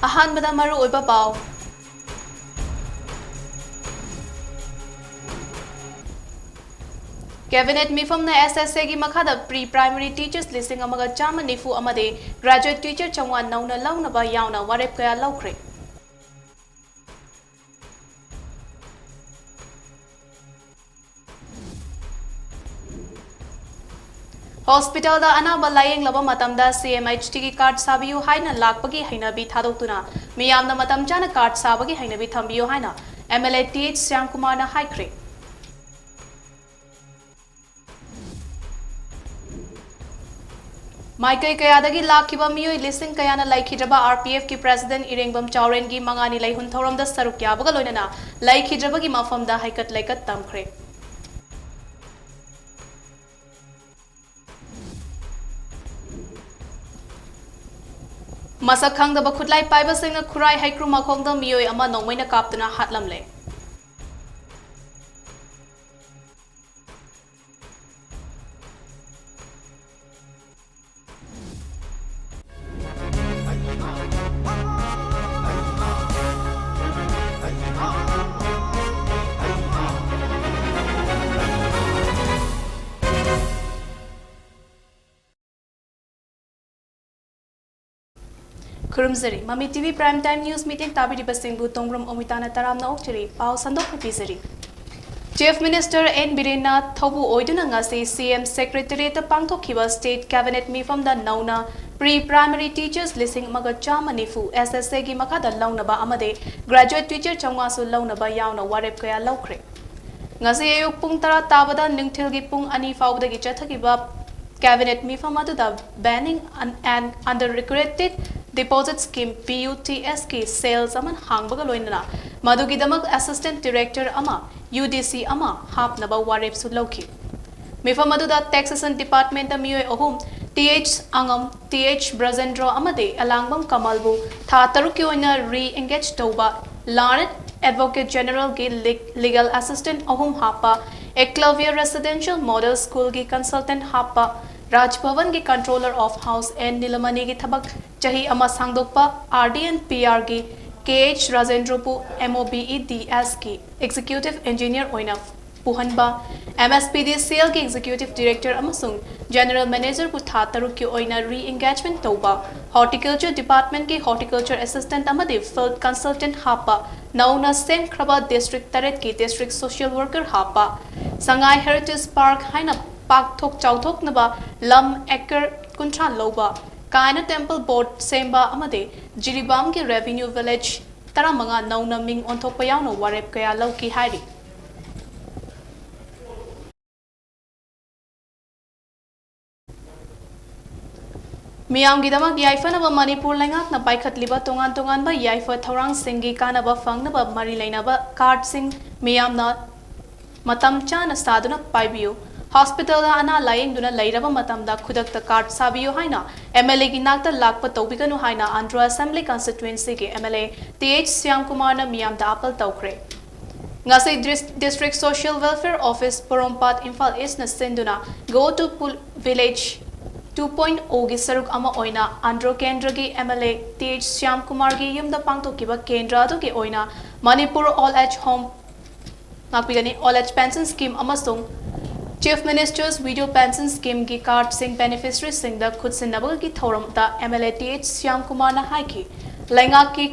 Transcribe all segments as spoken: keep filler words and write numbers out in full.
ꯑꯍꯥꯟꯕꯗ ꯃꯔꯨꯑꯣꯏꯕ ꯄꯥꯎ꯫ Cabinet ꯃꯤꯐꯝꯅ S S A ꯒꯤ ꯃꯈꯥꯗ pre primary teachers ꯂꯤꯁꯤꯡ ꯑꯃꯒ ꯆꯥꯝꯃ ꯅꯤꯐꯨ ꯑꯃꯗꯤ graduate teacher ꯆꯥꯝꯃꯉꯥ ꯅꯧꯅ ꯂꯧꯅꯕ ꯌꯥꯎꯅ ꯋꯥꯔꯦꯞ ꯀꯌꯥ ꯂꯧꯈ꯭ꯔꯦ꯫ Hospitalꯗ ꯑꯅꯥꯕ ꯂꯥꯌꯦꯡꯂꯕ ꯃꯇꯝꯗ C M H Tꯒꯤ card ꯁꯥꯕꯤꯌꯨ ꯍꯥꯏꯅ ꯂꯥꯛꯄꯒꯤ ꯍꯩꯅꯕꯤ ꯊꯥꯗꯣꯛꯇꯨꯅ ꯃꯤꯌꯥꯝꯅ ꯃꯇꯝ ꯆꯥꯅ card ꯁꯥꯕꯒꯤ ꯍꯩꯅꯕꯤ ꯊꯝꯕꯤꯌꯨ ꯍꯥꯏꯅ M L A T H ꯁ꯭ꯌꯥꯝꯀꯨꯃꯥꯔꯅ ꯍꯥꯏꯈ꯭ꯔꯦ꯫ ꯃꯥꯏꯀꯩ ꯀꯌꯥꯗꯒꯤ ꯂꯥꯛꯈꯤꯕ ꯃꯤꯑꯣꯏ ꯂꯤꯁꯤꯡ ꯀꯌꯥꯅ ꯂꯩꯈꯤꯗ꯭ꯔꯕ R P F ꯀꯤ President ꯏꯔꯦꯡꯕꯝ ꯆꯥꯎꯔꯦꯟꯒꯤ ꯃꯉꯥꯅꯤ ꯂꯩꯍꯨꯟ ꯊꯧꯔꯝꯗ ꯁꯔꯨꯛ ꯌꯥꯕꯒ ꯂꯣꯏꯅꯅ ꯂꯩꯈꯤꯗ꯭ꯔꯕꯒꯤ ꯃꯐꯝꯗ ꯍꯩꯀꯠ ꯂꯩꯀꯠ ꯇꯝꯈ꯭ꯔꯦ꯫ ꯃꯁꯛ ꯈꯪꯗꯕ ꯈꯨꯠꯂꯥꯏ ꯄꯥꯏꯕꯁꯤꯡꯅ ꯈꯨꯔꯥꯏ ꯍꯩꯀ꯭ꯔꯨ ꯃꯈꯣꯡꯗ ꯃꯤꯑꯣꯏ ꯑꯃ ꯅꯣꯡꯃꯩꯅ ꯀꯥꯞꯇꯨꯅ ꯍꯥꯠꯂꯝꯂꯦ꯫ ꯈꯨꯔꯨꯝꯖꯔꯤ꯫ ꯃꯃꯤ T V Prime Time News ꯃꯤꯠꯌꯦꯡ ꯇꯥꯕꯤꯔꯤꯕꯁꯤꯡꯕꯨ ꯇꯣꯡꯕ꯭ꯔꯨꯝ ꯑꯣꯃꯤꯇꯥꯅ ꯇꯔꯥꯝꯅ ꯑꯣꯛꯆꯔꯤ꯫ ꯄꯥꯎ ꯁꯟꯗꯣꯛꯅ ꯄꯤꯖꯔꯤ꯫ Chief Minister N ꯕꯤꯔꯦꯟꯅ ꯊꯧꯕꯨ ꯑꯣꯏꯗꯨꯅ ꯉꯁꯤ C M Secretariatꯇ ꯄꯥꯡꯊꯣꯛꯈꯤꯕ State Cabinet ꯃꯤꯐꯝꯗ ꯅꯧꯅ pre primary teachers ꯂꯤꯁꯤꯡ ꯑꯃꯒ ꯆꯥꯝꯃ ꯅꯤꯐꯨ S S A ꯒꯤ ꯃꯈꯥꯗ ꯂꯧꯅꯕ ꯑꯃꯗꯤ graduate teacher ꯆꯥꯝꯃꯉꯥꯁꯨ ꯂꯧꯅꯕ ꯌꯥꯎꯅ ꯋꯥꯔꯦꯞ ꯀꯌꯥ ꯂꯧꯈ꯭ꯔꯦ꯫ ꯉꯁꯤ ꯑꯌꯨꯛ ꯄꯨꯡ ꯇꯔꯥ ꯇꯥꯕꯗ ꯅꯨꯡꯊꯤꯜꯒꯤ ꯄꯨꯡ ꯑꯅꯤ ꯐꯥꯎꯕꯗꯒꯤ ꯆꯠꯊꯈꯤꯕ Cabinet ꯃꯤꯐꯝ ꯑꯗꯨꯗ Banning and Unrestricted Deposit Scheme, P U T S ꯀꯤ cell ꯑꯃ ꯍꯥꯡꯕꯒ ꯂꯣꯏꯅꯅ ꯃꯗꯨꯒꯤꯗꯃꯛ Assistant Director ꯑꯃ, U D C ꯑꯃ ꯍꯥꯞꯅꯕ ꯋꯥꯔꯦꯞꯁꯨ ꯂꯧꯈꯤ꯫ ꯃꯤꯐꯝ ꯑꯗꯨꯗ Taxation Departmentꯇ ꯃꯤꯑꯣꯏ ꯑꯍꯨꯝ, Th ꯑꯉꯝ, Th ꯕ꯭ꯔꯖꯦꯟꯗ꯭ꯔꯣ ꯑꯃꯗꯤ ꯑꯦꯂꯥꯡꯕꯝ ꯀꯃꯜꯕꯨ ꯊꯥ ꯇꯔꯨꯛꯀꯤ ꯑꯣꯏꯅ re-engage ꯇꯧꯕ, Learned Advocate Generalꯒꯤ Legal Assistant ꯑꯍꯨꯝ ꯍꯥꯞꯄ, Eklavya Residential Model Schoolꯒꯤ Consultant ꯍꯥꯞꯄ, Raj Bhavanꯒꯤ Controller of House N Nilamaniꯒꯤ ꯊꯕꯛ ꯆꯍꯤ ꯑꯃ ꯁꯥꯡꯗꯣꯛꯄ, RD and PRꯒꯤ KH Rajendraꯕꯨ MOBEDSꯀꯤ Executive Engineer ꯑꯣꯏꯅ ꯄꯨꯍꯟꯕ, MSPDCLꯒꯤ Executive Director ꯑꯃꯁꯨꯡ General Managerꯕꯨ ꯊꯥ ꯇꯔꯨꯛꯀꯤ ꯑꯣꯏꯅ re-engagement ꯇꯧꯕ, Horticulture Departmentꯀꯤ Horticulture Assistant ꯑꯃꯗꯤ Field Consultant ꯍꯥꯞꯄ, ꯅꯧꯅ ꯁꯦꯝꯈ꯭ꯔꯕ District ꯇꯔꯦꯠꯀꯤ District Social Worker ꯍꯥꯞꯄ, Sangai Heritage Park ꯍꯥꯏꯅ ꯄꯥꯛꯊꯣꯛ ꯆꯥꯎꯊꯣꯛꯅꯕ ꯂꯝ acre ꯀꯨꯟꯊ꯭ꯔꯥ ꯂꯧꯕ, Kaina Temple Board ꯁꯦꯝꯕ ꯑꯃꯗꯤ ꯖꯤꯔꯤꯕꯥꯝꯒꯤ Revenue Village ꯇꯔꯥꯃꯉꯥ ꯅꯧꯅ ꯃꯤꯡ ꯑꯣꯟꯊꯣꯛꯄ ꯌꯥꯎꯅ ꯋꯥꯔꯦꯞ ꯀꯌꯥ ꯂꯧꯈꯤ ꯍꯥꯏꯔꯤ꯫ ꯃꯤꯌꯥꯝꯒꯤꯗꯃꯛ ꯌꯥꯏꯐꯅꯕ ꯃꯅꯤꯄꯨꯔ ꯂꯩꯉꯥꯛꯅ ꯄꯥꯏꯈꯠꯂꯤꯕ ꯇꯣꯉꯥꯟ ꯇꯣꯉꯥꯟꯕ ꯌꯥꯏꯐ ꯊꯧꯔꯥꯡꯁꯤꯡꯒꯤ ꯀꯥꯟꯅꯕ ꯐꯪꯅꯕ ꯃꯔꯤ ꯂꯩꯅꯕ cardꯁꯤꯡ ꯃꯤꯌꯥꯝꯅ ꯃꯇꯝ ꯆꯥꯅ ꯁꯥꯗꯨꯅ ꯄꯥꯏꯕꯤꯌꯨ꯫ Hospitalꯗ ꯑꯅꯥ ꯂꯥꯌꯦꯡꯗꯨꯅ ꯂꯩꯔꯕ ꯃꯇꯝꯗ ꯈꯨꯗꯛꯇ card ꯁꯥꯕꯤꯌꯨ ꯍꯥꯏꯅ MLAꯒꯤ ꯅꯥꯛꯇ ꯂꯥꯛꯄ ꯇꯧꯕꯤꯒꯅꯨ ꯍꯥꯏꯅ Andro Assembly Constituencyꯒꯤ MLA TH Shyamkumarꯅ ꯃꯤꯌꯥꯝꯗ appeal ꯇꯧꯈ꯭ꯔꯦ꯫ ꯉꯁꯤ District Social Welfare Office ꯄꯣꯔꯣꯝꯄꯥꯠ ꯏꯝꯐꯥꯜ Eastꯅ ꯁꯤꯟꯗꯨꯅ Go to Village two point oꯒꯤ ꯁꯔꯨꯛ ꯑꯃ ꯑꯣꯏꯅ Andro ꯀꯦꯟꯗ꯭ꯔꯒꯤ MLA TH Shyamkumarꯒꯤ ꯌꯨꯝꯗ ꯄꯥꯡꯊꯣꯛꯈꯤꯕ ꯀꯦꯟꯗ꯭ꯔ ꯑꯗꯨꯒꯤ ꯑꯣꯏꯅ Manipur Old Age Home ꯉꯥꯛꯄꯤꯒꯅꯤ꯫ Old Age Pension Scheme ꯑꯃꯁꯨꯡ Chief Minister's Widow Pension Schemeꯒꯤ cardꯁꯤꯡ beneficiaryꯁꯤꯡꯗ ꯈꯨꯠꯁꯤꯟꯅꯕꯒꯤ ꯊꯧꯔꯝꯗ MLA TH Shyamkumarꯅ ꯍꯥꯏꯈꯤ, ꯂꯩꯉꯥꯛꯀꯤ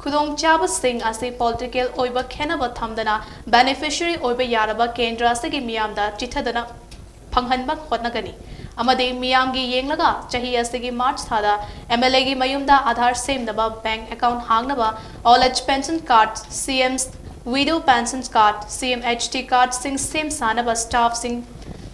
ꯈꯨꯗꯣꯡꯆꯥꯕꯁꯤꯡ ꯑꯁꯤ political ꯑꯣꯏꯕ ꯈꯦꯟꯅꯕ ꯊꯝꯗꯅ beneficiary ꯑꯣꯏꯕ ꯌꯥꯔꯕ ꯀꯦꯟꯗ꯭ꯔ ꯑꯁꯤꯒꯤ ꯃꯤꯌꯥꯝꯗ ꯆꯤꯊꯗꯅ ꯐꯪꯍꯟꯕ ꯍꯣꯠꯅꯒꯅꯤ ꯑꯃꯗꯤ ꯃꯤꯌꯥꯝꯒꯤ ꯌꯦꯡꯂꯒ ꯆꯍꯤ ꯑꯁꯤꯒꯤ March ꯊꯥꯗ MLAꯒꯤ ꯃꯌꯨꯝꯗ Aadhaar ꯁꯦꯝꯅꯕ, bank account ꯍꯥꯡꯅꯕ, Old Age Pension Card, CM's Widow Pension Card, CMHT cardꯁꯤꯡ ꯁꯦꯝ ꯁꯥꯅꯕ staffꯁꯤꯡ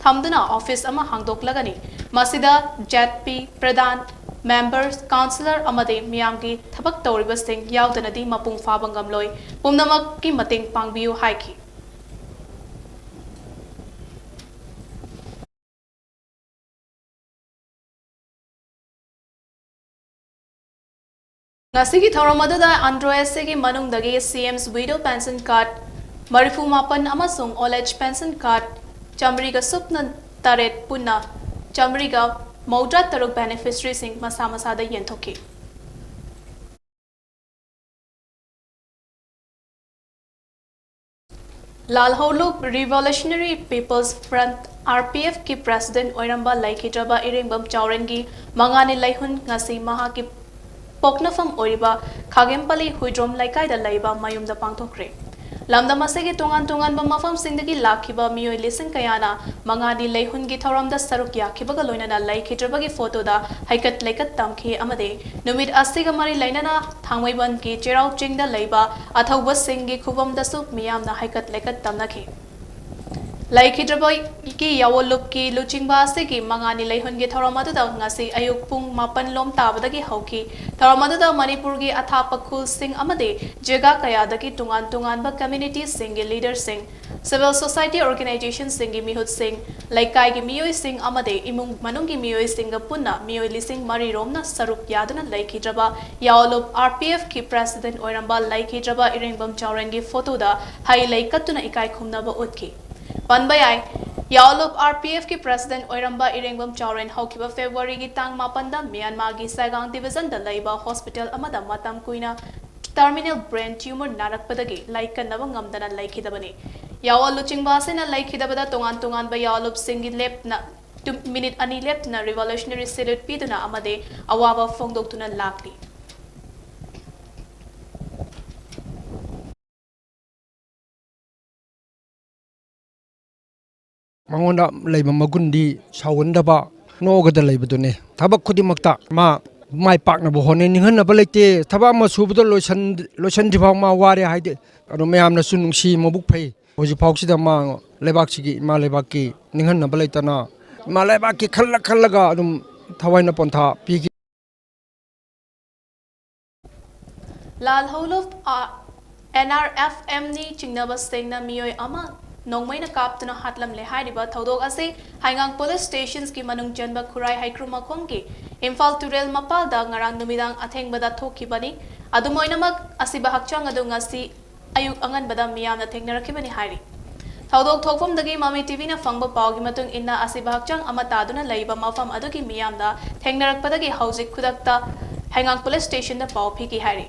ꯊꯝꯗꯨꯅ office ꯑꯃ ꯍꯥꯡꯗꯣꯛꯂꯒꯅꯤ꯫ ꯃꯁꯤꯗ ZP, Pradhan, members, councillor ꯑꯃꯗꯤ ꯃꯤꯌꯥꯝꯒꯤ ꯊꯕꯛ ꯇꯧꯔꯤꯕꯁꯤꯡ ꯌꯥꯎꯗꯅꯗꯤ ꯃꯄꯨꯡ ꯐꯥꯕ ꯉꯝꯂꯣꯏ꯫ ꯄꯨꯝꯅꯃꯛꯀꯤ ꯃꯇꯦꯡ ꯄꯥꯡꯕꯤꯌꯨ ꯍꯥꯏꯈꯤ꯫ ꯉꯁꯤꯒꯤ ꯊꯧꯔꯝ ꯑꯗꯨꯗ ꯑꯟꯗ꯭ꯔꯣ ꯑꯦꯁ ꯁꯤꯒꯤ ꯃꯅꯨꯡꯗꯒꯤ ꯁꯤ ꯑꯦꯝꯁ ꯋꯤꯗꯣ ꯄꯦꯟꯁꯟ ꯀꯥꯔꯗ ꯃꯔꯤꯐꯨ ꯃꯥꯄꯟ ꯑꯃꯁꯨꯡ ꯑꯣꯜ ꯑꯦꯖ ꯄꯦꯟꯁꯟ ꯀꯥꯔꯗ ꯆꯥꯃꯔꯤꯒ ꯁꯨꯞꯅ ꯇꯔꯦꯠ ꯄꯨꯟꯅ ꯆꯥꯃꯔꯤꯒ ꯃꯧꯗ꯭ꯔꯥ ꯇꯔꯨꯛ ꯕꯦꯅꯤꯐꯤꯁꯔꯤꯁꯤꯡ ꯃꯁꯥ ꯃꯁꯥꯗ ꯌꯦꯟꯊꯣꯛꯈꯤ꯫ ꯂꯥꯜꯍꯧꯂꯨꯞ Revolutionary People's Front, R P ꯑꯦꯐꯀꯤ ꯄ꯭ꯔꯦꯁꯤꯗꯦꯟꯠ ꯑꯣꯏꯔꯝꯕ ꯂꯩꯈꯤꯗ꯭ꯔꯕ ꯏꯔꯦꯡꯕꯝ ꯆꯥꯎꯔꯦꯟꯒꯤ ꯃꯉꯥꯅꯤ ꯂꯩꯍꯨꯟ ꯉꯁꯤ ꯃꯍꯥꯛꯀꯤ ꯄꯣꯛꯅꯐꯝ ꯑꯣꯏꯔꯤꯕ ꯈꯥꯒꯦꯝꯄꯜꯂꯤ ꯍꯨꯏꯗ꯭ꯔꯣꯝ ꯂꯩꯀꯥꯏꯗ ꯂꯩꯕ ꯃꯌꯨꯝꯗ ꯄꯥꯡꯊꯣꯛꯈ꯭ꯔꯦ꯫ ꯂꯝꯗꯝ ꯑꯁꯤꯒꯤ ꯇꯣꯉꯥꯟ ꯇꯣꯉꯥꯟꯕ ꯃꯐꯝꯁꯤꯡꯗꯒꯤ ꯂꯥꯛꯈꯤꯕ ꯃꯤꯑꯣꯏ ꯂꯤꯁꯤꯡ ꯀꯌꯥꯅ ꯃꯉꯥꯅꯤ ꯂꯩꯍꯨꯟꯒꯤ ꯊꯧꯔꯝꯗ ꯁꯔꯨꯛ ꯌꯥꯈꯤꯕꯒ ꯂꯣꯏꯅꯅ ꯂꯩꯈꯤꯗ꯭ꯔꯕꯒꯤ ꯐꯣꯇꯣꯗ ꯍꯩꯀꯠ ꯂꯩꯀꯠ ꯇꯝꯈꯤ ꯑꯃꯗꯤ ꯅꯨꯃꯤꯠ ꯑꯁꯤꯒ ꯃꯔꯤ ꯂꯩꯅꯅ ꯊꯥꯡꯃꯩꯕꯟꯒꯤ ꯆꯩꯔꯥꯎ ꯆꯤꯡꯗ ꯂꯩꯕ ꯑꯊꯧꯕꯁꯤꯡꯒꯤ ꯈꯨꯕꯝꯗꯁꯨ ꯃꯤꯌꯥꯝꯅ ꯍꯩꯀꯠ ꯂꯩꯀꯠ ꯇꯝꯅꯈꯤ꯫ ꯂꯩꯈꯤꯗ꯭ꯔꯕꯒꯤ ꯌꯥꯑꯣꯟꯂꯨꯞꯀꯤ ꯂꯨꯆꯤꯡꯕ ꯑꯁꯤꯒꯤ ꯃꯉꯥꯅꯤ ꯂꯩꯍꯨꯟꯒꯤ ꯊꯧꯔꯝ ꯑꯗꯨꯗ ꯉꯁꯤ ꯑꯌꯨꯛ ꯄꯨꯡ ꯃꯥꯄꯟ ꯂꯣꯝ ꯇꯥꯕꯗꯒꯤ ꯍꯧꯈꯤ꯫ ꯊꯧꯔꯝ ꯑꯗꯨꯗ ꯃꯅꯤꯄꯨꯔꯒꯤ ꯑꯊꯥꯞꯄ ꯈꯨꯜꯁꯤꯡ ꯑꯃꯗꯤ ꯖꯒꯥ ꯀꯌꯥꯗꯒꯤ ꯇꯣꯉꯥꯟ ꯇꯣꯉꯥꯟꯕ ꯀꯝꯃ꯭ꯌꯨꯅꯤꯇꯤꯁꯤꯡꯒꯤ ꯂꯤꯗꯔꯁꯤꯡ, ꯁꯤꯚꯤꯜ ꯁꯣꯁꯥꯏꯇꯤ ꯑꯣꯔꯒꯅꯥꯏꯖꯦꯁꯟꯁꯤꯡꯒꯤ ꯃꯤꯍꯨꯠꯁꯤꯡ, ꯂꯩꯀꯥꯏꯒꯤ ꯃꯤꯑꯣꯏꯁꯤꯡ ꯑꯃꯗꯤ ꯏꯃꯨꯡ ꯃꯅꯨꯡꯒꯤ ꯃꯤꯑꯣꯏꯁꯤꯡꯒ ꯄꯨꯟꯅ ꯃꯤꯑꯣꯏ ꯂꯤꯁꯤꯡ ꯃꯔꯤ ꯔꯣꯝꯅ ꯁꯔꯨꯛ ꯌꯥꯗꯨꯅ ꯂꯩꯈꯤꯗ꯭ꯔꯕ ꯌꯥꯑꯣꯟꯂꯨꯞ ꯑꯥꯔ ꯄꯤ ꯑꯦꯐꯀꯤ ꯄ꯭ꯔꯦꯁꯤꯗꯦꯟꯠ ꯑꯣꯏꯔꯝꯕ ꯂꯩꯈꯤꯗ꯭ꯔꯕ ꯏꯔꯦꯡꯕꯝ ꯆꯥꯎꯔꯦꯟꯒꯤ ꯐꯣꯇꯣꯗ ꯍꯩ ꯂꯩ ꯀꯠꯇꯨꯅ ꯏꯀꯥꯏ ꯈꯨꯝꯅꯕ ꯎꯠꯈꯤ꯫ ꯄꯟꯕ ꯌꯥꯏ, ꯌꯥꯑꯣꯟꯂꯨꯞ ꯑꯥꯔ ꯄꯤ ꯑꯦꯐꯀꯤ ꯄ꯭ꯔꯦꯁꯤꯗꯦꯟꯠ ꯑꯣꯏꯔꯝꯕ ꯏꯔꯦꯡꯕꯝ ꯆꯥꯎꯔꯦꯟ ꯍꯧꯈꯤꯕ ꯐꯦꯕ꯭ꯔꯨꯋꯥꯔꯤꯒꯤ ꯇꯥꯡ ꯃꯥꯄꯟꯗ ꯃ꯭ꯌꯥꯟꯃꯥꯔꯒꯤ ꯁꯥꯏꯒꯥꯡ ꯗꯤꯚꯤꯖꯟꯗ ꯂꯩꯕ ꯍꯣꯁꯄꯤꯇꯥꯜ ꯑꯃꯗ ꯃꯇꯝ ꯀꯨꯏꯅ ꯇꯔꯃꯤꯅꯦꯜ ꯕ꯭ꯔꯦꯟ ꯇ꯭ꯌꯨꯃꯔ ꯅꯥꯔꯛꯄꯗꯒꯤ ꯂꯥꯏꯀꯠꯅꯕ ꯉꯝꯗꯅ ꯂꯩꯈꯤꯗꯕꯅꯤ꯫ ꯌꯥꯑꯣꯟ ꯂꯨꯆꯤꯡꯕ ꯑꯁꯤꯅ ꯂꯩꯈꯤꯗꯕꯗ ꯇꯣꯉꯥꯟ ꯇꯣꯉꯥꯟꯕ ꯌꯥꯑꯣꯟꯂꯨꯞꯁꯤꯡꯒꯤ ꯂꯦꯞꯅ ꯇꯨ-, ꯃꯤꯅꯤꯠ ꯑꯅꯤ ꯂꯦꯞꯇꯅ ꯔꯤꯚꯣꯂꯨꯁꯅꯔꯤ ꯁꯦꯂ꯭ꯌꯨꯠ ꯄꯤꯗꯨꯅ ꯑꯃꯗꯤ ꯑꯋꯥꯕ ꯐꯣꯡꯗꯣꯛꯇꯨꯅ ꯂꯥꯛꯂꯤ꯫ ꯃꯉꯣꯟꯗ ꯂꯩꯕ ꯃꯒꯨꯟꯗꯤ ꯁꯥꯎꯒꯟꯗꯕ, ꯅꯣꯛꯑꯒꯗ ꯂꯩꯕꯗꯨꯅꯤ꯫ ꯊꯕꯛ ꯈꯨꯗꯤꯡꯃꯛꯇ ꯃꯥ ꯃꯥꯏ ꯄꯥꯛꯅꯕ ꯍꯣꯠꯅꯩ, ꯅꯤꯡꯍꯟꯅꯕ ꯂꯩꯇꯦ꯫ ꯊꯕꯛ ꯑꯃ ꯁꯨꯕꯗ ꯂꯣꯏꯁꯟ-, ꯂꯣꯏꯁꯟꯗ꯭ꯔꯤꯐꯥꯎ ꯃꯥ ꯋꯥꯔꯦ ꯍꯥꯏꯗꯦ꯫ ꯑꯗꯣ ꯃꯌꯥꯝꯅꯁꯨ ꯅꯨꯡꯁꯤ, ꯃꯕꯨꯛ ꯐꯩ꯫ ꯍꯧꯖꯤꯛꯐꯥꯎꯁꯤꯗ ꯃꯥ ꯂꯩꯕꯥꯛꯁꯤꯒꯤ, ꯏꯃꯥ ꯂꯩꯕꯥꯛꯀꯤ ꯅꯤꯡꯍꯟꯅꯕ ꯂꯩꯇꯅ ꯏꯃꯥ ꯂꯩꯕꯥꯛꯀꯤ ꯈꯜꯂ ꯈꯜꯂꯒ ꯑꯗꯨꯝ ꯊꯋꯥꯏꯅ ꯄꯣꯟꯊꯥ ꯄꯤꯈꯤ꯫ ꯂꯥꯜꯍꯧꯂꯨꯞ, ꯑ, ꯑꯦꯟ ꯑꯥꯔ ꯑꯦꯐ ꯑꯦꯝꯅꯤ ꯆꯤꯡꯅꯕꯁꯤꯡꯅ ꯃꯤꯑꯣꯏ ꯑꯃ ꯅꯣꯡꯃꯩꯅ ꯀꯥꯞꯇꯨꯅ ꯍꯥꯠꯂꯝꯂꯦ꯫ ꯍꯥꯏꯔꯤꯕ ꯊꯧꯗꯣꯛ ꯑꯁꯤ ꯍꯩꯉꯥꯡ ꯄꯨꯂꯤꯁ ꯁ꯭ꯇꯦꯁꯟꯒꯤ ꯃꯅꯨꯡ ꯆꯟꯕ ꯈꯨꯔꯥꯏ ꯍꯩꯀ꯭ꯔꯨ ꯃꯈꯣꯡꯒꯤ ꯏꯝꯐꯥꯜ ꯇꯨꯔꯦꯜ ꯃꯄꯥꯜꯗ ꯉꯔꯥꯡ ꯅꯨꯃꯤꯗꯥꯡ ꯑꯊꯦꯡꯕꯗ ꯊꯣꯛꯈꯤꯕꯅꯤ꯫ ꯑꯗꯨꯝ ꯑꯣꯏꯅꯃꯛ, ꯑꯁꯤꯕ ꯍꯛꯆꯥꯡ ꯑꯗꯨ ꯉꯁꯤ ꯑꯌꯨꯛ ꯑꯉꯟꯕꯗ ꯃꯤꯌꯥꯝꯅ ꯊꯦꯡꯅꯔꯛꯈꯤꯕꯅꯤ ꯍꯥꯏꯔꯤ꯫ ꯊꯧꯗꯣꯛ ꯊꯣꯛꯐꯝꯗꯒꯤ ꯃꯃꯤ ꯇꯤꯚꯤꯅ ꯐꯪꯕ ꯄꯥꯎꯒꯤ ꯃꯇꯨꯡ ꯏꯟꯅ, ꯑꯁꯤꯕ ꯍꯛꯆꯥꯡ ꯑꯃ ꯇꯥꯗꯨꯅ ꯂꯩꯕ ꯃꯐꯝ ꯑꯗꯨꯒꯤ ꯃꯤꯌꯥꯝꯅ ꯊꯦꯡꯅꯔꯛꯄꯗꯒꯤ ꯍꯧꯖꯤꯛ ꯈꯨꯗꯛꯇ ꯍꯩꯉꯥꯡ ꯄꯨꯂꯤꯁ ꯁ꯭ꯇꯦꯁꯟꯗ ꯄꯥꯎ ꯄꯤꯈꯤ ꯍꯥꯏꯔꯤ꯫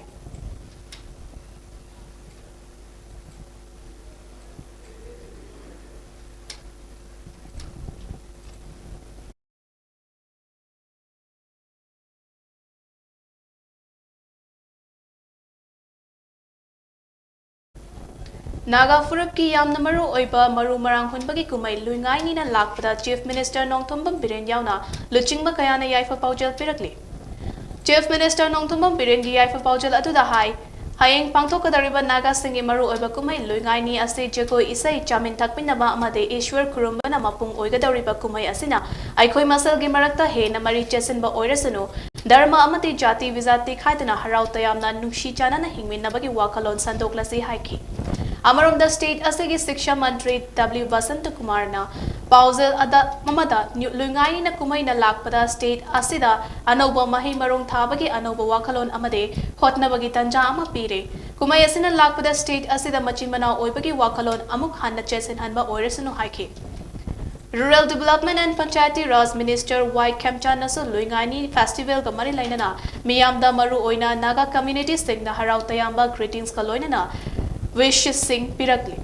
ꯅꯥꯒꯥ ꯐꯨꯔꯨꯞꯀꯤ ꯌꯥꯝꯅ ꯃꯔꯨ ꯑꯣꯏꯕ ꯃꯔꯨ ꯃꯔꯥꯡ ꯍꯨꯟꯕꯒꯤ ꯀꯨꯝꯍꯩ ꯂꯨꯏꯉꯥꯏꯅꯤꯅ ꯂꯥꯛꯄꯗ Chief Minister ꯅꯣꯡꯊꯣꯝꯕꯝ ꯕꯤꯔꯦꯟ ꯌꯥꯎꯅ ꯂꯨꯆꯤꯡꯕ ꯀꯌꯥꯅ ꯌꯥꯏꯐ ꯄꯥꯎꯖꯦꯜ ꯄꯤꯔꯛꯂꯤ꯫ Chief Minister ꯅꯣꯡꯊꯣꯝꯕꯝ ꯕꯤꯔꯦꯟꯒꯤ ꯌꯥꯏꯐ ꯄꯥꯎꯖꯦꯜ ꯑꯗꯨꯗ ꯍꯥꯏ, ꯍꯌꯦꯡ ꯄꯥꯡꯊꯣꯛꯀꯗꯧꯔꯤꯕ ꯅꯥꯒꯥꯁꯤꯡꯒꯤ ꯃꯔꯨ ꯑꯣꯏꯕ ꯀꯨꯝꯍꯩ ꯂꯨꯏꯉꯥꯏꯅꯤ ꯑꯁꯤ ꯖꯒꯣꯏ, ꯏꯁꯩ, ꯆꯥꯃꯤꯟ ꯊꯛꯃꯤꯟꯅꯕ ꯑꯃꯗꯤ ꯏꯁ꯭ꯋꯔ ꯈꯨꯔꯨꯝꯕꯅ ꯃꯄꯨꯡ ꯑꯣꯏꯒꯗꯧꯔꯤꯕ ꯀꯨꯝꯍꯩ ꯑꯁꯤꯅ ꯑꯩꯈꯣꯏ ꯃꯁꯦꯜꯒꯤ ꯃꯔꯛꯇ ꯍꯦꯟꯅ ꯃꯔꯤ ꯆꯦꯠꯁꯤꯟꯕ ꯑꯣꯏꯔꯁꯅꯨ, ꯙꯔꯃ ꯑꯃꯗꯤ ꯖꯥꯇꯤ ꯕꯤꯖꯥꯇꯤ ꯈꯥꯏꯗꯅ ꯍꯔꯥꯎ ꯇꯌꯥꯝꯅ ꯅꯨꯡꯁꯤ ꯆꯥꯟꯅꯅ ꯍꯤꯡꯃꯤꯟꯅꯕꯒꯤ ꯋꯥꯈꯜꯂꯣꯟ ꯁꯟꯗꯣꯛꯂꯁꯤ ꯍꯥꯏꯈꯤ꯫ ꯑꯃꯔꯣꯝꯗ, state ꯑꯁꯤꯒꯤ ꯁꯤꯛꯁꯥ ꯃꯟꯇ꯭ꯔꯤ ꯗꯕ꯭ꯂꯤꯎ ꯕꯁꯟꯇ ꯀꯨꯃꯥꯔꯅ ꯄꯥꯎꯖꯦꯜ ꯑꯗ-, ꯑꯃꯗ ꯅ꯭ꯌꯨ-, ꯂꯨꯏꯉꯥꯏꯅꯤꯅ ꯀꯨꯝꯍꯩꯅ ꯂꯥꯛꯄꯗ state ꯑꯁꯤꯗ ꯑꯅꯧꯕ ꯃꯍꯩ ꯃꯔꯣꯡ ꯊꯥꯕꯒꯤ ꯑꯅꯧꯕ ꯋꯥꯈꯜꯂꯣꯟ ꯑꯃꯗꯤ ꯍꯣꯠꯅꯕꯒꯤ ꯇꯥꯟꯖꯥ ꯑꯃ ꯄꯤꯔꯦ꯫ ꯀꯨꯝꯍꯩ ꯑꯁꯤꯅ ꯂꯥꯛꯄꯗ state ꯑꯁꯤꯗ ꯃꯆꯤꯟ ꯃꯅꯥꯎ ꯑꯣꯏꯕꯒꯤ ꯋꯥꯈꯜꯂꯣꯟ ꯑꯃꯨꯛ ꯍꯟꯅ ꯆꯦꯠꯁꯤꯟꯍꯟꯕ ꯑꯣꯏꯔꯁꯅꯨ ꯍꯥꯏꯈꯤ꯫ Rural Development and Panchayati Raj Minister ꯋꯥꯏ ꯈꯦꯝꯆꯥꯟꯅꯁꯨ ꯂꯨꯏꯉꯥꯏꯅꯤ festivalꯒ ꯃꯔꯤ ꯂꯩꯅꯅ ꯃꯤꯌꯥꯝꯗ, ꯃꯔꯨ ꯑꯣꯏꯅ ꯅꯥꯒꯥ communityꯁꯤꯡꯗ ꯍꯔꯥꯎ ꯇꯌꯥꯝꯕ greetingsꯀ ꯂꯣꯏꯅꯅ wishesꯁꯤꯡ ꯄꯤꯔꯛꯂꯤ꯫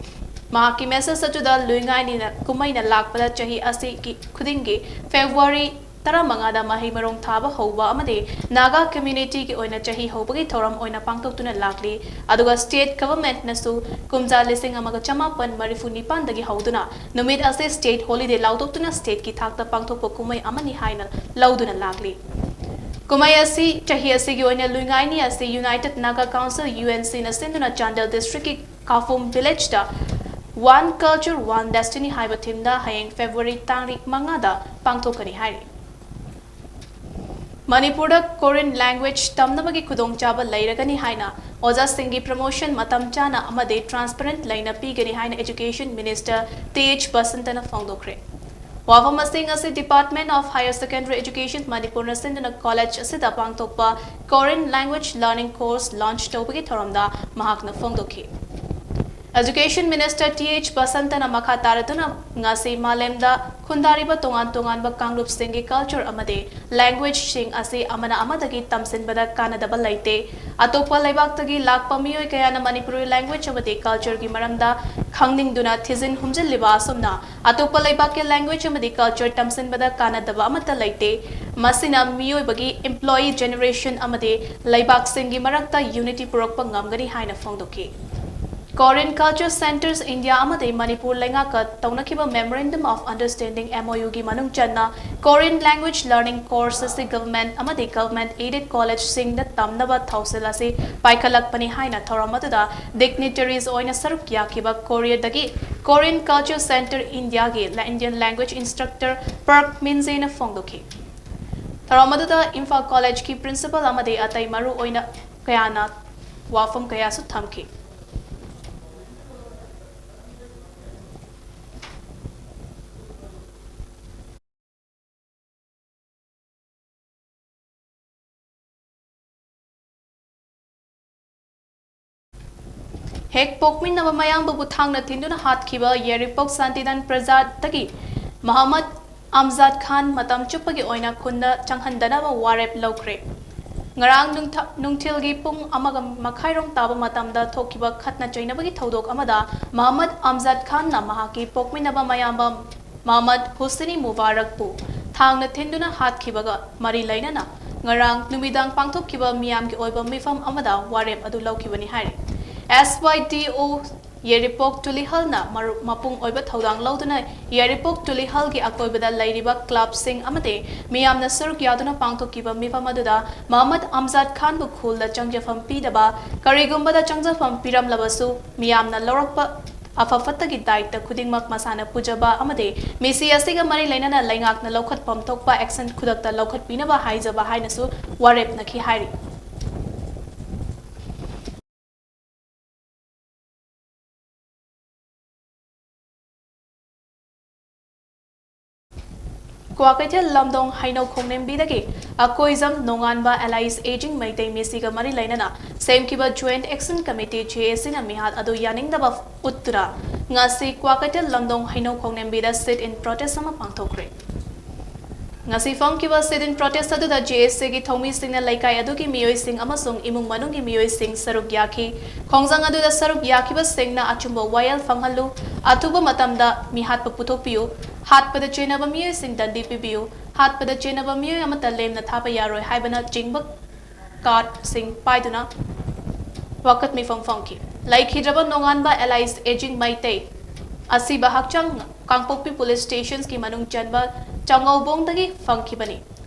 ꯃꯍꯥꯛꯀꯤ message ꯑꯗꯨꯗ ꯂꯨꯏꯉꯥꯏꯅꯤꯅ ꯀꯨꯝꯍꯩꯅ ꯂꯥꯛꯄꯗ ꯆꯍꯤ ꯑꯁꯤꯒꯤ ꯈꯨꯗꯤꯡꯒꯤ February ꯇꯔꯥꯃꯉꯥꯗ ꯃꯍꯩ ꯃꯔꯣꯡ ꯊꯥꯕ ꯍꯧꯕ ꯑꯃꯗꯤ ꯅꯥꯒꯥ communityꯒꯤ ꯑꯣꯏꯅ ꯆꯍꯤ ꯍꯧꯕꯒꯤ ꯊꯧꯔꯝ ꯑꯣꯏꯅ ꯄꯥꯡꯊꯣꯛꯇꯨꯅ ꯂꯥꯛꯂꯤ꯫ ꯑꯗꯨꯒ state governmentꯅꯁꯨ ꯀꯨꯝꯖꯥ ꯂꯤꯁꯤꯡ ꯑꯃꯒ ꯆꯃꯥꯄꯟ ꯃꯔꯤꯐꯨ ꯅꯤꯄꯥꯟꯗꯒꯤ ꯍꯧꯗꯨꯅ ꯅꯨꯃꯤꯠ ꯑꯁꯤ state holiday ꯂꯥꯎꯊꯣꯛꯇꯨꯅ stateꯀꯤ ꯊꯥꯛꯇ ꯄꯥꯡꯊꯣꯛꯄ ꯀꯨꯝꯍꯩ ꯑꯃꯅꯤ ꯍꯥꯏꯅ ꯂꯧꯗꯨꯅ ꯂꯥꯛꯂꯤ꯫ ꯀꯨꯝꯍꯩ ꯑꯁꯤ, ꯆꯍꯤ ꯑꯁꯤꯒꯤ ꯑꯣꯏꯅ ꯂꯨꯏꯉꯥꯏꯅꯤ ꯑꯁꯤ United Naga Council, UNCꯅ ꯁꯤꯟꯗꯨꯅ Chandel districtꯀꯤ ꯀꯥꯐꯨꯝ villageꯇ One Culture, One Destiny ꯍꯥꯏꯕ themeꯗ ꯍꯌꯦꯡ February ꯇꯥꯡ ꯃꯉꯥꯗ ꯄꯥꯡꯊꯣꯛꯀꯅꯤ ꯍꯥꯏꯔꯤ꯫ ꯃꯅꯤꯄꯨꯔꯗ Korean language ꯇꯝꯅꯕꯒꯤ ꯈꯨꯗꯣꯡꯆꯥꯕ ꯂꯩꯔꯒꯅꯤ ꯍꯥꯏꯅ ꯑꯣꯖꯥꯁꯤꯡꯒꯤ promotion ꯃꯇꯝ ꯆꯥꯅ ꯑꯃꯗꯤ transparent ꯂꯩꯅ ꯄꯤꯒꯅꯤ ꯍꯥꯏꯅ Education Minister T H ꯕꯁꯟꯇꯅ ꯐꯣꯡꯗꯣꯛꯈ꯭ꯔꯦ꯫ ꯋꯥꯐꯝ ꯑꯁꯤ ꯉꯁꯤ Department of Higher Secondary Education ꯃꯅꯤꯄꯨꯔꯅ ꯁꯤꯟꯗꯨꯅ college ꯑꯁꯤꯗ ꯄꯥꯡꯊꯣꯛꯄ Korean language learning course launch ꯇꯧꯕꯒꯤ ꯊꯧꯔꯝꯗ ꯃꯍꯥꯛꯅ ꯐꯣꯡꯗꯣꯛꯈꯤ꯫ Education Minister T H ꯕꯁꯟꯇꯅ ꯃꯈꯥ ꯇꯥꯔꯗꯨꯅ ꯉꯁꯤ ꯃꯥꯂꯦꯝꯗ ꯈꯨꯟꯗꯥꯔꯤꯕ ꯇꯣꯉꯥꯟ ꯇꯣꯉꯥꯟꯕ ꯀꯥꯡꯂꯨꯞꯁꯤꯡꯒꯤ culture ꯑꯃꯗꯤ language ꯁꯤꯡ ꯑꯁꯤ ꯑꯃꯅ ꯑꯃꯗꯒꯤ ꯇꯝꯁꯤꯟꯕꯗ ꯀꯥꯟꯅꯗꯕ ꯂꯩꯇꯦ꯫ ꯑꯇꯣꯞꯄ ꯂꯩꯕꯥꯛꯇꯒꯤ ꯂꯥꯛꯄ ꯃꯤꯑꯣꯏ ꯀꯌꯥꯅ ꯃꯅꯤꯄꯨꯔꯤ language ꯑꯃꯗꯤ culture ꯒꯤ ꯃꯔꯝꯗ ꯈꯪꯅꯤꯡꯗꯨꯅ ꯊꯤꯖꯤꯟ ꯍꯨꯝꯖꯤꯜꯂꯤꯕ ꯑꯁꯨꯝꯅ ꯑꯇꯣꯞꯄ ꯂꯩꯕꯥꯛꯀꯤ language ꯑꯃꯗꯤ culture ꯇꯝꯁꯤꯟꯕꯗ ꯀꯥꯟꯅꯗꯕ ꯑꯃꯠꯇ ꯂꯩꯇꯦ꯫ ꯃꯁꯤꯅ ꯃꯤꯑꯣꯏꯕꯒꯤ employee generation ꯑꯃꯗꯤ ꯂꯩꯕꯥꯛꯁꯤꯡꯒꯤ ꯃꯔꯛꯇ unity ꯄꯨꯔꯛꯄ ꯉꯝꯒꯅꯤ ꯍꯥꯏꯅ ꯐꯣꯡꯗꯣꯛꯈꯤ꯫ Korean Culture Centres India ꯑꯃꯗꯤ Manipur ꯂꯩꯉꯥꯛꯀ ꯇꯧꯅꯈꯤꯕ Memorandum of Understanding, M O U ꯒꯤ ꯃꯅꯨꯡ ꯆꯟꯅ Korean language learning course ꯑꯁꯤ government ꯑꯃꯗꯤ government aided college ꯁꯤꯡꯗ ꯇꯝꯅꯕ ꯊꯧꯁꯤꯜ ꯑꯁꯤ ꯄꯥꯏꯈꯠꯂꯛꯄꯅꯤ ꯍꯥꯏꯅ ꯊꯧꯔꯝ ꯑꯗꯨꯗ dignitaries ꯑꯣꯏꯅ ꯁꯔꯨꯛ ꯌꯥꯈꯤꯕ ꯀꯣꯔꯤꯌꯥꯗꯒꯤ Korean Culture Centre India ꯒꯤ Indian language instructor Park Min Jae ꯅ ꯐꯣꯡꯗꯣꯛꯈꯤ꯫ ꯊꯧꯔꯝ ꯑꯗꯨꯗ ꯏꯝꯐꯥꯜ college ꯀꯤ principal ꯑꯃꯗꯤ ꯑꯇꯩ ꯃꯔꯨ ꯑꯣꯏꯅ ꯀꯌꯥꯅ ꯋꯥꯐꯝ ꯀꯌꯥꯁꯨ ꯊꯝꯈꯤ꯫ ꯍꯦꯛ ꯄꯣꯛꯃꯤꯟꯅꯕ ꯃꯌꯥꯝꯕꯕꯨ ꯊꯥꯡꯅ ꯊꯤꯟꯗꯨꯅ ꯍꯥꯠꯈꯤꯕ ꯌꯥꯏꯔꯤꯄꯣꯛ ꯁꯥꯟꯇꯤꯗꯥꯟ ꯄ꯭ꯔꯖꯥꯗꯒꯤ ꯃꯍꯃꯗ ꯑꯝꯖꯥꯗ ꯈꯥꯟ ꯃꯇꯝ ꯆꯨꯞꯄꯒꯤ ꯑꯣꯏꯅ ꯈꯨꯟꯗ ꯆꯪꯍꯟꯗꯅꯕ ꯋꯥꯔꯦꯞ ꯂꯧꯈ꯭ꯔꯦ꯫ ꯉꯔꯥꯡ ꯅꯨꯡꯊ-, ꯅꯨꯡꯊꯤꯜꯒꯤ ꯄꯨꯡ ꯑꯃꯒ ꯃꯈꯥꯏꯔꯣꯝ ꯇꯥꯕ ꯃꯇꯝꯗ ꯊꯣꯛꯈꯤꯕ ꯈꯠꯅ ꯆꯩꯅꯕꯒꯤ ꯊꯧꯗꯣꯛ ꯑꯃꯗ ꯃꯍꯃꯗ ꯑꯝꯖꯥꯗ ꯈꯥꯟꯅ ꯃꯍꯥꯛꯀꯤ ꯄꯣꯛꯃꯤꯟꯅꯕ ꯃꯌꯥꯝꯕ ꯃꯍꯃꯗ ꯍꯨꯁꯤꯅꯤ ꯃꯨꯕꯥꯔꯛꯄꯨ ꯊꯥꯡꯅ ꯊꯤꯟꯗꯨꯅ ꯍꯥꯠꯈꯤꯕꯒ ꯃꯔꯤ ꯂꯩꯅꯅ ꯉꯔꯥꯡ ꯅꯨꯃꯤꯗꯥꯡ ꯄꯥꯡꯊꯣꯛꯈꯤꯕ ꯃꯤꯌꯥꯝꯒꯤ ꯑꯣꯏꯕ ꯃꯤꯐꯝ ꯑꯃꯗ ꯋꯥꯔꯦꯞ ꯑꯗꯨ ꯂꯧꯈꯤꯕꯅꯤ ꯍꯥꯏꯔꯤ꯫ S Y D O ꯌꯥꯏꯔꯤꯄꯣꯛ ꯇꯨꯂꯤꯍꯜꯅ ꯃꯔꯨ-, ꯃꯄꯨꯡ ꯑꯣꯏꯕ ꯊꯧꯗꯥꯡ ꯂꯧꯗꯨꯅ ꯌꯥꯏꯔꯤꯄꯣꯛ ꯇꯨꯂꯤꯍꯜꯒꯤ ꯑꯀꯣꯏꯕꯗ ꯂꯩꯔꯤꯕ club ꯁꯤꯡ ꯑꯃꯗꯤ ꯃꯤꯌꯥꯝꯅ ꯁꯔꯨꯛ ꯌꯥꯗꯨꯅ ꯄꯥꯡꯊꯣꯛꯈꯤꯕ ꯃꯤꯐꯝ ꯑꯗꯨꯗ ꯃꯍꯃꯗ ꯑꯝꯖꯥꯗ ꯈꯥꯟꯕꯨ ꯈꯨꯜꯗ ꯆꯪꯖꯐꯝ ꯄꯤꯗꯕ, ꯀꯔꯤꯒꯨꯝꯕꯗ ꯆꯪꯖꯐꯝ ꯄꯤꯔꯝꯂꯕꯁꯨ ꯃꯤꯌꯥꯝꯅ ꯂꯧꯔꯛꯄ ꯑꯐ ꯐꯠꯇꯒꯤ ꯗꯥꯏꯇ ꯈꯨꯗꯤꯡꯃꯛ ꯃꯁꯥꯅ ꯄꯨꯖꯕ ꯑꯃꯗꯤ ꯃꯤꯁꯤ ꯑꯁꯤꯒ ꯃꯔꯤ ꯂꯩꯅꯅ ꯂꯩꯉꯥꯛꯅ ꯂꯧꯈꯠꯐꯝ ꯊꯣꯛꯄ action ꯈꯨꯗꯛꯇ ꯂꯧꯈꯠꯄꯤꯅꯕ ꯍꯥꯏꯖꯕ ꯍꯥꯏꯅꯁꯨ ꯋꯥꯔꯦꯞꯅꯈꯤ ꯍꯥꯏꯔꯤ꯫ ꯀ꯭ꯋꯥꯀꯩꯊꯦꯜ ꯂꯝꯗꯣꯡ ꯍꯩꯅꯧ ꯈꯣꯡꯅꯦꯝꯕꯤꯗꯒꯤ ꯑꯀꯣꯏꯖꯝ ꯅꯣꯡꯉꯥꯟꯕ alias ꯑꯦꯖꯤꯡ ꯃꯩꯇꯩ ꯃꯤꯁꯤꯒ ꯃꯔꯤ ꯂꯩꯅꯅ ꯁꯦꯝꯈꯤꯕ Joint Action Committee, JAC, ꯅ ꯃꯤꯍꯥꯠ ꯑꯗꯨ ꯌꯥꯅꯤꯡꯗꯕ ꯎꯠꯇꯨꯅ ꯉꯁꯤ ꯀ꯭ꯋꯥꯀꯩꯊꯦꯜ ꯂꯝꯗꯣꯡ ꯍꯩꯅꯧ ꯈꯣꯡꯅꯦꯝꯕꯤꯗ sit in protest ꯑꯃ ꯄꯥꯡꯊꯣꯛꯈ꯭ꯔꯦ꯫ ꯉꯁꯤ ꯐꯝꯈꯤꯕ sit in protest ꯑꯗꯨꯗ JAC ꯒꯤ ꯊꯧꯃꯤꯁꯤꯡꯅ ꯂꯩꯀꯥꯏ ꯑꯗꯨꯒꯤ ꯃꯤꯑꯣꯏꯁꯤꯡ ꯑꯃꯁꯨꯡ ꯏꯃꯨꯡ ꯃꯅꯨꯡꯒꯤ ꯃꯤꯑꯣꯏꯁꯤꯡ ꯁꯔꯨꯛ ꯌꯥꯈꯤ꯫ ꯈꯣꯡꯖꯪ ꯑꯗꯨꯗ ꯁꯔꯨꯛ ꯌꯥꯈꯤꯕꯁꯤꯡꯅ ꯑꯆꯨꯝꯕ ꯋꯥꯌꯦꯜ ꯐꯪꯍꯜꯂꯨ, ꯑꯊꯨꯕ ꯃꯇꯝꯗ ꯃꯤꯍꯥꯠꯄ ꯄꯨꯊꯣꯛꯄꯤꯌꯨ, ꯍꯥꯠꯄꯗ ꯆꯦꯟꯅꯕ ꯃꯤꯑꯣꯏꯁꯤꯡ ꯗꯟꯗꯤ ꯄꯤꯕꯤꯌꯨ, ꯍꯥꯠꯄꯗ ꯆꯦꯟꯅꯕ ꯃꯤꯑꯣꯏ ꯑꯃꯠꯇ ꯂꯦꯝꯅ ꯊꯥꯕ ꯌꯥꯔꯣꯏ ꯍꯥꯏꯕꯅꯆꯤꯡꯕ card ꯁꯤꯡ ꯄꯥꯏꯗꯨꯅ ꯋꯥꯀꯠ ꯃꯤꯐꯝ ꯐꯝꯈꯤ꯫ ꯂꯩꯈꯤꯗ꯭ꯔꯕ ꯅꯣꯡꯉꯥꯟꯕ alias ꯑꯦꯖꯤꯡ ꯃꯩꯇꯩ ꯑꯁꯤꯕ ꯍꯛꯆꯥꯡ ꯀꯥꯡꯄꯣꯛꯄꯤ police station ꯒꯤ ꯃꯅꯨꯡ ꯆꯟꯕ ꯆꯥꯉꯧꯕꯣꯡꯗꯒꯤ ꯐꯪꯈꯤꯕꯅꯤ꯫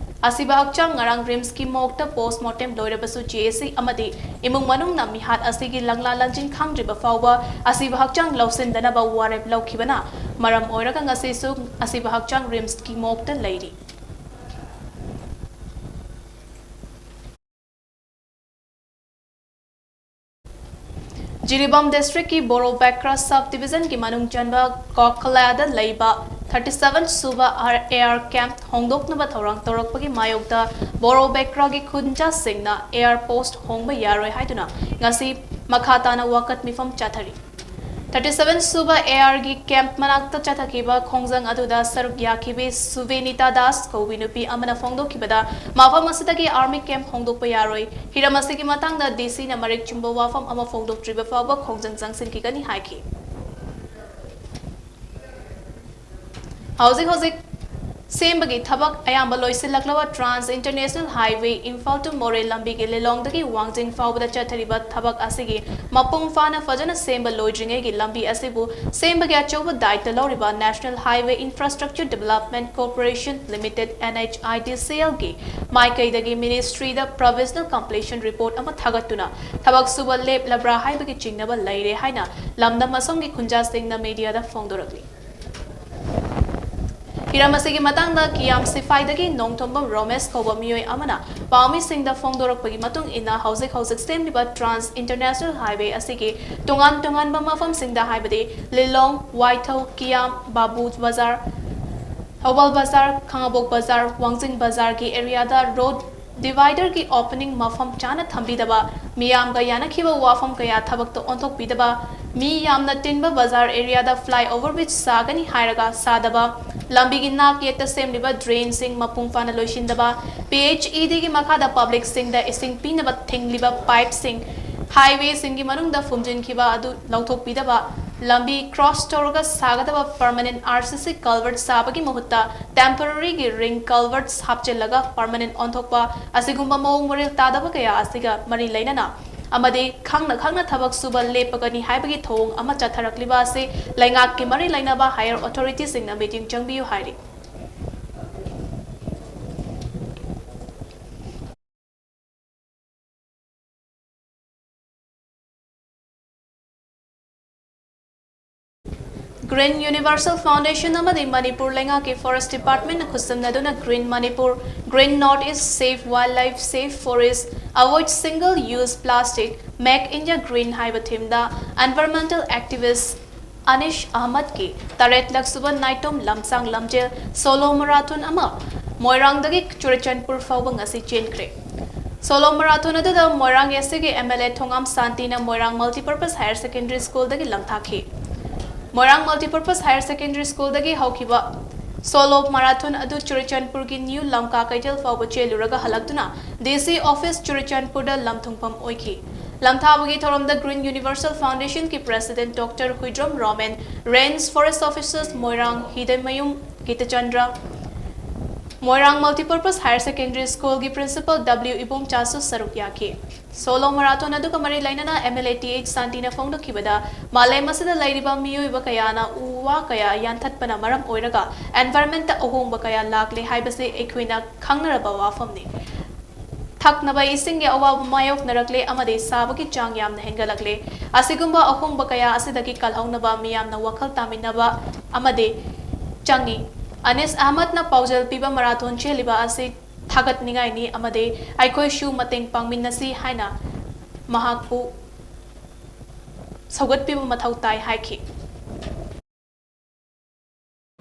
ꯑꯁꯤꯕ ꯍꯛꯆꯥꯡ ꯉꯔꯥꯡ RIMS ꯀꯤ morgue ꯇ post mortem ꯂꯣꯏꯔꯕꯁꯨ, JAC ꯑꯃꯗꯤ ꯏꯃꯨꯡ ꯃꯅꯨꯡꯅ ꯃꯤꯍꯥꯠ ꯑꯁꯤꯒꯤ ꯂꯪꯂꯥ ꯂꯪꯖꯤꯡ ꯈꯪꯗ꯭ꯔꯤꯕ ꯐꯥꯎꯕ ꯑꯁꯤꯕ ꯍꯛꯆꯥꯡ ꯂꯧꯁꯤꯟꯗꯅꯕ ꯋꯥꯔꯦꯞ ꯂꯧꯈꯤꯕꯅ ꯃꯔꯝ ꯑꯣꯏꯔꯒ ꯉꯁꯤꯁꯨ ꯑꯁꯤꯕ ꯍꯛꯆꯥꯡ RIMS ꯀꯤ morgue ꯇ ꯂꯩꯔꯤ꯫ ꯖꯤꯔꯤꯕꯥꯝ district ꯀꯤ ꯕꯣꯔꯣꯕꯦꯀ꯭ꯔꯥ sub division ꯒꯤ ꯃꯅꯨꯡ ꯆꯟꯕ ꯀꯣꯀꯂꯥꯗ ꯂꯩꯕ thirty seven ꯁꯨꯕ AR camp ꯍꯣꯡꯗꯣꯛꯅꯕ ꯊꯧꯔꯥꯡ ꯇꯧꯔꯛꯄꯒꯤ ꯃꯥꯌꯣꯛꯇ ꯕꯣꯔꯣꯕꯦꯀ꯭ꯔꯥꯒꯤ ꯈꯨꯟꯖꯥꯁꯤꯡꯅ AR post ꯍꯣꯡꯕ ꯌꯥꯔꯣꯏ ꯍꯥꯏꯗꯨꯅ ꯉꯁꯤ ꯃꯈꯥ ꯇꯥꯅ ꯋꯥꯀꯠ ꯃꯤꯐꯝ ꯆꯠꯊꯔꯤ꯫ Thirty seven ꯁꯨꯕ AR ꯒꯤ camp ꯃꯅꯥꯛꯇ ꯆꯠꯊꯈꯤꯕ ꯈꯣꯡꯖꯪ ꯑꯗꯨꯗ ꯁꯔꯨꯛ ꯌꯥꯈꯤꯕꯤ ꯁꯨꯕꯦꯅꯤꯇꯥ ꯗꯥꯁ ꯀꯧꯕꯤ ꯅꯨꯄꯤ ꯑꯃꯅ ꯐꯣꯡꯗꯣꯛꯈꯤꯕꯗ, ꯃꯐꯝ ꯑꯁꯤꯗꯒꯤ army camp ꯍꯣꯡꯗꯣꯛꯄ ꯌꯥꯔꯣꯏ, ꯍꯤꯔꯝ ꯑꯁꯤꯒꯤ ꯃꯇꯥꯡꯗ DC ꯅ ꯃꯔꯤꯛ ꯆꯨꯝꯕ ꯋꯥꯐꯝ ꯑꯃ ꯐꯣꯡꯗꯣꯛꯇ꯭ꯔꯤꯕ ꯐꯥꯎꯕ ꯈꯣꯡꯖꯪ ꯆꯪꯁꯤꯟꯈꯤꯒꯅꯤ ꯍꯥꯏꯈꯤ꯫ ꯍꯧꯖꯤꯛ ꯍꯧꯖꯤꯛ ꯁꯦꯝꯕꯒꯤ ꯊꯕꯛ ꯑꯌꯥꯝꯕ ꯂꯣꯏꯁꯤꯜꯂꯛꯂꯕ Trans International Highway Imphal to Moreh ꯂꯝꯕꯤꯒꯤ ꯂꯤꯂꯣꯡꯗꯒꯤ ꯋꯥꯡꯖꯤꯡ ꯐꯥꯎꯕꯗ ꯆꯠꯊꯔꯤꯕ ꯊꯕꯛ ꯑꯁꯤꯒꯤ ꯃꯄꯨꯡ ꯐꯥꯅ ꯐꯖꯅ ꯁꯦꯝꯕ ꯂꯣꯏꯗ꯭ꯔꯤꯉꯩꯒꯤ ꯂꯝꯕꯤ ꯑꯁꯤꯕꯨ ꯁꯦꯝꯕꯒꯤ ꯑꯆꯧꯕ ꯗꯥꯏꯇ ꯂꯧꯔꯤꯕ National Highway Infrastructure Development Corporation Limited, NHIDCL ꯒꯤ ꯃꯥꯏꯀꯩꯗꯒꯤ ministry ꯗ provisional completion report ꯑꯃ ꯊꯥꯒꯠꯇꯨꯅ ꯊꯕꯛ ꯁꯨꯕ ꯂꯦꯞꯂꯕ꯭ꯔꯥ ꯍꯥꯏꯕꯒꯤ ꯆꯤꯡꯅꯕ ꯂꯩꯔꯦ ꯍꯥꯏꯅ ꯂꯝꯗꯝ ꯑꯁꯣꯝꯒꯤ ꯈꯨꯟꯖꯥꯁꯤꯡꯅ media ꯗ ꯐꯣꯡꯗꯣꯔꯛꯂꯤ꯫ ꯍꯤꯔꯝ ꯑꯁꯤꯒꯤ ꯃꯇꯥꯡꯗ ꯀꯤꯌꯥꯝ ꯁꯤꯐꯥꯏꯗꯒꯤ ꯅꯣꯡꯊꯣꯝꯕꯝ ꯔꯣꯃꯦꯁ ꯀꯧꯕ ꯃꯤꯑꯣꯏ ꯑꯃꯅ ꯄꯥꯎꯃꯤꯁꯤꯡꯗ ꯐꯣꯡꯗꯣꯔꯛꯄꯒꯤ ꯃꯇꯨꯡ ꯏꯟꯅ, ꯍꯧꯖꯤꯛ ꯍꯧꯖꯤꯛ ꯁꯦꯝꯂꯤꯕ Trans International Highway ꯑꯁꯤꯒꯤ ꯇꯣꯉꯥꯟ ꯇꯣꯉꯥꯟꯕ ꯃꯐꯝꯁꯤꯡꯗ, ꯍꯥꯏꯕꯗꯤ ꯂꯤꯂꯣꯡ, ꯋꯥꯏꯊꯧ, ꯀꯤꯌꯥꯝ, ꯕꯥꯕꯨ ꯕꯖꯥꯔ, ꯊꯧꯕꯥꯜ ꯕꯖꯥꯔ, ꯈꯥꯉꯕꯣꯛ ꯕꯖꯥꯔ, ꯋꯥꯡꯖꯤꯡ ꯕꯖꯥꯔꯒꯤ area ꯗ road divider ꯒꯤ opening ꯃꯐꯝ ꯆꯥꯅ ꯊꯝꯕꯤꯗꯕ, ꯃꯤꯌꯥꯝꯒ ꯌꯥꯅꯈꯤꯕ ꯋꯥꯐꯝ ꯀꯌꯥ ꯊꯕꯛꯇ ꯑꯣꯟꯊꯣꯛꯄꯤꯗꯕ, ꯃꯤ ꯌꯥꯝꯅ ꯇꯤꯟꯕ ꯕꯖꯥꯔ area ꯗ flyover bridge ꯁꯥꯒꯅꯤ ꯍꯥꯏꯔꯒ ꯁꯥꯗꯕ, ꯂꯝꯕꯤꯒꯤ ꯅꯥꯛ ꯌꯦꯠꯇ ꯁꯦꯝꯂꯤꯕ drain ꯁꯤꯡ ꯃꯄꯨꯡ ꯐꯥꯅ ꯂꯣꯏꯁꯤꯟꯗꯕ, PHED ꯒꯤ ꯃꯈꯥꯗ public ꯁꯤꯡꯗ ꯏꯁꯤꯡ ꯄꯤꯅꯕ ꯊꯤꯡꯂꯤꯕ pipe ꯁꯤꯡ, highway ꯁꯤꯡꯒꯤ ꯃꯅꯨꯡꯗ ꯐꯨꯝꯖꯤꯟꯈꯤꯕ ꯑꯗꯨ ꯂꯧꯊꯣꯛꯄꯤꯗꯕ, ꯂꯝꯕꯤ cross ꯇꯧꯔꯒ ꯁꯥꯒꯗꯕ permanent RCC culvert ꯁꯥꯕꯒꯤ ꯃꯍꯨꯠꯇ temporary ꯒꯤ ring culverts ꯍꯥꯞꯆꯤꯜꯂꯒ permanent ꯑꯣꯟꯊꯣꯛꯄ, ꯑꯁꯤꯒꯨꯝꯕ ꯃꯑꯣꯡ ꯃꯔꯤꯜ ꯇꯥꯗꯕ ꯀꯌꯥ ꯑꯁꯤꯒ ꯃꯔꯤ ꯂꯩꯅꯅ ꯑꯃꯗꯤ ꯈꯪꯅ ꯈꯪꯅ ꯊꯕꯛ ꯁꯨꯕ ꯂꯦꯞꯄꯒꯅꯤ ꯍꯥꯏꯕꯒꯤ ꯊꯧꯑꯣꯡ ꯑꯃ ꯆꯠꯊꯔꯛꯂꯤꯕ ꯑꯁꯤ ꯂꯩꯉꯥꯛꯀꯤ ꯃꯔꯤ ꯂꯩꯅꯕ higher authority ꯁꯤꯡꯅ ꯃꯤꯠꯌꯦꯡ ꯆꯪꯕꯤꯌꯨ ꯍꯥꯏꯔꯤ꯫ Green Universal Foundation ꯑꯃꯗꯤ ꯃꯅꯤꯄꯨꯔ ꯂꯩꯉꯥꯛꯀꯤ Forest Department ꯅ ꯈꯨꯠꯁꯝꯅꯗꯨꯅ Green Manipur, Green North East, Save Wildlife, Save Forest, Avoid Single Use Plastic, Make India Green ꯍꯥꯏꯕ theme ꯗ environmental activist ꯑꯅꯤꯁ ꯑꯍꯃꯗꯀꯤ ꯇꯔꯦꯠꯂꯛ ꯁꯨꯕ ꯅꯥꯏꯇꯣꯝ ꯂꯝꯁꯥꯡ ꯂꯝꯖꯦꯜ Solo Marathon ꯑꯃ ꯃꯣꯏꯔꯥꯡꯗꯒꯤ ꯆꯨꯔꯆꯥꯟꯄꯨꯔ ꯐꯥꯎꯕ ꯉꯁꯤ ꯆꯦꯟꯈ꯭ꯔꯦ꯫ Solo Marathon ꯑꯗꯨꯗ ꯃꯣꯏꯔꯥꯡ AC ꯒꯤ MLA ꯊꯣꯉꯥꯝ ꯁꯥꯟꯇꯤꯅ ꯃꯣꯏꯔꯥꯡ Multipurpose Higher Secondary School ꯗꯒꯤ ꯂꯝꯊꯥꯈꯤ꯫ ꯃꯣꯏꯔꯥꯡ Multipurpose Higher Secondary School ꯗꯒꯤ ꯍꯧꯈꯤꯕ Solo Marathon ꯑꯗꯨ ꯆꯨꯔꯆꯥꯟꯄꯨꯔꯒꯤ New ꯂꯝꯀꯥ ꯀꯩꯊꯦꯜ ꯐꯥꯎꯕ ꯆꯦꯜꯂꯨꯔꯒ ꯍꯜꯂꯛꯇꯨꯅ DC office ꯆꯨꯔꯆꯥꯟꯄꯨꯔꯗ ꯂꯝꯊꯨꯡꯐꯝ ꯑꯣꯏꯈꯤ꯫ ꯂꯝꯊꯥꯕꯒꯤ ꯊꯧꯔꯝꯗ Green Universal Foundation ꯒꯤ President Doctor Huidrom Roman, Range Forest Officers ꯃꯣꯏꯔꯥꯡ ꯍꯤꯗꯃꯌꯨꯝ ꯒꯤꯇꯆꯟꯗ꯭ꯔ, ꯃꯣꯏꯔꯥꯡ Multipurpose Higher Secondary Schoolꯒꯤ Principal W ꯏꯕꯣꯝꯆꯥꯁꯨ ꯁꯔꯨꯛ ꯌꯥꯈꯤ꯫ Solo Marathon ꯑꯗꯨꯒ ꯃꯔꯤ ꯂꯩꯅꯅ MLA th ꯁꯥꯟꯇꯤꯅ ꯐꯣꯡꯗꯣꯛꯈꯤꯕꯗ, ꯃꯥꯂꯦꯝ ꯑꯁꯤꯗ ꯂꯩꯔꯤꯕ ꯃꯤꯑꯣꯏꯕ ꯀꯌꯥꯅ ꯎ ꯋꯥ ꯀꯌꯥ ꯌꯥꯟꯊꯠꯄꯅ ꯃꯔꯝ ꯑꯣꯏꯔꯒ environmentꯇ ꯑꯍꯣꯡꯕ ꯀꯌꯥ ꯂꯥꯛꯂꯦ ꯍꯥꯏꯕꯁꯤ ꯑꯩꯈꯣꯏꯅ ꯈꯪꯅꯔꯕ ꯋꯥꯐꯝꯅꯤ꯫ ꯊꯛꯅꯕ ꯏꯁꯤꯡꯒꯤ ꯑꯋꯥꯕ ꯃꯥꯌꯣꯛꯅꯔꯛꯂꯦ ꯑꯃꯗꯤ ꯁꯥꯕꯒꯤ ꯆꯥꯡ ꯌꯥꯝꯅ ꯍꯦꯟꯒꯠꯂꯛꯂꯦ꯫ ꯑꯁꯤꯒꯨꯝꯕ ꯑꯍꯣꯡꯕ ꯀꯌꯥ ꯑꯁꯤꯗꯒꯤ ꯀꯜꯍꯧꯅꯕ ꯃꯤꯌꯥꯝꯅ ꯋꯥꯈꯜ ꯇꯥꯃꯤꯟꯅꯕ ꯑꯃꯗꯤ ꯆꯪꯏ꯫ ꯑꯅꯤꯁ ꯑꯍꯃꯗꯅ ꯄꯥꯎꯖꯦꯜ ꯄꯤꯕ marathon ꯆꯦꯜꯂꯤꯕ ꯑꯁꯤ ꯊꯥꯒꯠꯅꯤꯡꯉꯥꯏꯅꯤ ꯑꯃꯗꯤ ꯑꯩꯈꯣꯏꯁꯨ ꯃꯇꯦꯡ ꯄꯥꯡꯃꯤꯟꯅꯁꯤ ꯍꯥꯏꯅ ꯃꯍꯥꯛꯄꯨ ꯁꯧꯒꯠꯄꯤꯕ ꯃꯊꯧ ꯇꯥꯏ ꯍꯥꯏꯈꯤ꯫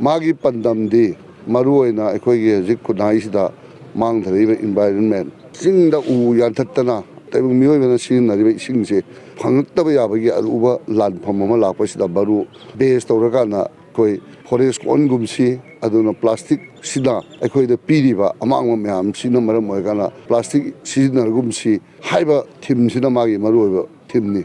ꯃꯥꯒꯤ ꯄꯥꯟꯗꯝꯗꯤ ꯃꯔꯨꯑꯣꯏꯅ ꯑꯩꯈꯣꯏꯒꯤ ꯍꯧꯖꯤꯛ ꯈꯨꯟꯅꯥꯏꯁꯤꯗ ꯃꯥꯡꯊꯔꯛꯏꯕ environment, ꯆꯤꯡꯗ ꯎ ꯌꯥꯟꯊꯠꯇꯅ ꯇꯥꯏꯕꯪ ꯃꯤꯑꯣꯏꯕꯅ ꯁꯤꯖꯤꯟꯅꯔꯤꯕ ꯏꯁꯤꯡꯁꯦ ꯐꯪꯉꯛꯇꯕ ꯌꯥꯕꯒꯤ ꯑꯔꯨꯕ ꯂꯥꯟꯐꯝ ꯑꯃ ꯂꯥꯛꯄꯁꯤꯗ ꯃꯔꯨ base ꯇꯧꯔꯀꯥꯟꯗ ꯑꯩꯈꯣꯏ forest ꯀꯣꯟꯒꯨꯝꯁꯤ, ꯑꯗꯨꯅ plasticꯁꯤꯅ ꯑꯩꯈꯣꯏꯗ ꯄꯤꯔꯤꯕ ꯑꯃꯥꯡꯕ ꯃꯌꯥꯝꯁꯤꯅ ꯃꯔꯝ ꯑꯣꯏꯔꯀꯥꯟꯗ plastic ꯁꯤꯖꯤꯟꯅꯔꯒꯨꯝꯁꯤ ꯍꯥꯏꯕ themeꯁꯤꯅ ꯃꯥꯒꯤ ꯃꯔꯨꯑꯣꯏꯕ themeꯅꯤ꯫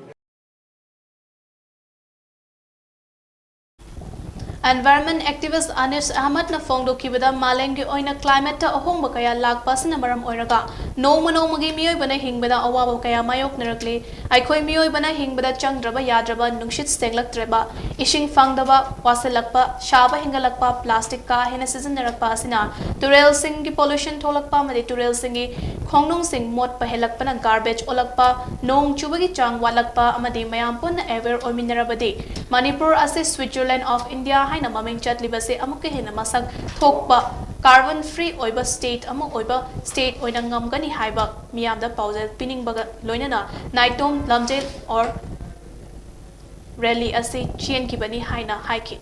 Environment activist ꯑꯅꯤꯁ ꯑꯍꯃꯗꯅ ꯐꯣꯡꯗꯣꯛꯈꯤꯕꯗ, ꯃꯥꯂꯦꯝꯒꯤ ꯑꯣꯏꯅ climateꯇ ꯑꯍꯣꯡꯕ ꯀꯌꯥ ꯂꯥꯛꯄ ꯑꯁꯤꯅ ꯃꯔꯝ ꯑꯣꯏꯔꯒ ꯅꯣꯡꯃ ꯅꯣꯡꯃꯒꯤ ꯃꯤꯑꯣꯏꯕꯅ ꯍꯤꯡꯕꯗ ꯑꯋꯥꯕ ꯀꯌꯥ ꯃꯥꯌꯣꯛꯅꯔꯛꯂꯤ꯫ ꯑꯩꯈꯣꯏ ꯃꯤꯑꯣꯏꯕꯅ ꯍꯤꯡꯕꯗ ꯆꯪꯗ꯭ꯔꯕ ꯌꯥꯗ꯭ꯔꯕ ꯅꯨꯡꯁꯤꯠ ꯁꯦꯡꯂꯛꯇ꯭ꯔꯕ, ꯏꯁꯤꯡ ꯐꯪꯗꯕ, ꯋꯥꯁꯤꯜꯂꯛꯄ, ꯁꯥꯕ ꯍꯦꯟꯒꯠꯂꯛꯄ, plastic ꯀꯥ ꯍꯦꯟꯅ ꯁꯤꯖꯤꯟꯅꯔꯛꯄ ꯑꯁꯤꯅ ꯇꯨꯔꯦꯜꯁꯤꯡꯒꯤ pollution ꯊꯣꯛꯂꯛꯄ ꯑꯃꯗꯤ ꯇꯨꯔꯦꯜꯁꯤꯡꯒꯤ ꯈꯣꯡꯅꯨꯡꯁꯤꯡ ꯃꯣꯠꯄ ꯍꯦꯜꯂꯛꯄꯅ garbage ꯑꯣꯜꯂꯛꯄ, ꯅꯣꯡ ꯆꯨꯕꯒꯤ ꯆꯥꯡ ꯋꯥꯠꯂꯛꯄ ꯑꯃꯗꯤ ꯃꯌꯥꯝ ꯄꯨꯟꯅ aware ꯑꯣꯏꯃꯤꯟꯅꯔꯕꯗꯤ ꯃꯅꯤꯄꯨꯔ ꯑꯁꯤ Switzerland of India ꯍꯥꯏꯅ ꯃꯃꯤꯡ ꯆꯠꯂꯤꯕꯁꯦ ꯑꯃꯨꯛꯀ ꯍꯦꯟꯅ ꯃꯁꯛ ꯊꯣꯛꯄ carbon free ꯑꯣꯏꯕ state ꯑꯃ ꯑꯣꯏꯕ state ꯑꯣꯏꯅ ꯉꯝꯒꯅꯤ ꯍꯥꯏꯕ ꯃꯤꯌꯥꯝꯗ ꯄꯥꯎꯖꯦꯜ ꯄꯤꯅꯤꯡꯕꯒ ꯂꯣꯏꯅꯅ ꯅꯥꯏꯇꯣꯝ ꯂꯝꯖꯦꯜ or rally ꯑꯁꯤ ꯆꯦꯟꯈꯤꯕꯅꯤ ꯍꯥꯏꯅ ꯍꯥꯏꯈꯤ꯫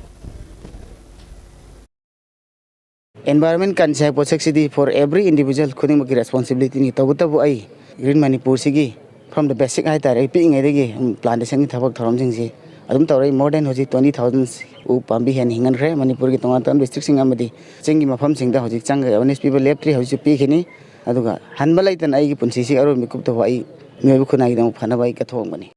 Environment conscious ꯍꯥꯏꯕ ꯄꯣꯠꯁꯛꯁꯤꯗꯤ for every individual ꯈꯨꯗꯤꯡꯃꯛꯀꯤ responsibilityꯅꯤ꯫ ꯇꯧꯕꯇꯕꯨ ꯑꯩ Green ꯃꯅꯤꯄꯨꯔꯁꯤꯒꯤ from the basic ꯍꯥꯏꯇꯥꯔꯦ, ꯑꯩ ꯄꯤꯛꯏꯉꯩꯗꯒꯤ plantationꯒꯤ ꯊꯕꯛ ꯊꯧꯔꯝꯁꯤꯡꯁꯤ ꯑꯗꯨꯝ ꯇꯧꯔꯛꯏ꯫ More than ꯍꯧꯖꯤꯛ twenty thousand ꯎ ꯄꯥꯝꯕꯤ ꯍꯦꯟꯅ ꯍꯤꯡꯍꯟꯈ꯭ꯔꯦ꯫ ꯃꯅꯤꯄꯨꯔꯒꯤ ꯇꯣꯉꯥꯟ ꯇꯣꯉꯥꯟꯕ districtꯁꯤꯡ ꯑꯃꯗꯤ ꯆꯤꯡꯒꯤ ꯃꯐꯝꯁꯤꯡꯗ ꯍꯧꯖꯤꯛ ꯆꯪꯉꯒ awareness ꯄꯤꯕ ꯂꯦꯞꯇ꯭ꯔꯤ, ꯍꯧꯖꯤꯛꯁꯨ ꯄꯤꯈꯤꯅꯤ꯫ ꯑꯗꯨꯒ ꯍꯟꯕ ꯂꯩꯇꯅ ꯑꯩꯒꯤ ꯄꯨꯟꯁꯤꯁꯤꯒꯤ ꯑꯔꯣꯏꯕ ꯃꯤꯀꯨꯞꯇ ꯐꯥꯎ ꯑꯩ ꯃꯤꯑꯣꯏꯕ ꯈꯨꯟꯅꯥꯏꯒꯤꯗꯃꯛ ꯐꯅꯕ ꯑꯩ ꯀꯠꯊꯣꯛꯑꯝꯒꯅꯤ꯫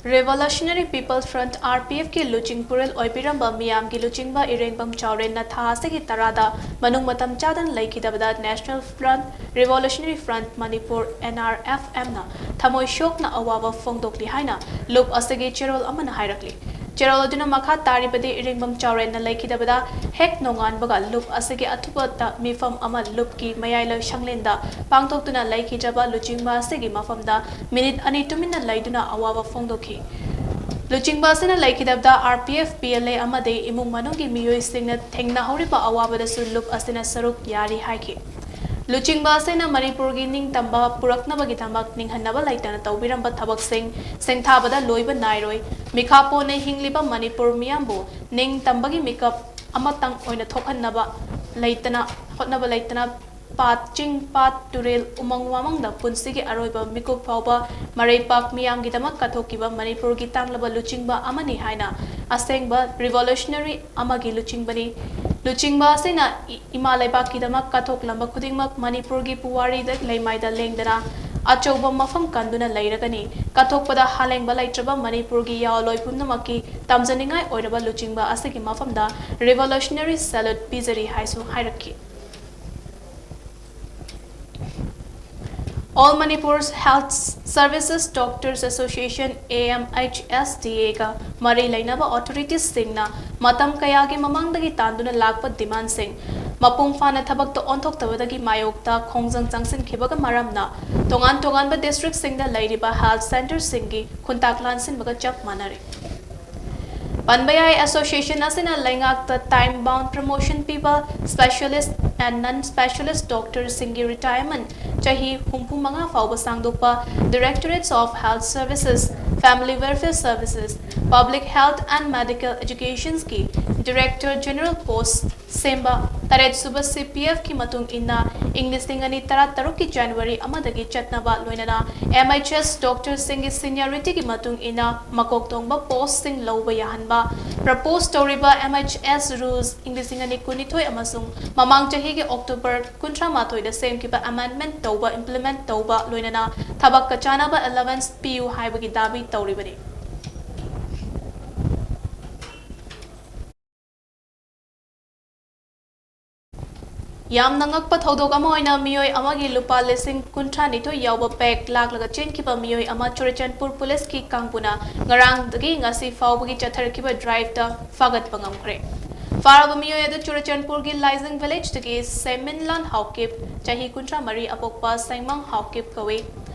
Revolutionary People Front, R P F ꯀꯤ ꯂꯨꯆꯤꯡꯄꯨꯔꯦꯜ ꯑꯣꯏꯕꯤꯔꯝꯕ ꯃꯤꯌꯥꯝꯒꯤ ꯂꯨꯆꯤꯡꯕ ꯏꯔꯦꯡꯕꯝ ꯆꯥꯎꯔꯦꯟꯅ ꯊꯥ ꯑꯁꯤꯒꯤ ꯇꯔꯥꯗ ꯃꯅꯨꯡ ꯃꯇꯝ ꯆꯥꯗꯅ ꯂꯩꯈꯤꯗꯕꯗ National Front, Revolutionary Front Manipur, N R F M ꯅ ꯊꯃꯣꯏ ꯁꯣꯛꯅ ꯑꯋꯥꯕ ꯐꯣꯡꯗꯣꯛꯂꯤ ꯍꯥꯏꯅ ꯂꯨꯞ ꯑꯁꯤꯒꯤ ꯆꯦꯔꯣꯜ ꯑꯃꯅ ꯍꯥꯏꯔꯛꯂꯤ꯫ ꯆꯦꯔꯣꯜ ꯑꯗꯨꯅ ꯃꯈꯥ ꯇꯥꯔꯤꯕꯗꯤ, ꯏꯔꯦꯡꯕꯝ ꯆꯥꯎꯔꯦꯟꯅ ꯂꯩꯈꯤꯗꯕꯗ ꯍꯦꯛ ꯅꯣꯡꯉꯥꯟꯕꯒ ꯂꯨꯞ ꯑꯁꯤꯒꯤ ꯑꯊꯨꯕꯗ ꯃꯤꯐꯝ ꯑꯃ ꯂꯨꯞꯀꯤ ꯃꯌꯥꯏ ꯂꯣꯏꯁꯪꯂꯦꯟꯗ ꯄꯥꯡꯊꯣꯛꯇꯨꯅ ꯂꯩꯈꯤꯗ꯭ꯔꯕ ꯂꯨꯆꯤꯡꯕ ꯑꯁꯤꯒꯤ ꯃꯐꯝꯗ ꯃꯤꯅꯤꯠ ꯑꯅꯤ ꯇꯨꯃꯤꯟꯅ ꯂꯩꯗꯨꯅ ꯑꯋꯥꯕ ꯐꯣꯡꯗꯣꯛꯈꯤ꯫ ꯂꯨꯆꯤꯡꯕ ꯑꯁꯤꯅ ꯂꯩꯈꯤꯗꯕꯗ R P F, P L A ꯑꯃꯗꯤ ꯏꯃꯨꯡ ꯃꯅꯨꯡꯒꯤ ꯃꯤꯑꯣꯏꯁꯤꯡꯅ ꯊꯦꯡꯅꯍꯧꯔꯤꯕ ꯑꯋꯥꯕꯗꯁꯨ ꯂꯨꯞ ꯑꯁꯤꯅ ꯁꯔꯨꯛ ꯌꯥꯔꯤ ꯍꯥꯏꯈꯤ꯫ ꯂꯨꯆꯤꯡꯕ ꯑꯁꯤꯅ ꯃꯅꯤꯄꯨꯔꯒꯤ ꯅꯤꯡꯇꯝꯕ ꯄꯨꯔꯛꯅꯕꯒꯤꯗꯃꯛ ꯅꯤꯡꯍꯟꯅꯕ ꯂꯩꯇꯅ ꯇꯧꯕꯤꯔꯝꯕ ꯊꯕꯛꯁꯤꯡ ꯁꯦꯡꯊꯥꯕꯗ ꯂꯣꯏꯕ ꯅꯥꯏꯔꯣꯏ꯫ ꯃꯤꯈꯥ ꯄꯣꯟꯅ ꯍꯤꯡꯂꯤꯕ ꯃꯅꯤꯄꯨꯔ ꯃꯤꯌꯥꯝꯕꯨ ꯅꯤꯡꯇꯝꯕꯒꯤ ꯃꯤꯀꯞ ꯑꯃꯇꯪ ꯑꯣꯏꯅ ꯊꯣꯛꯍꯟꯅꯕ ꯂꯩꯇꯅ, ꯍꯣꯠꯅꯕ ꯂꯩꯇꯅ ꯄꯥꯠ, ꯆꯤꯡ, ꯄꯥꯠ, ꯇꯨꯔꯦꯜ, ꯎꯃꯪ ꯋꯥꯃꯪꯗ ꯄꯨꯟꯁꯤꯒꯤ ꯑꯔꯣꯏꯕ ꯃꯤꯀꯨꯞ ꯐꯥꯎꯕ ꯃꯔꯩꯄꯥꯛ ꯃꯤꯌꯥꯝꯒꯤꯗꯃꯛ ꯀꯠꯊꯣꯛꯈꯤꯕ ꯃꯅꯤꯄꯨꯔꯒꯤ ꯇꯥꯡꯂꯕ ꯂꯨꯆꯤꯡꯕ ꯑꯃꯅꯤ ꯍꯥꯏꯅ ꯑꯁꯦꯡꯕ revolutionary ꯑꯃꯒꯤ ꯂꯨꯆꯤꯡꯕꯅꯤ꯫ ꯂꯨꯆꯤꯡꯕ ꯑꯁꯤꯅ ꯏ-, ꯏꯃꯥ ꯂꯩꯕꯥꯛꯀꯤꯗꯃꯛ ꯀꯠꯊꯣꯛꯂꯝꯕ ꯈꯨꯗꯤꯡꯃꯛ ꯃꯅꯤꯄꯨꯔꯒꯤ ꯄꯨꯋꯥꯔꯤꯗ ꯂꯩꯃꯥꯏꯗ ꯂꯦꯡꯗꯅ ꯑꯆꯧꯕ ꯃꯐꯝ ꯀꯟꯗꯨꯅ ꯂꯩꯔꯒꯅꯤ꯫ ꯀꯠꯊꯣꯛꯄꯗ ꯍꯥꯂꯦꯡꯕ ꯂꯩꯇ꯭ꯔꯕ ꯃꯅꯤꯄꯨꯔꯒꯤ ꯌꯥꯑꯣꯂꯣꯏ ꯄꯨꯝꯅꯃꯛꯀꯤ ꯇꯝꯖꯅꯤꯡꯉꯥꯏ ꯑꯣꯏꯔꯕ ꯂꯨꯆꯤꯡꯕ ꯑꯁꯤꯒꯤ ꯃꯐꯝꯗ revolutionary salute ꯄꯤꯖꯔꯤ ꯍꯥꯏꯁꯨ ꯍꯥꯏꯔꯛꯈꯤ꯫ All Manipur Health Services Doctors Association, A M H S D A ꯒ ꯃꯔꯤ ꯂꯩꯅꯕ authorities ꯁꯤꯡꯅ ꯃꯇꯝ ꯀꯌꯥꯒꯤ ꯃꯃꯥꯡꯗꯒꯤ ꯇꯥꯟꯗꯨꯅ ꯂꯥꯛꯄ demand ꯁꯤꯡ ꯃꯄꯨꯡ ꯐꯥꯅ ꯊꯕꯛꯇ ꯑꯣꯟꯊꯣꯛꯇꯕꯗꯒꯤ ꯃꯥꯌꯣꯛꯇ ꯈꯣꯡꯖꯪ ꯆꯪꯁꯤꯟꯈꯤꯕꯒ ꯃꯔꯝꯅ ꯇꯣꯉꯥꯟ ꯇꯣꯉꯥꯟꯕ district ꯁꯤꯡꯗ ꯂꯩꯔꯤꯕ health centre ꯁꯤꯡꯒꯤ ꯈꯨꯟꯇꯥꯛ ꯂꯥꯟꯁꯤꯟꯕꯒ ꯆꯞ ꯃꯥꯟꯅꯔꯦ꯫ ꯄꯟꯕ ꯌꯥꯏ, association ꯑꯁꯤꯅ ꯂꯩꯉꯥꯛꯇ time bound promotion ꯄꯤꯕ specialist and non specialist doctor ꯁꯤꯡꯒꯤ retirement ꯆꯍꯤ ꯍꯨꯝꯐꯨ ꯃꯉꯥ ꯐꯥꯎꯕ ꯁꯥꯡꯗꯣꯛꯄ, Directorates of Health Services, Family Welfare Services, Public Health and Medical Educations ꯀꯤ Director General post ꯁꯦꯝꯕ, ꯇꯔꯦꯠ ꯁꯨꯕ C P F ꯀꯤ ꯃꯇꯨꯡ ꯏꯟꯅ ꯏꯪ ꯂꯤꯁꯤꯡ ꯑꯅꯤ ꯇꯔꯥ ꯇꯔꯨꯛ ꯀꯤ January ꯑꯃꯗꯒꯤ ꯆꯠꯅꯕ, ꯂꯣꯏꯅꯅ M H S doctor ꯁꯤꯡꯒꯤ seniority ꯒꯤ ꯃꯇꯨꯡ ꯏꯟꯅ ꯃꯀꯣꯛ ꯊꯣꯡꯕ post ꯁꯤꯡ ꯂꯧꯕ ꯌꯥꯍꯟꯕ꯫ Propose ꯇꯧꯔꯤꯕ M H S rules ꯏꯪ ꯂꯤꯁꯤꯡ ꯑꯅꯤ ꯀꯨꯟꯅꯤꯊꯣꯏ ꯑꯃꯁꯨꯡ ꯃꯃꯥꯡ ꯆꯍꯤꯒꯤ October ꯀꯨꯟꯊ꯭ꯔꯥ ꯃꯥꯊꯣꯏꯗ ꯁꯦꯝꯈꯤꯕ amendment ꯇꯧꯕ, implement ꯇꯧꯕ, ꯂꯣꯏꯅꯅ ꯊꯕꯛꯀ ꯆꯥꯟꯅꯕ allowance ꯄꯤꯌꯨ ꯍꯥꯏꯕꯒꯤ ꯗꯥꯕꯤ ꯇꯧꯔꯤꯕꯅꯤ꯫ ꯌꯥꯝꯅ ꯉꯛꯄ ꯊꯧꯗꯣꯛ ꯑꯃ ꯑꯣꯏꯅ ꯃꯤꯑꯣꯏ ꯑꯃꯒꯤ ꯂꯨꯄꯥ ꯂꯤꯁꯤꯡ ꯀꯨꯟꯊ꯭ꯔꯥ ꯅꯤꯊꯣꯏ ꯌꯥꯎꯕ ꯕꯦꯒ ꯂꯥꯛꯂꯒ ꯆꯦꯟꯈꯤꯕ ꯃꯤꯑꯣꯏ ꯑꯃ ꯆꯨꯔꯆꯥꯟꯄꯨꯔ ꯄꯨꯂꯤꯁꯀꯤ ꯀꯥꯡꯕꯨꯅ ꯉꯔꯥꯡꯗꯒꯤ ꯉꯁꯤ ꯐꯥꯎꯕꯒꯤ ꯆꯠꯊꯔꯛꯈꯤꯕ ꯗ꯭ꯔꯥꯏꯚꯇ ꯐꯥꯒꯠꯄ ꯉꯝꯈ꯭ꯔꯦ꯫ ꯐꯥꯔꯕ ꯃꯤꯑꯣꯏ ꯑꯗꯨ ꯆꯨꯔꯆꯥꯟꯄꯨꯔꯒꯤ ꯂꯥꯏꯖꯤꯡ ꯚꯤꯂꯦꯖꯇꯒꯤ ꯁꯦꯃꯤꯟꯂꯥꯟ ꯍꯥꯎꯀꯤꯞ, ꯆꯍꯤ ꯀꯨꯟꯊ꯭ꯔꯥ ꯃꯔꯤ, ꯑꯄꯣꯛꯄ ꯁꯦꯡꯃꯥꯡ ꯍꯥꯎꯀꯤꯞ ꯀꯧꯏ꯫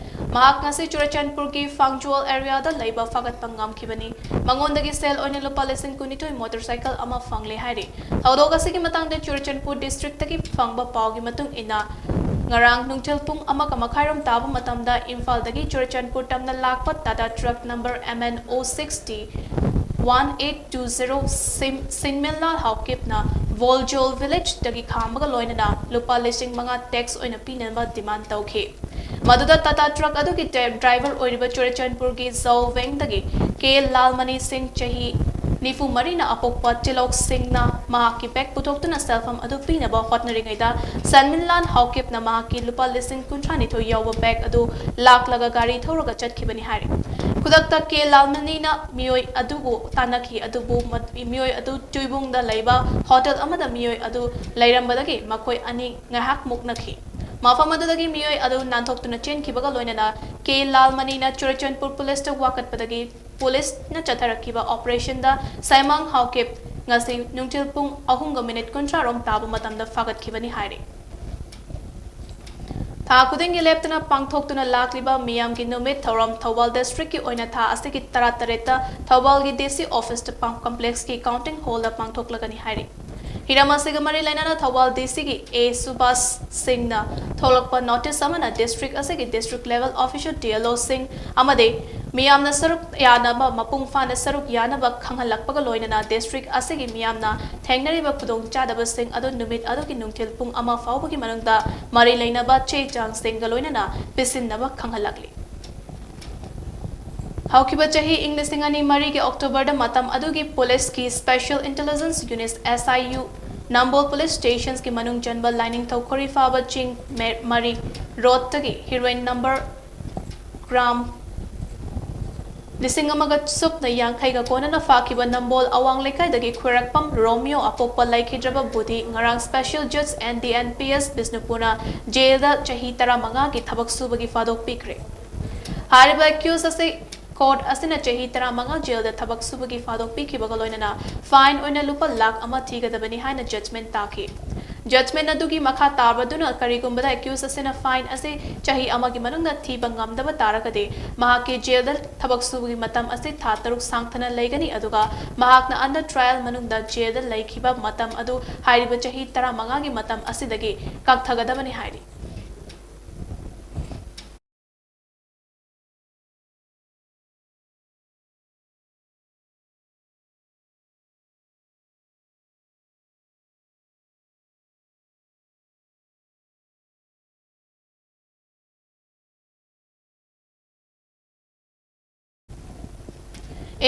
ꯃꯍꯥꯛ ꯉꯁꯤ ꯆꯨꯔꯆꯥꯟꯄꯨꯔꯒꯤ ꯐꯥꯡꯖꯣꯜ ꯑꯦꯔꯤꯌꯥꯗ ꯂꯩꯕ ꯐꯥꯒꯠꯄ ꯉꯝꯈꯤꯕꯅꯤ꯫ ꯃꯉꯣꯟꯗꯒꯤ ꯁꯦꯜ ꯑꯣꯏꯅ ꯂꯨꯄꯥ ꯂꯤꯁꯤꯡ ꯀꯨꯟꯅꯤꯊꯣꯏ ꯃꯣꯇꯣꯔꯁꯥꯏꯀꯜ ꯑꯃ ꯐꯪꯂꯦ ꯍꯥꯏꯔꯤ꯫ ꯊꯧꯗꯣꯛ ꯑꯁꯤꯒꯤ ꯃꯇꯥꯡꯗ ꯆꯨꯔꯆꯥꯟꯄꯨꯔ ꯗꯤꯁꯇ꯭ꯔꯤꯛꯇꯒꯤ ꯐꯪꯕ ꯄꯥꯎꯒꯤ ꯃꯇꯨꯡ ꯏꯟꯅ, ꯉꯔꯥꯡ ꯅꯨꯡꯊꯤꯜ ꯄꯨꯡ ꯑꯃꯒ ꯃꯈꯥꯏꯔꯣꯝ ꯇꯥꯕ ꯃꯇꯝꯗ ꯏꯝꯐꯥꯜꯗꯒꯤ ꯆꯨꯔꯆꯥꯟꯄꯨꯔ ꯇꯝꯅ ꯂꯥꯛꯄ Tata truck number M N O sixty one eight two zero ꯁꯤꯝ-, ꯁꯤꯡꯃꯤꯜꯂꯥ ꯍꯥꯎꯀꯤꯞꯅ ꯕꯣꯜꯖꯣꯜ ꯚꯤꯂꯦꯖꯇꯒꯤ ꯈꯥꯝꯕꯒ ꯂꯣꯏꯅꯅ ꯂꯨꯄꯥ ꯂꯤꯁꯤꯡ ꯃꯉꯥ ꯇꯦꯛꯁ ꯑꯣꯏꯅ ꯄꯤꯅꯕ ꯗꯤꯃꯥꯟ ꯇꯧꯈꯤ꯫ ꯃꯗꯨꯗ ꯇꯥꯇꯥ ꯇ꯭ꯔꯛ ꯑꯗꯨꯒꯤ ꯇꯦ-, ꯗ꯭ꯔꯥꯏꯚꯔ ꯑꯣꯏꯔꯤꯕ ꯆꯨꯔꯆꯥꯟꯄꯨꯔꯒꯤ ꯖꯧꯋꯦꯡꯗꯒꯤ ꯀꯦ ꯂꯥꯜꯃꯅꯤ ꯁꯤꯡ, ꯆꯍꯤ ꯅꯤꯐꯨ ꯃꯔꯤꯅ ꯑꯄꯣꯛꯄ ꯇꯤꯂꯣꯛ ꯁꯤꯡꯅ ꯃꯍꯥꯛꯀꯤ ꯕꯦꯒ ꯄꯨꯊꯣꯛꯇꯨꯅ ꯁꯦꯜꯐꯝ ꯑꯗꯨ ꯄꯤꯅꯕ ꯍꯣꯠꯅꯔꯤꯉꯩꯗ, ꯁꯟꯃꯤꯟꯂꯥꯟ ꯍꯥꯎꯀꯤꯞꯅ ꯃꯍꯥꯛꯀꯤ ꯂꯨꯄꯥ ꯂꯤꯁꯤꯡ ꯀꯨꯟꯊ꯭ꯔꯥ ꯅꯤꯊꯣꯏ ꯌꯥꯎꯕ ꯕꯦꯒ ꯑꯗꯨ ꯂꯥꯛꯂꯒ ꯒꯥꯔꯤ ꯊꯧꯔꯒ ꯆꯠꯈꯤꯕꯅꯤ ꯍꯥꯏꯔꯤ꯫ ꯈꯨꯗꯛꯇ ꯀꯦ ꯂꯥꯜꯃꯅꯤꯅ ꯃꯤꯑꯣꯏ ꯑꯗꯨꯕꯨ ꯇꯥꯟꯅꯈꯤ, ꯑꯗꯨꯕꯨ ꯃ-, ꯃꯤꯑꯣꯏ ꯑꯗꯨ ꯆꯨꯏꯕꯨꯡꯗ ꯂꯩꯕ ꯍꯣꯇꯦꯜ ꯑꯃꯗ ꯃꯤꯑꯣꯏ ꯑꯗꯨ ꯂꯩꯔꯝꯕꯗꯒꯤ ꯃꯈꯣꯏ ꯑꯅꯤ ꯉꯥꯏꯍꯥꯛ ꯃꯨꯛꯅꯈꯤ꯫ ꯃꯐꯝ ꯑꯗꯨꯗꯒꯤ ꯃꯤꯑꯣꯏ ꯑꯗꯨ ꯅꯥꯟꯊꯣꯛꯇꯨꯅ ꯆꯦꯟꯈꯤꯕꯒ ꯂꯣꯏꯅꯅ ꯀꯦ ꯂꯥꯜꯃꯅꯤꯅ ꯆꯨꯔꯆꯥꯟꯄꯨꯔ ꯄꯨꯂꯤꯁꯇ ꯋꯥꯀꯠꯄꯗꯒꯤ ꯄꯨꯂꯤꯁꯅ ꯆꯠꯊꯔꯛꯈꯤꯕ ꯑꯣꯄꯔꯦꯁꯟꯗ ꯁꯥꯏꯃꯥꯡ ꯍꯥꯎꯀꯤꯞ ꯉꯁꯤ ꯅꯨꯡꯊꯤꯜ ꯄꯨꯡ ꯑꯍꯨꯝꯒ ꯃꯤꯅꯤꯠ ꯀꯨꯟꯊ꯭ꯔꯥ ꯔꯣꯝ ꯇꯥꯕ ꯃꯇꯝꯗ ꯐꯥꯒꯠꯈꯤꯕꯅꯤ ꯍꯥꯏꯔꯤ꯫ ꯊꯥ ꯈꯨꯗꯤꯡꯒꯤ ꯂꯦꯞꯇꯅ ꯄꯥꯡꯊꯣꯛꯇꯨꯅ ꯂꯥꯛꯂꯤꯕ ꯃꯤꯌꯥꯝꯒꯤ ꯅꯨꯃꯤꯠ ꯊꯧꯔꯝ ꯊꯧꯕꯥꯜ ꯗꯤꯁꯇ꯭ꯔꯤꯛꯀꯤ ꯑꯣꯏꯅ ꯊꯥ ꯑꯁꯤꯒꯤ ꯇꯔꯥꯇꯔꯦꯠꯇ ꯊꯧꯕꯥꯜꯒꯤ D C ꯑꯣꯐꯤꯁꯇ ꯄꯥꯡ-, ꯀꯝꯄ꯭ꯂꯦꯛꯁꯀꯤ ꯀꯥꯎꯟꯇꯤꯡ ꯍꯣꯜꯗ ꯄꯥꯡꯊꯣꯛꯂꯒꯅꯤ ꯍꯥꯏꯔꯤ꯫ ꯍꯤꯔꯝ ꯑꯁꯤꯒ ꯃꯔꯤ ꯂꯩꯅꯅ ꯊꯧꯕꯥꯜ D C ꯒꯤ A ꯁꯨꯕꯥꯁ ꯁꯤꯡꯅ ꯊꯣꯛꯂꯛꯄ ꯅꯣꯇꯤꯁ ꯑꯃꯅ ꯗꯤꯁꯇ꯭ꯔꯤꯛ ꯑꯁꯤꯒꯤ district level official D L O ꯁꯤꯡ ꯑꯃꯗꯤ ꯃꯤꯌꯥꯝꯅ ꯁꯔꯨꯛ ꯌꯥꯅꯕ, ꯃꯄꯨꯡ ꯐꯥꯅ ꯁꯔꯨꯛ ꯌꯥꯅꯕ ꯈꯪꯍꯜꯂꯛꯄꯒ ꯂꯣꯏꯅꯅ ꯗꯤꯁꯇ꯭ꯔꯤꯛ ꯑꯁꯤꯒꯤ ꯃꯤꯌꯥꯝꯅ ꯊꯦꯡꯅꯔꯤꯕ ꯈꯨꯗꯣꯡꯆꯥꯗꯕꯁꯤꯡ ꯑꯗꯨ ꯅꯨꯃꯤꯠ ꯑꯗꯨꯒꯤ ꯅꯨꯡꯊꯤꯜ ꯄꯨꯡ ꯑꯃ ꯐꯥꯎꯕꯒꯤ ꯃꯅꯨꯡꯗ ꯃꯔꯤ ꯂꯩꯅꯕ ꯆꯦ ꯆꯥꯡꯁꯤꯡꯒ ꯂꯣꯏꯅꯅ ꯄꯤꯁꯤꯟꯅꯕ ꯈꯪꯍꯜꯂꯛꯂꯤ꯫ ꯍꯧꯈꯤꯕ ꯆꯍꯤ ꯏꯪ ꯂꯤꯁꯤꯡ ꯑꯅꯤ ꯃꯔꯤꯒꯤ ꯑꯣꯛꯇꯣꯕꯔꯗ ꯃꯇꯝ ꯑꯗꯨꯒꯤ ꯄꯨꯂꯤꯁꯀꯤ Special Intelligence Unit, S I U, Nambol police ꯁ꯭ꯇꯦꯁꯟꯁꯀꯤ ꯃꯅꯨꯡ ꯆꯟꯕ ꯂꯥꯏꯅꯤꯡꯊꯧ ꯈꯣꯔꯤꯐꯥꯕ ꯆꯤꯡ ꯃꯦ-, ꯃꯔꯤ ꯔꯣꯗꯇꯒꯤ ꯍꯤꯔꯣꯏꯟ ꯅꯝꯕꯔ ꯒ꯭ꯔꯥꯝ ꯂꯤꯁꯤꯡ ꯑꯃꯒ ꯁꯨꯞꯅ ꯌꯥꯡꯈꯩꯒ ꯀꯣꯟꯅꯅ ꯐꯥꯈꯤꯕ ꯅꯝꯕꯣꯜ ꯑꯋꯥꯡ ꯂꯩꯀꯥꯏꯗꯒꯤ ꯈꯣꯏꯔꯥꯛꯄꯝ ꯔꯣꯃꯤꯌꯣ ꯑꯄꯣꯛꯄ ꯂꯩꯈꯤꯗ꯭ꯔꯕ ꯕꯨꯗꯤ ꯉꯔꯥꯡ Special Judge and D N P S ꯕꯤꯁꯅꯨꯄꯨꯔꯅ ꯖꯦꯜꯗ ꯆꯍꯤ ꯇꯔꯥꯃꯉꯥꯒꯤ ꯊꯕꯛ ꯁꯨꯕꯒꯤ ꯐꯥꯗꯣꯛ ꯄꯤꯈ꯭ꯔꯦ꯫ ꯍꯥꯏꯔꯤꯕ accused ꯑꯁꯤ court ꯑꯁꯤꯅ ꯆꯍꯤ ꯇꯔꯥꯃꯉꯥ ꯖꯦꯜꯗ ꯊꯕꯛ ꯁꯨꯕꯒꯤ ꯐꯥꯗꯣꯛ ꯄꯤꯈꯤꯕꯒ ꯂꯣꯏꯅꯅ fine ꯑꯣꯏꯅ ꯂꯨꯄꯥ ꯂꯥꯈ ꯑꯃ ꯊꯤꯒꯗꯕꯅꯤ ꯍꯥꯏꯅ judgment ꯇꯥꯈꯤ꯫ Judgment ꯑꯗꯨꯒꯤ ꯃꯈꯥ ꯇꯥꯕꯗꯨꯅ ꯀꯔꯤꯒꯨꯝꯕꯗ accused ꯑꯁꯤꯅ fine ꯑꯁꯤ ꯆꯍꯤ ꯑꯃꯒꯤ ꯃꯅꯨꯡꯗ ꯊꯤꯕ ꯉꯝꯗꯕ ꯇꯥꯔꯒꯗꯤ ꯃꯍꯥꯛꯀꯤ ꯖꯦꯜꯗ ꯊꯕꯛ ꯁꯨꯕꯒꯤ ꯃꯇꯝ ꯑꯁꯤ ꯊꯥ ꯇꯔꯨꯛ ꯁꯥꯡꯊꯅ ꯂꯩꯒꯅꯤ, ꯑꯗꯨꯒ ꯃꯍꯥꯛꯅ under trial ꯃꯅꯨꯡꯗ ꯖꯦꯜꯗ ꯂꯩꯈꯤꯕ ꯃꯇꯝ ꯑꯗꯨ ꯍꯥꯏꯔꯤꯕ ꯆꯍꯤ ꯇꯔꯥꯃꯉꯥꯒꯤ ꯃꯇꯝ ꯑꯁꯤꯗꯒꯤ ꯀꯛꯊꯒꯗꯕꯅꯤ ꯍꯥꯏꯔꯤ꯫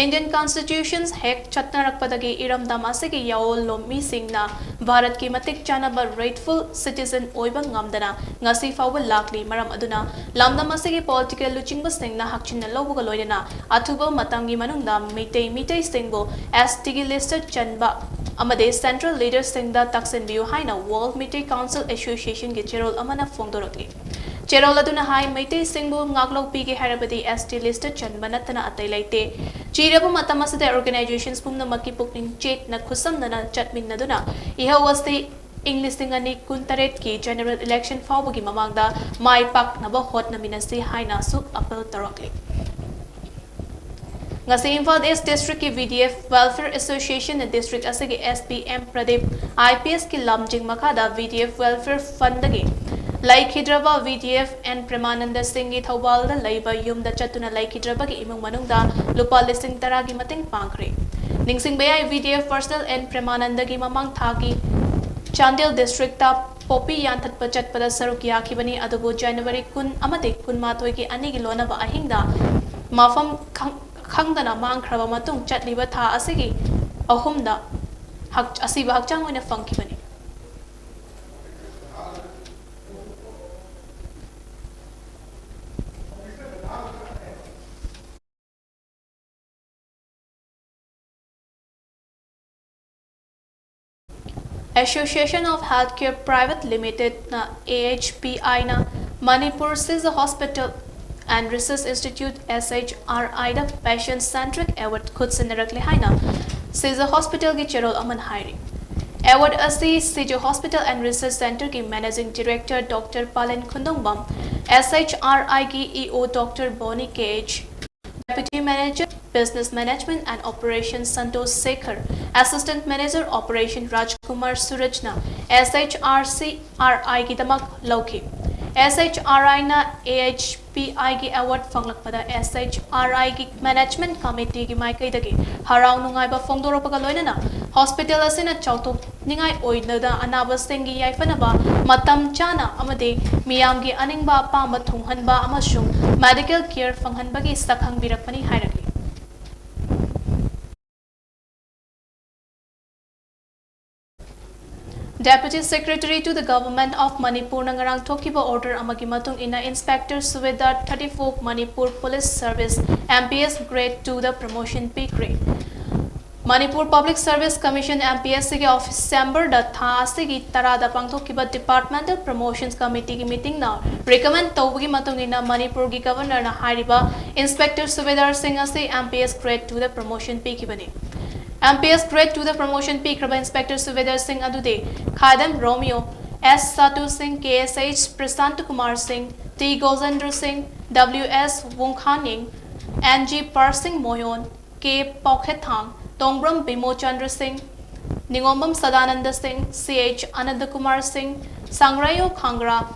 Indian Constitution ꯍꯦꯛ ꯆꯠꯅꯔꯛꯄꯗꯒꯤ ꯏꯔꯝꯗꯝ ꯑꯁꯤꯒꯤ ꯌꯥꯑꯣꯜ ꯂꯣꯝꯃꯤꯁꯤꯡꯅ ꯚꯥꯔꯠꯀꯤ ꯃꯇꯤꯛ ꯆꯥꯅꯕ rightful citizen ꯑꯣꯏꯕ ꯉꯝꯗꯅ ꯉꯁꯤ ꯐꯥꯎꯕ ꯂꯥꯛꯂꯤ꯫ ꯃꯔꯝ ꯑꯗꯨꯅ ꯂꯝꯗꯝ ꯑꯁꯤꯒꯤ political ꯂꯨꯆꯤꯡꯕꯁꯤꯡꯅ ꯍꯛꯆꯤꯟꯅ ꯂꯧꯕꯒ ꯂꯣꯏꯅꯅ ꯑꯊꯨꯕ ꯃꯇꯝꯒꯤ ꯃꯅꯨꯡꯗ ꯃꯩꯇꯩ ꯃꯤꯇꯩꯁꯤꯡꯕꯨ S T ꯒꯤ list ꯆꯟꯕ ꯑꯃꯗꯤ central leaderꯁꯤꯡꯗ ꯇꯛꯁꯤꯟꯕꯤꯌꯨ ꯍꯥꯏꯅ World Meitei Council Associationꯒꯤ ꯆꯦꯔꯣꯜ ꯑꯃꯅ ꯐꯣꯡꯗꯣꯔꯛꯂꯤ꯫ ꯆꯦꯔꯣꯜ ꯑꯗꯨꯅ ꯍꯥꯏ, ꯃꯩꯇꯩꯁꯤꯡꯕꯨ ꯉꯥꯛꯂꯧꯕꯤꯒꯦ ꯍꯥꯏꯔꯕꯗꯤ S T list ꯆꯟꯕ ꯅꯠꯇꯅ ꯑꯇꯩ ꯂꯩꯇꯦ꯫ ꯆꯤꯔꯕ ꯃꯇꯝ ꯑꯁꯤꯗ organizations ꯄꯨꯝꯅꯃꯛꯀꯤ ꯄꯨꯛꯅꯤꯡ ꯆꯦꯠꯅ ꯈꯨꯠꯁꯝꯅꯅ ꯆꯠꯃꯤꯟꯅꯗꯨꯅ ꯏꯍꯧ ꯑꯁꯤ ꯏꯪ ꯂꯤꯁꯤꯡ ꯑꯅꯤ ꯀꯨꯟꯇꯔꯦꯠꯀꯤ general election ꯐꯥꯎꯕꯒꯤ ꯃꯃꯥꯡꯗ ꯃꯥꯏ ꯄꯥꯛꯅꯕ ꯍꯣꯠꯅꯃꯤꯟꯅꯁꯤ ꯍꯥꯏꯅꯁꯨ appeal ꯇꯧꯔꯛꯂꯤ꯫ ꯉꯁꯤ Imphal East Districtꯀꯤ V D F Welfare Associationꯅ district ꯑꯁꯤꯒꯤ S P M Pradeep I P Sꯀꯤ ꯂꯝꯖꯤꯡ ꯃꯈꯥꯗ V D F Welfare Fundꯗꯒꯤ ꯂꯩꯈꯤꯗ꯭ꯔꯕ V D F N ꯄ꯭ꯔꯦꯃꯥꯅꯟꯗ ꯁꯤꯡꯒꯤ ꯊꯧꯕꯥꯜꯗ ꯂꯩꯕ ꯌꯨꯝꯗ ꯆꯠꯇꯨꯅ ꯂꯩꯈꯤꯗ꯭ꯔꯕꯒꯤ ꯏꯃꯨꯡ ꯃꯅꯨꯡꯗ ꯂꯨꯄꯥ ꯂꯤꯁꯤꯡ ꯇꯔꯥꯒꯤ ꯃꯇꯦꯡ ꯄꯥꯡꯈ꯭ꯔꯦ꯫ ꯅꯤꯡꯁꯤꯡꯕ ꯌꯥꯏ, V D F personnel N ꯄ꯭ꯔꯦꯃꯥꯅꯟꯗꯒꯤ ꯃꯃꯥꯡ ꯊꯥꯒꯤ ꯆꯥꯟꯗꯦꯜ districtꯇ ꯄꯣꯄꯤ ꯌꯥꯟꯊꯠꯄ ꯆꯠꯄꯗ ꯁꯔꯨꯛ ꯌꯥꯈꯤꯕꯅꯤ꯫ ꯑꯗꯨꯕꯨ January ꯀꯨꯟ ꯑꯃꯗꯤ ꯀꯨꯟꯃꯥꯊꯣꯏꯒꯤ ꯑꯅꯤꯒꯤ ꯂꯣꯟꯅꯕ ꯑꯍꯤꯡꯗ ꯃꯐꯝ ꯈꯪ-, ꯈꯪꯗꯅ ꯃꯥꯡꯈ꯭ꯔꯕ ꯃꯇꯨꯡ ꯆꯠꯂꯤꯕ ꯊꯥ ꯑꯁꯤꯒꯤ ꯑꯍꯨꯝꯗ ꯍꯛ-, ꯑꯁꯤꯕ ꯍꯛꯆꯥꯡ ꯑꯣꯏꯅ ꯐꯪꯈꯤꯕꯅꯤ꯫ Association of Healthcare Private Limitedꯅ, AHPIꯅ, Manipur Sija Hospital and Research Institute, SHRIꯗ Patient Centric Award ꯈꯨꯠꯁꯤꯟꯅꯔꯛꯂꯦ ꯍꯥꯏꯅ Sija Hospitalꯒꯤ ꯆꯦꯔꯣꯜ ꯑꯃꯅ ꯍꯥꯏꯔꯤ꯫ Award ꯑꯁꯤ Sija Hospital and Research Centreꯒꯤ Managing Director Doctor Palen Khundongbam, SHRIꯒꯤ EO Doctor Boni Kh, Deputy Manager, Business Management and Operations Santosh Sekhar, Assistant Manager Operation Rajkumar Surajna, SHRCRIꯒꯤꯗꯃꯛ ꯂꯧꯈꯤ꯫ SHRIꯅ AHPIꯒꯤ award ꯐꯪꯂꯛꯄꯗ SHRIꯒꯤ Management Committeeꯒꯤ ꯃꯥꯏꯀꯩꯗꯒꯤ ꯍꯔꯥꯎ ꯅꯨꯡꯉꯥꯏꯕ ꯐꯣꯡꯗꯣꯔꯛꯄꯒ ꯂꯣꯏꯅꯅ hospital ꯑꯁꯤꯅ ꯆꯥꯎꯊꯣꯛꯅꯤꯡꯉꯥꯏ ꯑꯣꯏꯗꯅ ꯑꯅꯥꯕꯁꯤꯡꯒꯤ ꯌꯥꯏꯐꯅꯕ ꯃꯇꯝ ꯆꯥꯅ ꯑꯃꯗꯤ ꯃꯤꯌꯥꯝꯒꯤ ꯑꯅꯤꯡꯕ ꯑꯄꯥꯝꯕ ꯊꯨꯡꯍꯟꯕ ꯑꯃꯁꯨꯡ medical care ꯐꯪꯍꯟꯕꯒꯤ ꯁꯛꯈꯪꯕꯤꯔꯛꯄꯅꯤ ꯍꯥꯏꯔꯛꯂꯤ꯫ Deputy Secretary to the Government of Manipurꯅ ꯉꯔꯥꯡ ꯊꯣꯛꯈꯤꯕ order ꯑꯃꯒꯤ ꯃꯇꯨꯡ ꯏꯟꯅ Inspector Subedar thirty-four Manipur Police Service, MPS Grade twoꯗ promotion ꯄꯤꯈ꯭ꯔꯦ꯫ Manipur Public Service Commission, MPSCꯒꯤ office chamberꯗ ꯊꯥ ꯑꯁꯤꯒꯤ ꯇꯔꯥꯗ ꯄꯥꯡꯊꯣꯛꯈꯤꯕ Departmental Promotions Committeeꯒꯤ meetingꯅ recommend ꯇꯧꯕꯒꯤ ꯃꯇꯨꯡ ꯏꯟꯅ ꯃꯅꯤꯄꯨꯔꯒꯤ Governorꯅ ꯍꯥꯏꯔꯤꯕ Inspector Subedar Singh ꯑꯁꯤ MPS Grade twoꯗ promotion ꯄꯤꯈꯤꯕꯅꯤ꯫ MPS Grade twoꯗ promotion ꯄꯤꯈ꯭ꯔꯕ Inspector Subedar Singh ꯑꯗꯨꯗꯤ ꯈꯥꯏꯗꯝ ꯔꯣꯃꯤꯌꯣ, S Satu Singh, K S H Prashant Kumar Singh, T Gojendra Singh, W S Wungkhaning, N G Parsing Moyon, K Paukhetthang, Tongbram Bimochandra Singh, Ningombam Sadananda Singh, C H Ananda Kumar Singh, Sangrayo Khangra,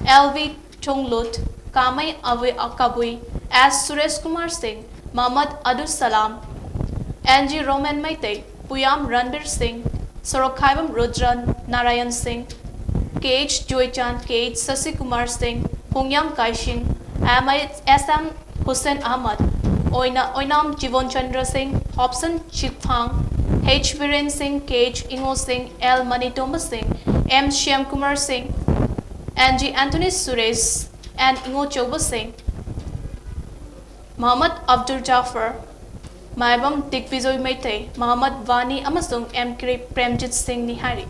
L V Chunglut, Kamai Avi Akabui, S Suresh Kumar Singh, Mohammad Adus Salam, N G Roman Meitei, Puyam Ranbir Singh, Sorokhaibam Rudra Narayan Singh, K H Joychand, K H Sasikumar Singh, Pungyam Kaishing, M S M Hussain Ahmad, Oina-, Oinam Jivon Chandra Singh, Hobson Chipthang, H Biren Singh, K H Ingo Singh, L Manitomba Singh, M Shyam Kumar Singh, N G Anthony Suresh, N Ingo Choba Singh, Mohammad Abdul Jafar, ꯃꯥꯏꯕꯝ ꯗꯤꯒꯕꯤꯖꯣꯏ ꯃꯩꯇꯩ, ꯃꯣꯍꯝꯃꯗ ꯋꯥꯅꯤ ꯑꯃꯁꯨꯡ M ꯀꯦ ꯄ꯭ꯔꯦꯝꯖꯤꯠ ꯁꯤꯡꯅꯤ ꯍꯥꯏꯔꯤ꯫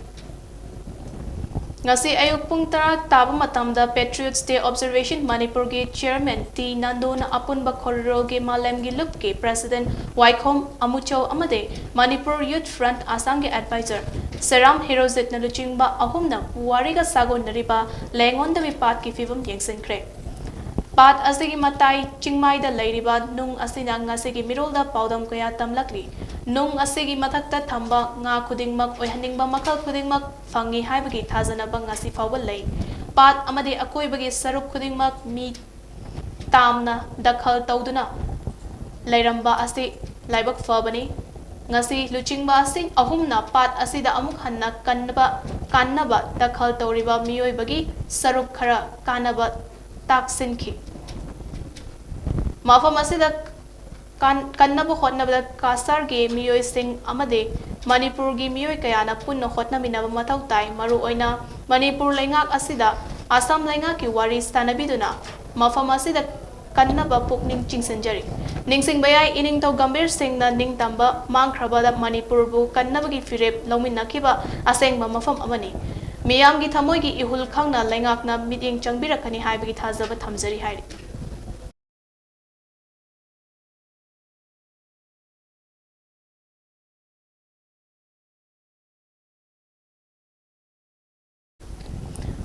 ꯉꯁꯤ ꯑꯌꯨꯛ ꯄꯨꯡ ꯇꯔꯥ ꯇꯥꯕ ꯃꯇꯝꯗ Patriots Day Observation ꯃꯅꯤꯄꯨꯔꯒꯤ Chairman ꯇꯤ ꯅꯟꯗꯨꯅ ꯑꯄꯨꯟꯕ ꯈꯣꯔꯤꯔꯣꯜꯒꯤ ꯃꯥꯂꯦꯝꯒꯤ ꯂꯨꯞꯀꯤ President ꯋꯥꯏꯈꯣꯝ ꯑꯃꯨꯆꯧ ꯑꯃꯗꯤ Manipur Youth Front ꯑꯁꯥꯝꯒꯤ Advisor ꯁꯦꯔꯥꯝ ꯍꯦꯔꯣꯖꯤꯠꯅ ꯂꯨꯆꯤꯡꯕ ꯑꯍꯨꯝꯅ ꯄꯨꯋꯥꯔꯤꯒ ꯁꯥꯒꯣꯟꯅꯔꯤꯕ ꯂꯦꯡꯉꯣꯟꯗꯕꯤ ꯄꯥꯠꯀꯤ ꯐꯤꯕꯝ ꯌꯦꯡꯁꯤꯟꯈ꯭ꯔꯦ꯫ ꯄꯥꯠ ꯑꯁꯤꯒꯤ ꯃꯇꯥꯏ ꯆꯤꯡꯃꯥꯏꯗ ꯂꯩꯔꯤꯕ ꯅꯨꯡ ꯑꯁꯤꯅ ꯉꯁꯤꯒꯤ ꯃꯤꯔꯣꯜꯗ ꯄꯥꯎꯗꯝ ꯀꯌꯥ ꯇꯝꯂꯛꯂꯤ꯫ ꯅꯨꯡ ꯑꯁꯤꯒꯤ ꯃꯊꯛꯇ ꯊꯝꯕ ꯉꯥ ꯈꯨꯗꯤꯡꯃꯛ ꯑꯣꯏꯍꯟꯅꯤꯡꯕ ꯃꯈꯜ ꯈꯨꯗꯤꯡꯃꯛ ꯐꯪꯏ ꯍꯥꯏꯕꯒꯤ ꯊꯥꯖꯅꯕ ꯉꯁꯤ ꯐꯥꯎꯕ ꯂꯩ꯫ ꯄꯥꯠ ꯑꯃꯗꯤ ꯑꯀꯣꯏꯕꯒꯤ ꯁꯔꯨꯛ ꯈꯨꯗꯤꯡꯃꯛ ꯃꯤ ꯇꯥꯝꯅ ꯗꯈꯜ ꯇꯧꯗꯨꯅ ꯂꯩꯔꯝꯕ ꯑꯁꯤ ꯂꯥꯏꯕꯛ ꯐꯕꯅꯤ꯫ ꯉꯁꯤ ꯂꯨꯆꯤꯡꯕ ꯑꯁꯤ ꯑꯍꯨꯝꯅ ꯄꯥꯠ ꯑꯁꯤꯗ ꯑꯃꯨꯛ ꯍꯟꯅ ꯀꯟꯅꯕ, ꯀꯥꯟꯅꯕ ꯗꯈꯜ ꯇꯧꯔꯤꯕ ꯃꯤꯑꯣꯏꯕꯒꯤ ꯁꯔꯨꯛ ꯈꯔ ꯀꯥꯟꯅꯕ ꯇꯥꯛꯁꯤꯟꯈꯤ꯫ ꯃꯐꯝ ꯑꯁꯤꯗ ꯀꯥꯟ-, ꯀꯟꯅꯕ ꯍꯣꯠꯅꯕꯗ ꯀꯥꯁꯥꯔꯒꯤ ꯃꯤꯑꯣꯏꯁꯤꯡ ꯑꯃꯗꯤ ꯃꯅꯤꯄꯨꯔꯒꯤ ꯃꯤꯑꯣꯏ ꯀꯌꯥꯅ ꯄꯨꯟꯅ ꯍꯣꯠꯅꯃꯤꯟꯅꯕ ꯃꯊꯧ ꯇꯥꯏ꯫ ꯃꯔꯨꯑꯣꯏꯅ ꯃꯅꯤꯄꯨꯔ ꯂꯩꯉꯥꯛ ꯑꯁꯤꯗ ꯑꯁꯥꯝ ꯂꯩꯉꯥꯛꯀꯤ ꯋꯥꯔꯤ ꯁꯥꯟꯅꯕꯤꯗꯨꯅ ꯃꯐꯝ ꯑꯁꯤꯗ ꯀꯟꯅꯕ ꯄꯨꯛꯅꯤꯡ ꯆꯤꯡꯁꯤꯟꯖꯔꯤ꯫ ꯅꯤꯡꯁꯤꯡꯕ ꯌꯥꯏ, ꯏꯅꯤꯡꯊꯧ ꯒꯝꯚꯤꯔ ꯁꯤꯡꯅ ꯅꯤꯡꯇꯝꯕ ꯃꯥꯡꯈ꯭ꯔꯕꯗ ꯃꯅꯤꯄꯨꯔꯕꯨ ꯀꯟꯅꯕꯒꯤ ꯐꯤꯔꯦꯞ ꯂꯧꯃꯤꯟꯅꯈꯤꯕ ꯑꯁꯦꯡꯕ ꯃꯐꯝ ꯑꯃꯅꯤ꯫ ꯃꯤꯌꯥꯝꯒꯤ ꯊꯃꯣꯏꯒꯤ ꯏꯍꯨꯜ ꯈꯪꯅ ꯂꯩꯉꯥꯛꯅ ꯃꯤꯠꯌꯦꯡ ꯆꯪꯕꯤꯔꯛꯀꯅꯤ ꯍꯥꯏꯕꯒꯤ ꯊꯥꯖꯕ ꯊꯝꯖꯔꯤ ꯍꯥꯏꯔꯤ꯫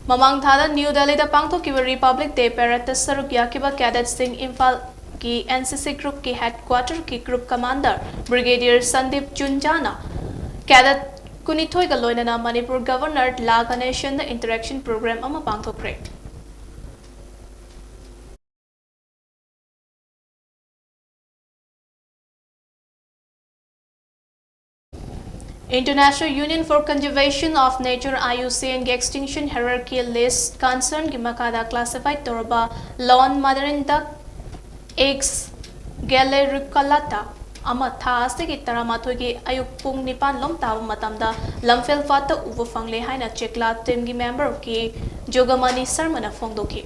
ꯃꯃꯥꯡ ꯊꯥꯗ ꯅ꯭ꯌꯨ ꯗꯦꯜꯂꯤꯗ ꯄꯥꯡꯊꯣꯛꯈꯤꯕ Republic Day Parade ꯇ ꯁꯔꯨꯛ ꯌꯥꯈꯤꯕ cadet ꯁꯤꯡ ꯏꯝꯐꯥꯜꯒꯤ N C C group ꯀꯤ headquarter ꯒꯤ group commander Brigadier Sandeep ꯆꯨꯟꯖꯥꯅ cadet ꯀꯨꯟꯅꯤꯊꯣꯏꯒ ꯂꯣꯏꯅꯅ ꯃꯅꯤꯄꯨꯔ Governor ꯂꯥ ꯒꯅꯦꯁꯟꯗ interaction program ꯑꯃ ꯄꯥꯡꯊꯣꯛꯈ꯭ꯔꯦ꯫ International Union for Conservation of Nature, I U C N ꯒꯤ extinction hierarchy list concern ꯒꯤ ꯃꯈꯥꯗ classify ꯇꯧꯔꯕ lawn mandarin duck, Aix galeruculata ꯑꯃ ꯊꯥ ꯑꯁꯤꯒꯤ ꯇꯔꯥꯃꯥꯊꯣꯏꯒꯤ ꯑꯌꯨꯛ ꯄꯨꯡ ꯅꯤꯄꯥꯟ ꯂꯣꯝ ꯇꯥꯕ ꯃꯇꯝꯗ ꯂꯝꯐꯦꯜ ꯄꯥꯠꯇ ꯎꯕ ꯐꯪꯂꯦ ꯍꯥꯏꯅ ꯆꯦꯛꯂꯥ team ꯒꯤ member ꯀꯦ ꯖꯣꯒꯃꯅꯤ ꯁꯔꯃꯅ ꯐꯣꯡꯗꯣꯛꯈꯤ꯫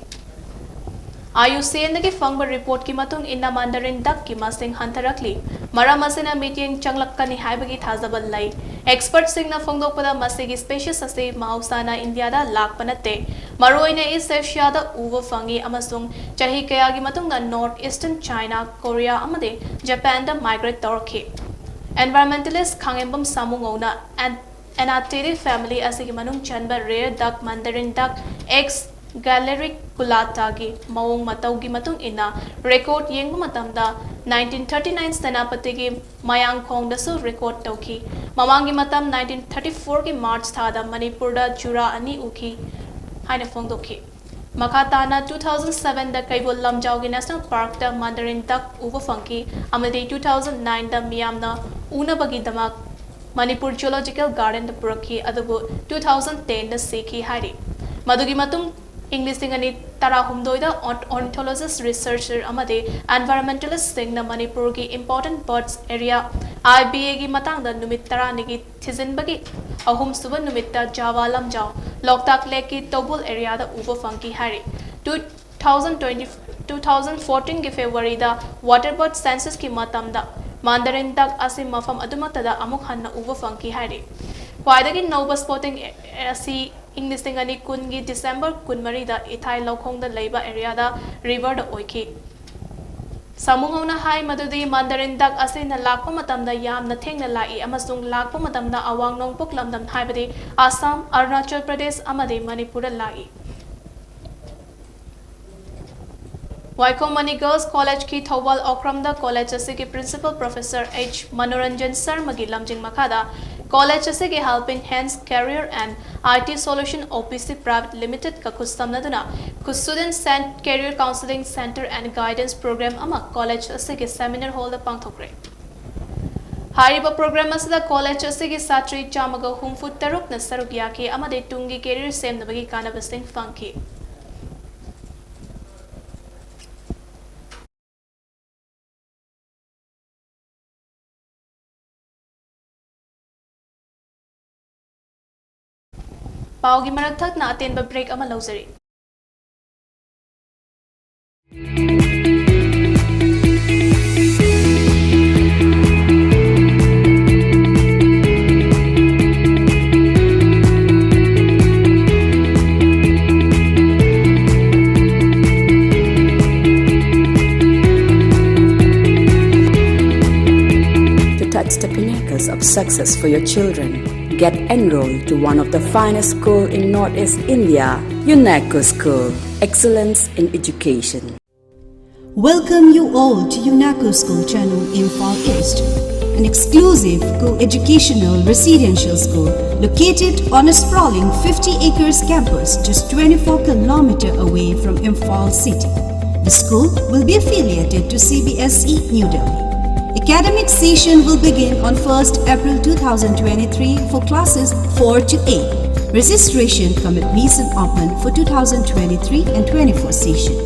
I U C N ꯗꯒꯤ ꯐꯪꯕ report ꯀꯤ ꯃꯇꯨꯡ ꯏꯟꯅ mandarin duck ꯀꯤ ꯃꯁꯤꯡ ꯍꯟꯊꯔꯛꯂꯤ꯫ ꯃꯔꯝ ꯑꯁꯤꯅ ꯃꯤꯠꯌꯦꯡ ꯆꯪꯂꯛꯀꯅꯤ ꯍꯥꯏꯕꯒꯤ ꯊꯥꯖꯕ ꯂꯩ꯫ ꯑꯦꯛꯁꯄꯔꯠꯁꯤꯡꯅ ꯐꯣꯡꯗꯣꯛꯄꯗ, ꯃꯁꯤꯒꯤ ꯁ꯭ꯄꯦꯁꯤꯁ ꯑꯁꯤ ꯃꯍꯧꯁꯥꯅ ꯏꯟꯗꯤꯌꯥꯗ ꯂꯥꯛꯄ ꯅꯠꯇꯦ, ꯃꯔꯨꯑꯣꯏꯅ ꯏꯁ ꯑꯦꯁꯤꯌꯥꯗ ꯎꯕ ꯐꯪꯏ ꯑꯃꯁꯨꯡ ꯆꯍꯤ ꯀꯌꯥꯒꯤ ꯃꯇꯨꯡꯗ ꯅꯣꯔꯊ ꯏꯁꯇꯔꯟ ꯆꯥꯏꯅꯥ, ꯀꯣꯔꯤꯌꯥ ꯑꯃꯗꯤ ꯖꯄꯥꯟꯗ ꯃꯥꯏꯒ꯭ꯔꯦꯠ ꯇꯧꯔꯛꯈꯤ꯫ ꯑꯦꯟꯚꯥꯏꯔꯟꯃꯦꯟꯇꯦꯂꯤꯁ ꯈꯥꯉꯦꯝꯕꯝ ꯁꯥꯃꯨꯉꯧꯅ ꯑꯦꯟ-, Anatidae family ꯑꯁꯤꯒꯤ ꯃꯅꯨꯡ ꯆꯟꯕ rare duck, Mandarin duck, X. galericulata ꯒꯤ ꯃꯑꯣꯡ ꯃꯇꯧꯒꯤ ꯃꯇꯨꯡ ꯏꯟꯅ ꯔꯦꯀꯣꯔꯗ ꯌꯦꯡꯕ ꯃꯇꯝꯗ, nineteen thirty nine ꯁꯦꯅꯥꯄꯇꯤꯒꯤ ꯃꯌꯥꯡꯈꯣꯡꯗꯁꯨ ꯔꯦꯀꯣꯔꯗ ꯇꯧꯈꯤ꯫ ꯃꯃꯥꯡꯒꯤ ꯃꯇꯝ nineteen thirty four ꯒꯤ ꯃꯥꯔꯆ ꯊꯥꯗ ꯃꯅꯤꯄꯨꯔꯗ ꯖꯨꯔꯥ ꯑꯅꯤ ꯎꯈꯤ ꯍꯥꯏꯅ ꯐꯣꯡꯗꯣꯛꯈꯤ꯫ ꯃꯈꯥ ꯇꯥꯅ two thousand seven ꯗ ꯀꯩꯕꯨꯜ ꯂꯝꯖꯥꯎꯒꯤ ꯅꯦꯁꯅꯦꯜ ꯄꯥꯔꯛꯇ Mandarin duck ꯎꯕ ꯐꯪꯈꯤ ꯑꯃꯗꯤ two thousand nine ꯗ ꯃꯤꯌꯥꯝꯅ ꯎꯅꯕꯒꯤꯗꯃꯛ ꯃꯅꯤꯄꯨꯔ ꯖꯨꯑꯣꯂꯣꯖꯤꯀꯦꯜ ꯒꯥꯔꯗꯦꯟꯗ ꯄꯨꯔꯛꯈꯤ, ꯑꯗꯨꯕꯨ two thousand ten ꯗ ꯁꯤꯈꯤ ꯍꯥꯏꯔꯤ꯫ ꯃꯗꯨꯒꯤ ꯃꯇꯨꯡ ꯏꯪ ꯂꯤꯁꯤꯡ ꯑꯅꯤ ꯇꯔꯥꯍꯨꯝꯗꯣꯏꯗ ꯑꯣꯔ-, ornithologist, researcher ꯑꯃꯗꯤ environmentalist ꯁꯤꯡꯅ ꯃꯅꯤꯄꯨꯔꯒꯤ Important Birds Area, I B A ꯒꯤ ꯃꯇꯥꯡꯗ ꯅꯨꯃꯤꯠ ꯇꯔꯥꯅꯤꯒꯤ ꯊꯤꯖꯤꯟꯕꯒꯤ ꯑꯍꯨꯝꯁꯨꯕ ꯅꯨꯃꯤꯠꯇ ꯖꯥꯋꯥ ꯂꯝꯖꯥꯎ, ꯂꯣꯛꯇꯥꯛ ꯂꯦꯛꯀꯤ ꯇꯧꯕꯨꯜ ꯑꯦꯔꯤꯌꯥꯗ ꯎꯕ ꯐꯪꯈꯤ ꯍꯥꯏꯔꯤ꯫ Two thousand twenty, two thousand fourteen ꯒꯤ ꯐꯦꯕ꯭ꯔꯨꯋꯥꯔꯤꯗ water bird census ꯀꯤ ꯃꯇꯝꯗ Mandarin duck ꯑꯁꯤ ꯃꯐꯝ ꯑꯗꯨꯃꯛꯇꯗ ꯑꯃꯨꯛ ꯍꯟꯅ ꯎꯕ ꯐꯪꯈꯤ ꯍꯥꯏꯔꯤ꯫ ꯈ꯭ꯋꯥꯏꯗꯒꯤ ꯅꯧꯕ spotting ꯑꯁꯤ ꯏꯪ ꯂꯤꯁꯤꯡ ꯑꯅꯤ ꯀꯨꯟꯒꯤ ꯗꯤꯁꯦꯝꯕꯔ ꯀꯨꯟꯃꯔꯤꯗ ꯏꯊꯥꯏ ꯂꯧꯈꯣꯡꯗ ꯂꯩꯕ ꯑꯦꯔꯤꯌꯥꯗ ꯔꯤꯚꯔꯗ ꯑꯣꯏꯈꯤ꯫ ꯁꯥꯃꯨꯉꯧꯅ ꯍꯥꯏ ꯃꯗꯨꯗꯤ Mandarin duck ꯑꯁꯤꯅ ꯂꯥꯛꯄ ꯃꯇꯝꯗ ꯌꯥꯝꯅ ꯊꯦꯡꯅ ꯂꯥꯛꯏ ꯑꯃꯁꯨꯡ ꯂꯥꯛꯄ ꯃꯇꯝꯗ ꯑꯋꯥꯡ ꯅꯣꯡꯄꯣꯛ ꯂꯝꯗꯝ, ꯍꯥꯏꯕꯗꯤ ꯑꯁꯥꯝ, ꯑꯔꯨꯅꯥꯆꯜ ꯄ꯭ꯔꯗꯦꯁ ꯑꯃꯗꯤ ꯃꯅꯤꯄꯨꯔꯗ ꯂꯥꯛꯏ꯫ ꯋꯥꯏꯈꯣꯝ ꯃꯅꯤ ꯒꯔꯜꯁ ꯀꯣꯂꯦꯖꯀꯤ ꯊꯧꯕꯥꯜ ꯑꯣꯀ꯭ꯔꯝꯗ ꯀꯣꯂꯦꯖ ꯑꯁꯤꯒꯤ ꯄ꯭ꯔꯤꯟꯁꯤꯄꯜ ꯄ꯭ꯔꯣꯐꯦꯁꯔ ꯑꯩꯆ ꯃꯅꯣꯔꯟꯖꯟ ꯁꯔꯃꯒꯤ ꯂꯝꯖꯤꯡ ꯃꯈꯥꯗ ꯀꯣꯂꯦꯖ ꯑꯁꯤꯒꯤ Helping Hands Career and I T Solution O P C Private Limited ꯀ ꯈꯨꯠꯁꯝꯅꯗꯨꯅ Student Cent-, Career Counseling Center and Guidance Program ꯑꯃ ꯀꯣꯂꯦꯖ ꯑꯁꯤꯒꯤ ꯁꯦꯃꯤꯅꯥꯔ ꯍꯣꯜꯗ ꯄꯥꯡꯊꯣꯛꯈ꯭ꯔꯦ꯫ ꯍꯥꯏꯔꯤꯕ ꯄ꯭ꯔꯣꯒ꯭ꯔꯥꯝ ꯑꯁꯤꯗ ꯀꯣꯂꯦꯖ ꯑꯁꯤꯒꯤ ꯁꯥꯇ꯭ꯔꯤ ꯆꯥꯝꯃꯒ ꯍꯨꯝꯐꯨ ꯇꯔꯨꯛꯅ ꯁꯔꯨꯛ ꯌꯥꯈꯤ ꯑꯃꯗꯤ ꯇꯨꯡꯒꯤ ꯀꯦꯔꯤꯌꯔ ꯁꯦꯝꯅꯕꯒꯤ ꯀꯥꯟꯅꯕꯁꯤꯡ ꯐꯪꯈꯤ꯫ ꯄꯥꯎꯒꯤ ꯃꯔꯛ ꯊꯠꯅ ꯑꯇꯦꯟꯕ ꯕ꯭ꯔꯦꯛ ꯑꯃ ꯂꯧꯖꯔꯤ꯫ Unacos of success for your children. Get enrolled to one of the finest school in Northeast India, Unaco School. Excellence in education. Welcome you all to Unaco School Channel, Imphal East, an exclusive co-educational residential school located on a sprawling fifty acres campus just twenty-four kilometer away from Imphal city. The school will be affiliated to C B S E New Delhi. Academic session will begin on first April two thousand twenty-three for classes four to eight. Registration cum admission open for two thousand twenty-three and twenty-four session.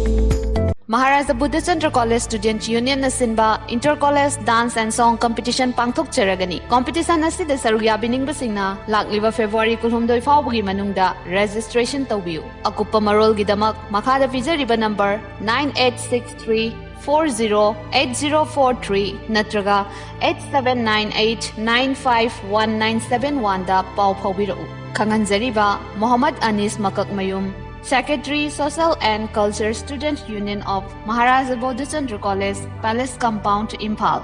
Maharaja Bodhichandra College Students Union ꯅ ꯁꯤꯟꯕ Inter College Dance and Song Competition ꯄꯥꯡꯊꯣꯛꯆꯔꯒꯅꯤ꯫ Competition ꯑꯁꯤꯗ ꯁꯔꯨꯛ ꯌꯥꯕꯤꯅꯤꯡꯕꯁꯤꯡꯅ ꯂꯥꯛꯂꯤꯕ February ꯀꯨꯟꯍꯨꯝꯗꯣꯏ ꯐꯥꯎꯕꯒꯤ ꯃꯅꯨꯡꯗ registration ꯇꯧꯕꯤꯌꯨ꯫ ꯑꯀꯨꯞꯄ ꯃꯔꯣꯜꯒꯤꯗꯃꯛ ꯃꯈꯥꯗ ꯄꯤꯖꯔꯤꯕ number nine eight six three four zero eight zero four three ꯅꯠꯇ꯭ꯔꯒ eight seven nine eight nine five one nine seven one ꯗ ꯄꯥꯎ ꯐꯥꯎꯕꯤꯔꯛꯎ꯫ ꯈꯪꯍꯟꯖꯔꯤꯕ ꯃꯣꯍꯝꯃꯗ ꯑꯅꯤꯁ ꯃꯀꯛꯃꯌꯨꯝ, Secretary, Social and Culture Students Union of Maharaja Bodhichandra College, Palace Compound, Imphal.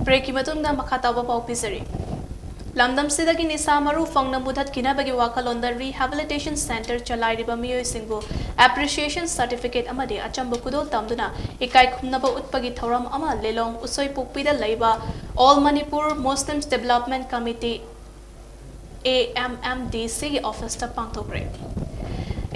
Break ꯀꯤ ꯃꯇꯨꯡꯗ ꯃꯈꯥ ꯇꯥꯕ ꯄꯥꯎ ꯄꯤꯖꯔꯤ꯫ ꯂꯝꯗꯝꯁꯤꯗꯒꯤ ꯅꯤꯁꯥ ꯃꯔꯨ ꯐꯪꯅ ꯃꯨꯊꯠꯈꯤꯅꯕꯒꯤ ꯋꯥꯈꯜꯂꯣꯟꯗ Rehabilitation Centre ꯆꯂꯥꯏꯔꯤꯕ ꯃꯤꯑꯣꯏꯁꯤꯡꯕꯨ Appreciation Certificate ꯑꯃꯗꯤ ꯑꯆꯝꯕ ꯈꯨꯗꯣꯜ ꯇꯝꯗꯨꯅ ꯏꯀꯥꯏ ꯈꯨꯝꯅꯕ ꯎꯠꯄꯒꯤ ꯊꯧꯔꯝ ꯑꯃ ꯂꯤꯂꯣꯡ ꯎꯁꯣꯏꯄꯣꯛꯄꯤꯗ ꯂꯩꯕ All Manipur Muslims Development Committee, A M M D C ꯒꯤ office ꯇ ꯄꯥꯡꯊꯣꯛꯈ꯭ꯔꯦ꯫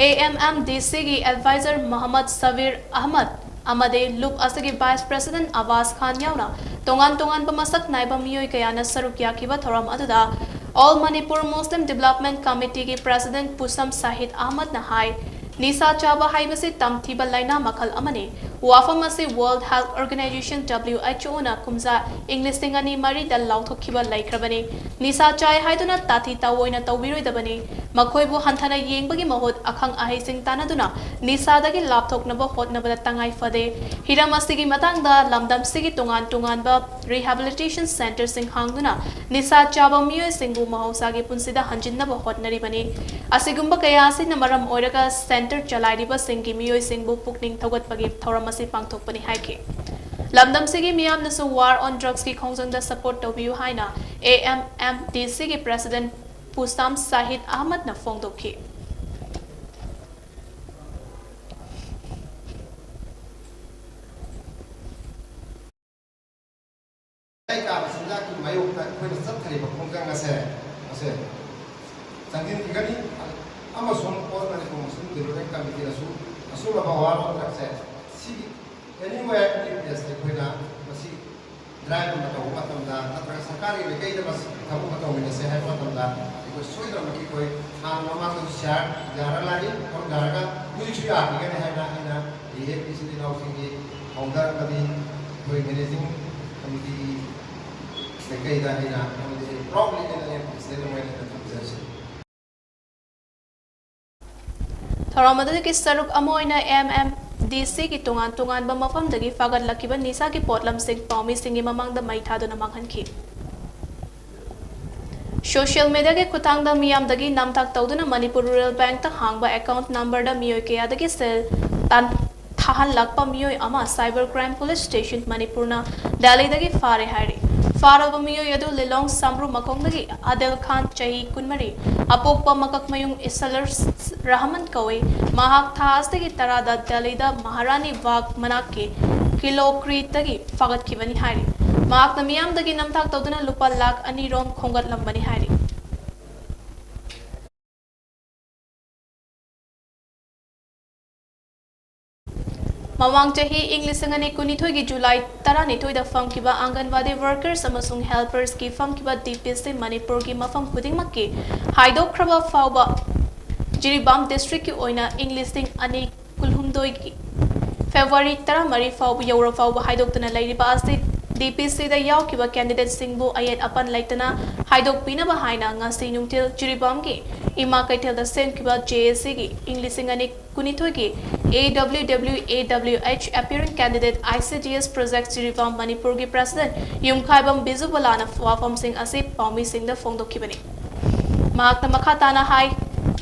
A M M D C ꯒꯤ advisor ꯃꯣꯍꯝꯃꯗ ꯁꯕꯤꯔ ꯑꯍꯃꯗ ꯑꯃꯗꯤ ꯂꯨꯞ ꯑꯁꯤꯒꯤ vice president ꯑꯕꯥꯁ ꯈꯥꯟ ꯌꯥꯎꯅ ꯇꯣꯉꯥꯟ ꯇꯣꯉꯥꯟꯕ ꯃꯁꯛ ꯅꯥꯏꯕ ꯃꯤꯑꯣꯏ ꯀꯌꯥꯅ ꯁꯔꯨꯛ ꯌꯥꯈꯤꯕ ꯊꯧꯔꯝ ꯑꯗꯨꯗ All Manipur Muslim Development Committee ꯒꯤ president ꯄꯨꯁꯝ ꯁꯥꯍꯤꯗ ꯑꯍꯃꯗꯅ ꯍꯥꯏ, ꯅꯤꯁꯥ ꯆꯥꯕ ꯍꯥꯏꯕꯁꯤ ꯇꯝꯊꯤꯕ ꯂꯥꯏꯅꯥ ꯃꯈꯜ ꯑꯃꯅꯤ꯫ ꯋꯥꯐꯝ ꯑꯁꯤ World Health Organization, W H O ꯅ ꯀꯨꯝꯖꯥ ꯏꯪ ꯂꯤꯁꯤꯡ ꯑꯅꯤ ꯃꯔꯤꯗ ꯂꯥꯎꯊꯣꯛꯈꯤꯕ ꯂꯩꯈ꯭ꯔꯕꯅꯤ꯫ ꯅꯤꯁꯥ ꯆꯥꯏ ꯍꯥꯏꯗꯨꯅ ꯇꯥꯊꯤ ꯇꯥꯑꯣꯏꯅ ꯇꯧꯕꯤꯔꯣꯏꯗꯕꯅꯤ꯫ ꯃꯈꯣꯏꯕꯨ ꯍꯟꯊꯅ ꯌꯦꯡꯕꯒꯤ ꯃꯍꯨꯠ ꯑꯈꯪ ꯑꯍꯩꯁꯤꯡ ꯇꯥꯟꯅꯗꯨꯅ ꯅꯤꯁꯥꯗꯒꯤ ꯂꯥꯞꯊꯣꯛꯅꯕ ꯍꯣꯠꯅꯕꯗ ꯇꯉꯥꯏ ꯐꯗꯦ꯫ ꯍꯤꯔꯝ ꯑꯁꯤꯒꯤ ꯃꯇꯥꯡꯗ ꯂꯝꯗꯝꯁꯤꯒꯤ ꯇꯣꯉꯥꯟ ꯇꯣꯉꯥꯟꯕ rehabilitation centreꯁꯤꯡ ꯍꯥꯡꯗꯨꯅ ꯅꯤꯁꯥ ꯆꯥꯕ ꯃꯤꯑꯣꯏꯁꯤꯡꯕꯨ ꯃꯍꯧꯁꯥꯒꯤ ꯄꯨꯟꯁꯤꯗ ꯍꯟꯖꯤꯟꯅꯕ ꯍꯣꯠꯅꯔꯤꯕꯅꯤ꯫ ꯑꯁꯤꯒꯨꯝꯕ ꯀꯌꯥ ꯑꯁꯤꯅ ꯃꯔꯝ ꯑꯣꯏꯔꯒ centre ꯆꯂꯥꯏꯔꯤꯕꯁꯤꯡꯒꯤ ꯃꯤꯑꯣꯏꯁꯤꯡꯕꯨ ꯄꯨꯛꯅꯤꯡ ꯊꯧꯒꯠꯄꯒꯤ ꯊꯧꯔꯝ ꯑꯁꯤ ꯄꯥꯡꯊꯣꯛꯄꯅꯤ ꯍꯥꯏꯈꯤ꯫ ꯂꯝꯗꯝꯁꯤꯒꯤ ꯃꯤꯌꯥꯝꯅꯁꯨ War on Drugsꯀꯤ ꯈꯣꯡꯖꯪꯗ support ꯇꯧꯕꯤꯌꯨ ꯍꯥꯏꯅ A M M D Cꯒꯤ president ꯄꯨꯁꯥꯝ Shahid ꯑꯍꯃꯗꯅ ꯐꯣꯡꯗꯣꯛꯈꯤ꯫ ꯂꯩꯀꯥꯏ ꯀꯥꯕ ꯆꯤꯟꯖꯥꯛꯀꯤ ꯃꯥꯌꯣꯛꯇ ꯑꯩꯈꯣꯏꯅ ꯆꯠꯊꯔꯤꯕ ꯈꯣꯡꯖꯪ ꯑꯁꯦ, ꯑꯁꯦ ꯆꯪꯁꯤꯟꯈꯤꯒꯅꯤ꯫ ꯑꯃꯁꯨꯡ All Manipur Muslim Development Committeeꯅꯁꯨ ꯑꯁꯨꯝꯂꯕ War on Drugsꯁꯦ ꯁꯤꯒꯤ anywhere, any placeꯇ ꯑꯩꯈꯣꯏꯅ ꯃꯁꯤ drive ꯑꯃ ꯇꯧꯕ ꯃꯇꯝꯗ, ꯅꯠꯇ꯭ꯔꯒ ꯁꯔꯀꯥꯔꯒꯤ ꯃꯥꯏꯀꯩꯗ ꯃꯁꯤ ꯊꯕꯛ ꯑꯃ ꯇꯧꯃꯤꯟꯅꯁꯦ ꯍꯥꯏꯕ ꯃꯇꯝꯗ, ꯑꯩꯈꯣꯏ ꯁꯣꯏꯗꯅꯃꯛꯀꯤ ꯑꯩꯈꯣꯏ ꯍꯥꯟꯅ ꯃꯃꯥꯡꯗꯁꯨ ꯁꯤꯌꯥꯔ ꯌꯥꯔ ꯂꯥꯛꯏ, ꯌꯥꯔꯒ ꯍꯧꯖꯤꯛꯁꯨ ꯌꯥꯈꯤꯒꯅꯤ ꯍꯥꯏꯅ ꯑꯩꯅ ꯔꯤꯍꯦꯕ ꯏꯆꯤꯜ ꯏꯅꯥꯎꯁꯤꯡꯒꯤ ꯐꯥꯎꯟꯗꯔ ꯑꯃꯗꯤ ꯑꯩꯈꯣꯏ ꯃꯦꯅꯦꯖꯤꯡ ꯀꯃꯤꯇꯤꯒꯤ ꯃꯥꯏꯀꯩꯗ ꯑꯩꯅ ꯑꯃꯗꯤ ꯑꯩ proudly ꯑꯩꯅ ꯑꯩ president ꯑꯃ ꯑꯣꯏꯅ ꯑꯩꯅ ꯊꯝꯖꯔꯤ꯫ ꯊꯧꯔꯝ ꯑꯗꯨꯒꯤ ꯁꯔꯨꯛ ꯑꯃ ꯑꯣꯏꯅ M M D Cꯒꯤ ꯇꯣꯉꯥꯟ ꯇꯣꯉꯥꯟꯕ ꯃꯐꯝꯗꯒꯤ ꯐꯥꯒꯠꯂꯛꯈꯤꯕ ꯅꯤꯁꯥꯒꯤ ꯄꯣꯠꯂꯝꯁꯤꯡ ꯄꯥꯎꯃꯤꯁꯤꯡꯒꯤ ꯃꯃꯥꯡꯗ ꯃꯩ ꯊꯥꯗꯨꯅ ꯃꯥꯡꯍꯟꯈꯤ꯫ Social mediaꯒꯤ ꯈꯨꯠꯊꯥꯡꯗ ꯃꯤꯌꯥꯝꯗꯒꯤ ꯅꯝꯊꯥꯛ ꯇꯧꯗꯨꯅ ꯃꯅꯤꯄꯨꯔ Rural Bankꯇ ꯍꯥꯡꯕ account numberꯗ ꯃꯤꯑꯣꯏ ꯀꯌꯥꯗꯒꯤ ꯁꯦꯜ ꯇꯥꯟ-, ꯊꯥꯍꯜꯂꯛꯄ ꯃꯤꯑꯣꯏ ꯑꯃ Cyber Crime Police Station ꯃꯅꯤꯄꯨꯔꯅ ꯗꯦꯜꯂꯤꯗꯒꯤ ꯐꯥꯔꯦ ꯍꯥꯏꯔꯤ꯫ ꯐꯥꯔꯕ ꯃꯤꯑꯣꯏ ꯑꯗꯨ ꯂꯤꯂꯣꯡ ꯁꯥꯝꯕ꯭ꯔꯨ ꯃꯈꯣꯡꯗꯒꯤ ꯑꯥꯗꯤꯜ ꯈꯥꯟ, ꯆꯍꯤ ꯀꯨꯟꯃꯔꯤ, ꯑꯄꯣꯛꯄ ꯃꯀꯛꯃꯌꯨꯡ ꯏꯁꯂꯔ ꯔꯍꯃꯟ ꯀꯧꯏ꯫ ꯃꯍꯥꯛ ꯊꯥ ꯑꯁꯤꯒꯤ ꯇꯔꯥꯗ ꯗꯦꯜꯂꯤꯗ ꯃꯍꯥꯔꯥꯅꯤ ꯕꯥꯒ ꯃꯅꯥꯛꯀꯤ ꯀꯤꯂꯣꯀ꯭ꯔꯤꯇꯒꯤ ꯐꯥꯒꯠꯈꯤꯕꯅꯤ ꯍꯥꯏꯔꯤ꯫ ꯃꯍꯥꯛꯅ ꯃꯤꯌꯥꯝꯗꯒꯤ ꯅꯝꯊꯥꯛ ꯇꯧꯗꯨꯅ ꯂꯨꯄꯥ ꯂꯥꯈ ꯑꯅꯤ ꯔꯣꯝ ꯈꯣꯝꯒꯠꯂꯝꯕꯅꯤ ꯍꯥꯏꯔꯤ꯫ ꯃꯃꯥꯡ ꯆꯍꯤ ꯏꯪ ꯂꯤꯁꯤꯡ ꯑꯅꯤ ꯀꯨꯟꯅꯤꯊꯣꯏꯒꯤ ꯖꯨꯂꯥꯏ ꯇꯔꯥꯅꯤꯊꯣꯏꯗ ꯐꯝꯈꯤꯕ ꯑꯪꯒꯟꯋꯥꯗꯤ workers ꯑꯃꯁꯨꯡ helpersꯀꯤ ꯐꯝꯈꯤꯕ D P C ꯃꯅꯤꯄꯨꯔꯒꯤ ꯃꯐꯝ ꯈꯨꯗꯤꯡꯃꯛꯀꯤ ꯍꯥꯏꯗꯣꯛꯈ꯭ꯔꯕ ꯐꯥꯎꯕ ꯖꯤꯔꯤꯕꯥꯝ districtꯀꯤ ꯑꯣꯏꯅ ꯏꯪ ꯂꯤꯁꯤꯡ ꯑꯅꯤ ꯀꯨꯟꯍꯨꯝꯗꯣꯏꯒꯤ February ꯇꯔꯥꯃꯔꯤ ꯐꯥꯎꯕ ꯌꯧꯔ ꯐꯥꯎꯕ ꯍꯥꯏꯗꯣꯛꯇꯨꯅ ꯂꯩꯔꯤꯕ ꯑꯁꯤ DPCꯗ ꯌꯥꯎꯈꯤꯕ candidateꯁꯤꯡꯕꯨ ꯑꯌꯦꯠ ꯑꯄꯟ ꯂꯩꯇꯅ ꯍꯥꯏꯗꯣꯛꯄꯤꯅꯕ ꯍꯥꯏꯅ ꯉꯁꯤ ꯅꯨꯡꯊꯤꯜ ꯖꯤꯔꯤꯕꯥꯝꯒꯤ ꯏꯃꯥ ꯀꯩꯊꯦꯜꯗ ꯁꯦꯝꯈꯤꯕ JACꯒꯤ ꯏꯪ ꯂꯤꯁꯤꯡ ꯑꯅꯤ ꯀꯨꯟꯅꯤꯊꯣꯏꯒꯤ AWWAWH Appearing Candidate ICDS Project Jiribam ꯃꯅꯤꯄꯨꯔꯒꯤ president ꯌꯨꯝꯈꯥꯏꯕꯝ ꯕꯤꯖꯨꯕꯂꯥꯅ ꯋꯥꯐꯝꯁꯤꯡ ꯑꯁꯤ ꯄꯥꯎꯃꯤꯁꯤꯡꯗ ꯐꯣꯡꯗꯣꯛꯈꯤꯕꯅꯤ꯫ ꯃꯍꯥꯛꯅ ꯃꯈꯥ ꯇꯥꯅ ꯍꯥꯏ,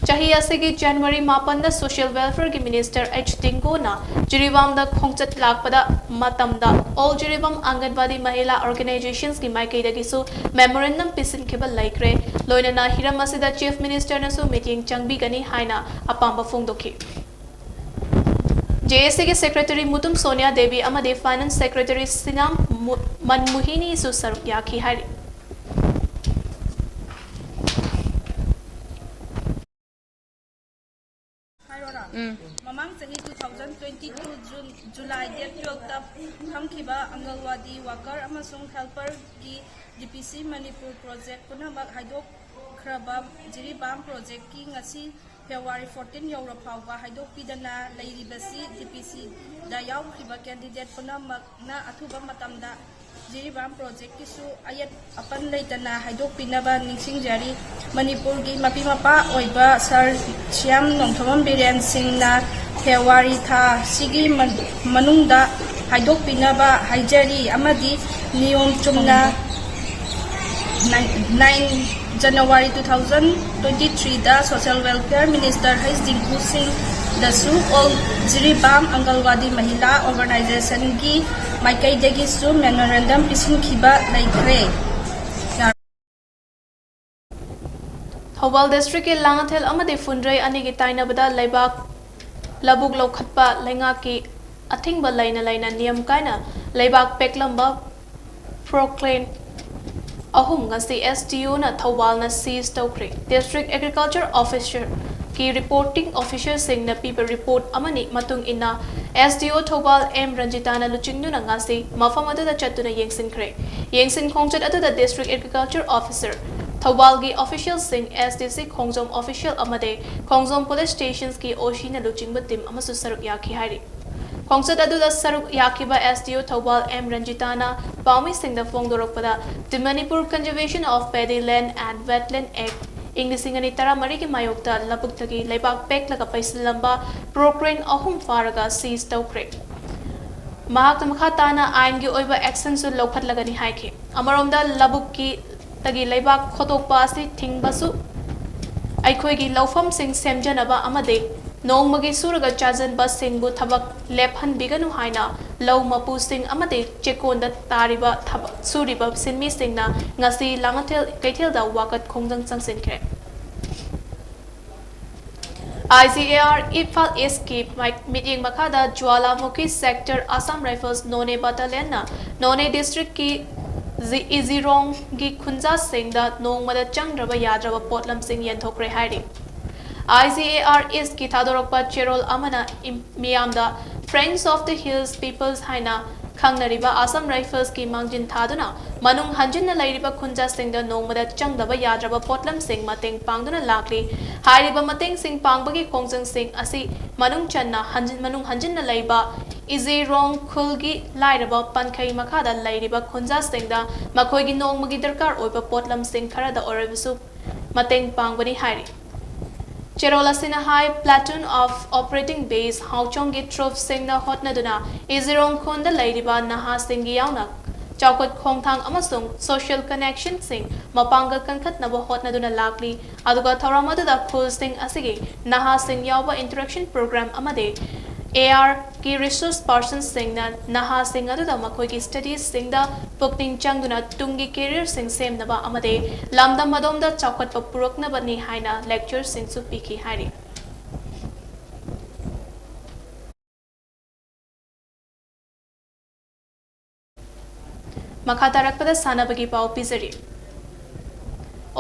ꯆꯍꯤ ꯑꯁꯤꯒꯤ ꯖꯅꯋꯥꯔꯤ ꯃꯥꯄꯟꯗ Social Welfareꯒꯤ Minister H ꯇꯤꯡꯒꯣꯅ ꯖꯤꯔꯤꯕꯥꯝꯗ ꯈꯣꯡꯆꯠ ꯂꯥꯛꯄꯗ ꯃꯇꯝꯗ All ꯖꯤꯔꯤꯕꯥꯝ ꯑꯪꯒꯟꯋꯥꯗꯤ ꯃꯍꯤꯂꯥ Organisationsꯀꯤ ꯃꯥꯏꯀꯩꯗꯒꯤꯁꯨ memorandum ꯄꯤꯁꯤꯟꯈꯤꯕ ꯂꯩꯈ꯭ꯔꯦ꯫ ꯂꯣꯏꯅꯅ ꯍꯤꯔꯝ ꯑꯁꯤꯗ Chief Ministerꯅꯁꯨ ꯃꯤꯠꯌꯦꯡ ꯆꯪꯕꯤꯒꯅꯤ ꯍꯥꯏꯅ ꯑꯄꯥꯝꯕ ꯐꯣꯡꯗꯣꯛꯈꯤ꯫ JACꯒꯤ Secretary ꯃꯨꯇꯨꯝ ꯁꯣꯅꯤꯌꯥ ꯗꯦꯕꯤ ꯑꯃꯗꯤ Finance Secretary ꯁꯤꯅꯥꯝ ꯃꯨ-, ꯃꯟꯃꯨꯍꯤꯅꯤꯁꯨ ꯁꯔꯨꯛ ꯌꯥꯈꯤ ꯍꯥꯏꯔꯤ꯫ ꯍꯥꯏꯔꯣꯔꯥ? ꯎꯝ꯫ ꯃꯃꯥꯡ ꯆꯍꯤ two thousand twenty two June, July date twelveꯇ ꯐꯝꯈꯤꯕ ꯑꯪꯒꯜꯋꯥꯗꯤ worker ꯑꯃꯁꯨꯡ helperꯒꯤ DPC ꯃꯅꯤꯄꯨꯔ project ꯄꯨꯝꯅꯃꯛ ꯍꯥꯏꯗꯣꯛꯈ꯭ꯔꯕ ꯖꯤꯔꯤꯕꯥꯝ projectꯀꯤ ꯉꯁꯤ February fourteen ꯌꯧꯔ ꯐꯥꯎꯕ ꯍꯥꯏꯗꯣꯛꯄꯤꯗꯅ ꯂꯩꯔꯤꯕꯁꯤ DPCꯗ ꯌꯥꯎꯈ꯭ꯔꯤꯕ candidate ꯄꯨꯝꯅꯃꯛꯅ ꯑꯊꯨꯕ ꯃꯇꯝꯗ ꯖꯤꯔꯤꯕꯥꯝ projectꯀꯤꯁꯨ ꯑꯌꯦꯠ ꯑꯄꯟ ꯂꯩꯇꯅ ꯍꯥꯏꯗꯣꯛꯄꯤꯅꯕ ꯅꯤꯡꯁꯤꯡꯖꯔꯤ꯫ ꯃꯅꯤꯄꯨꯔꯒꯤ ꯃꯄꯤ ꯃꯄꯥ ꯑꯣꯏꯕ Sir ꯁꯤꯌꯥꯝ ꯅꯣꯡꯊꯣꯝꯕꯝ ꯕꯤꯔꯦꯟ ꯁꯤꯡꯅ February ꯊꯥ ꯑꯁꯤꯒꯤ ꯃ-, ꯃꯅꯨꯡꯗ ꯍꯥꯏꯗꯣꯛꯄꯤꯅꯕ ꯍꯥꯏꯖꯔꯤ ꯑꯃꯗꯤ ꯅꯤꯌꯣꯝ ꯆꯨꯝꯅ nine, nine January two thousand twenty threeꯗ Social Welfare Minister H ꯗꯤꯡꯄꯨ ꯁꯤꯡꯗꯁꯨ All Jiribam ꯑꯪꯒꯜꯋꯥꯗꯤ ꯃꯍꯤꯂꯥ Organisationꯒꯤ ꯃꯥꯏꯀꯩꯗꯒꯤꯁꯨ memorandum ꯄꯤꯁꯤꯟꯈꯤꯕ ꯂꯩꯈ꯭ꯔꯦ꯫ ꯊꯧꯕꯥꯜ districtꯀꯤ ꯂꯥꯡꯉꯊꯦꯜ ꯑꯃꯗꯤ ꯐꯨꯟꯗ꯭ꯔꯩ ꯑꯅꯤꯒꯤ ꯇꯥꯏꯅꯕꯗ ꯂꯩꯕꯥꯛ ꯂꯧꯕꯨꯛ ꯂꯧꯈꯠꯄ ꯂꯩꯉꯥꯛꯀꯤ ꯑꯊꯤꯡꯕ ꯂꯩꯅ ꯂꯩꯅ ꯅꯤꯌꯝ ꯀꯥꯏꯅ ꯂꯩꯕꯥꯛ ꯄꯦꯛꯂꯝꯕ ꯐꯣꯔꯀ꯭ꯂꯦꯟ ꯑꯍꯨꯝ ꯉꯁꯤ SDOꯅ ꯊꯧꯕꯥꯜꯅ seize ꯇꯧꯈ꯭ꯔꯦ꯫ District Agriculture Officerꯀꯤ reporting officerꯁꯤꯡꯅ ꯄꯤꯕ report ꯑꯃꯅꯤ ꯃꯇꯨꯡ ꯏꯟꯅ SDO ꯊꯧꯕꯥꯜ ꯑꯦꯝ ꯔꯟꯖꯤꯇꯥꯅ ꯂꯨꯆꯤꯡꯗꯨꯅ ꯉꯁꯤ ꯃꯐꯝ ꯑꯗꯨꯗ ꯆꯠꯇꯨꯅ ꯌꯦꯡꯁꯤꯟꯈ꯭ꯔꯦ꯫ ꯌꯦꯡꯁꯤꯟ ꯈꯣꯡꯆꯠ ꯑꯗꯨꯗ District Agriculture Officer, ꯊꯧꯕꯥꯜꯒꯤ officialꯁꯤꯡ, SDC ꯈꯣꯡꯖꯣꯝ official ꯑꯃꯗꯤ ꯈꯣꯡꯖꯣꯝ police stationsꯀꯤ OCꯅ ꯂꯨꯆꯤꯡꯕ team ꯑꯃꯁꯨ ꯁꯔꯨꯛ ꯌꯥꯈꯤ ꯍꯥꯏꯔꯤ꯫ ꯈꯣꯡꯆꯠ ꯑꯗꯨꯗ ꯁꯔꯨꯛ ꯌꯥꯈꯤꯕ S D O Thoubal M ꯔꯟꯖꯤꯇꯥꯅ ꯄꯥꯎꯃꯤꯁꯤꯡꯗ ꯐꯣꯡꯗꯣꯔꯛꯄꯗ, The Manipur Conservation of Paddy Land and Wetland Act ꯏꯪ ꯂꯤꯁꯤꯡ ꯑꯅꯤ ꯇꯔꯥꯃꯔꯤꯒꯤ ꯃꯥꯌꯣꯛꯇ ꯂꯧꯕꯨꯛꯇꯒꯤ ꯂꯩꯕꯥꯛ ꯄꯦꯛꯂꯒ ꯄꯩꯁꯤꯜꯂꯝꯕ ꯄ꯭ꯔꯣꯀ꯭ꯔꯦꯟ ꯑꯍꯨꯝ ꯐꯥꯔꯒ ꯁꯤꯖ ꯇꯧꯈ꯭ꯔꯦ꯫ ꯃꯍꯥꯛꯅ ꯃꯈꯥ ꯇꯥꯅ ꯑꯥꯏꯟꯒꯤ ꯑꯣꯏꯕ ꯑꯦꯛꯁꯟꯁꯨ ꯂꯧꯈꯠꯂꯒꯅꯤ ꯍꯥꯏꯈꯤ꯫ ꯑꯃꯔꯣꯝꯗ ꯂꯧꯕꯨꯛꯀꯤ ꯇꯒꯤ ꯂꯩꯕꯥꯛ ꯈꯣꯠꯇꯣꯛꯄ ꯑꯁꯤ ꯊꯤꯡꯕꯁꯨ, ꯑꯩꯈꯣꯏꯒꯤ ꯂꯧꯐꯝꯁꯤꯡ ꯁꯦꯝꯖꯅꯕ ꯑꯃꯗꯤ ꯅꯣꯡꯃꯒꯤ ꯁꯨꯔꯒ ꯆꯥꯖꯟꯕꯁꯤꯡꯕꯨ ꯊꯕꯛ ꯂꯦꯞꯍꯟꯕꯤꯒꯅꯨ ꯍꯥꯏꯅ ꯂꯧ ꯃꯄꯨꯁꯤꯡ ꯑꯃꯗꯤ ꯆꯦꯛꯀꯣꯟꯗ ꯇꯥꯔꯤꯕ ꯊꯕꯛ ꯁꯨꯔꯤꯕ ꯁꯤꯟꯃꯤꯁꯤꯡꯅ ꯉꯁꯤ ꯂꯥꯡꯉꯊꯦꯜ ꯀꯩꯊꯦꯜꯗ ꯋꯥꯀꯠ ꯈꯣꯡꯖꯪ ꯆꯪꯁꯤꯟꯈ꯭ꯔꯦ꯫ I G A R Imphal ꯏꯁꯀꯤ ꯃꯥꯏ-, ꯃꯤꯠꯌꯦꯡ ꯃꯈꯥꯗ ꯖ꯭ꯋꯥꯂꯥꯃꯨꯈꯤ ꯁꯦꯛꯇꯔ ꯑꯁꯥꯝ ꯔꯥꯏꯐꯜꯁ ꯅꯣꯅꯦ ꯕꯠꯇꯥꯂꯤꯌꯟꯅ ꯅꯣꯅꯦ ꯗꯤꯁꯇ꯭ꯔꯤꯛꯀꯤ ꯖꯤ-, ꯏꯖꯤꯔꯣꯡꯒꯤ ꯈꯨꯟꯖꯥꯁꯤꯡꯗ ꯅꯣꯡꯃꯗ ꯆꯪꯗ꯭ꯔꯕ ꯌꯥꯗ꯭ꯔꯕ ꯄꯣꯠꯂꯝꯁꯤꯡ ꯌꯦꯟꯊꯣꯛꯈ꯭ꯔꯦ ꯍꯥꯏꯔꯤ꯫ I G A R ꯏꯁꯀꯤ ꯊꯥꯗꯣꯔꯛꯄ ꯆꯦꯔꯣꯜ ꯑꯃꯅ ꯏꯝ-, ꯃꯤꯌꯥꯝꯗ Friends of the Hills Peoples ꯍꯥꯏꯅ ꯈꯪꯅꯔꯤꯕ ꯑꯁꯥꯝ ꯔꯥꯏꯐꯜꯁꯀꯤ ꯃꯥꯡꯖꯤꯟ ꯊꯥꯗꯨꯅ ꯃꯅꯨꯡ ꯍꯟꯖꯤꯟꯅ ꯂꯩꯔꯤꯕ ꯈꯨꯟꯖꯥꯁꯤꯡꯗ ꯅꯣꯡꯃꯗ ꯆꯪꯗꯕ ꯌꯥꯗ꯭ꯔꯕ ꯄꯣꯠꯂꯝꯁꯤꯡ ꯃꯇꯦꯡ ꯄꯥꯡꯗꯨꯅ ꯂꯥꯛꯂꯤ꯫ ꯍꯥꯏꯔꯤꯕ ꯃꯇꯦꯡꯁꯤꯡ ꯄꯥꯡꯕꯒꯤ ꯈꯣꯡꯖꯪꯁꯤꯡ ꯑꯁꯤ ꯃꯅꯨꯡ ꯆꯟꯅ ꯍꯟꯖꯤꯟ-, ꯃꯅꯨꯡ ꯍꯟꯖꯤꯟꯅ ꯂꯩꯕ ꯏꯖꯤꯔꯣꯡ ꯈꯨꯜꯒꯤ ꯂꯥꯏꯔꯕ ꯄꯟꯈꯩ ꯃꯈꯥꯗ ꯂꯩꯔꯤꯕ ꯈꯨꯟꯖꯥꯁꯤꯡꯗ ꯃꯈꯣꯏꯒꯤ ꯅꯣꯡꯃꯒꯤ ꯗꯔꯀꯥꯔ ꯑꯣꯏꯕ ꯄꯣꯠꯂꯝꯁꯤꯡ ꯈꯔꯗ ꯑꯣꯏꯔꯕꯁꯨ ꯃꯇꯦꯡ ꯄꯥꯡꯕꯅꯤ ꯍꯥꯏꯔꯤ꯫ ꯆꯦꯔꯣꯜ ꯑꯁꯤꯅ ꯍꯥꯏ, Platoon of Operating Base ꯍꯥꯎꯆꯣꯡꯒꯤ ꯇ꯭ꯔꯨꯞꯁꯤꯡꯅ ꯍꯣꯠꯅꯗꯨꯅ ꯏꯖꯤꯔꯣꯡ ꯈꯨꯟꯗ ꯂꯩꯔꯤꯕ ꯅꯍꯥꯁꯤꯡꯒꯤ ꯌꯥꯎꯅ ꯆꯥꯎꯈꯠ ꯈꯣꯡꯊꯥꯡ ꯑꯃꯁꯨꯡ social connectionꯁꯤꯡ ꯃꯄꯥꯡꯒꯜ ꯀꯟꯈꯠꯅꯕ ꯍꯣꯠꯅꯗꯨꯅ ꯂꯥꯛꯂꯤ꯫ ꯑꯗꯨꯒ ꯊꯧꯔꯝ ꯑꯗꯨꯗ ꯈꯨꯜꯁꯤꯡ ꯑꯁꯤꯒꯤ ꯅꯍꯥꯁꯤꯡ ꯌꯥꯎꯕ interaction program ꯑꯃꯗꯤ A R ꯀꯤ resource personꯁꯤꯡꯅ ꯅꯍꯥꯁꯤꯡ ꯑꯗꯨꯗ ꯃꯈꯣꯏꯒꯤ studiesꯁꯤꯡꯗ ꯄꯨꯛꯅꯤꯡ ꯆꯪꯗꯨꯅ ꯇꯨꯡꯒꯤ careerꯁꯤꯡ ꯁꯦꯝꯅꯕ ꯑꯃꯗꯤ ꯂꯝꯗꯝ ꯑꯗꯣꯝꯗ ꯆꯥꯎꯈꯠꯄ ꯄꯨꯔꯛꯅꯕꯅꯤ ꯍꯥꯏꯅ lectureꯁꯤꯡꯁꯨ ꯄꯤꯈꯤ ꯍꯥꯏꯔꯤ꯫ ꯃꯈꯥ ꯇꯥꯔꯛꯄꯗ ꯁꯥꯟꯅꯕꯒꯤ ꯄꯥꯎ ꯄꯤꯖꯔꯤ꯫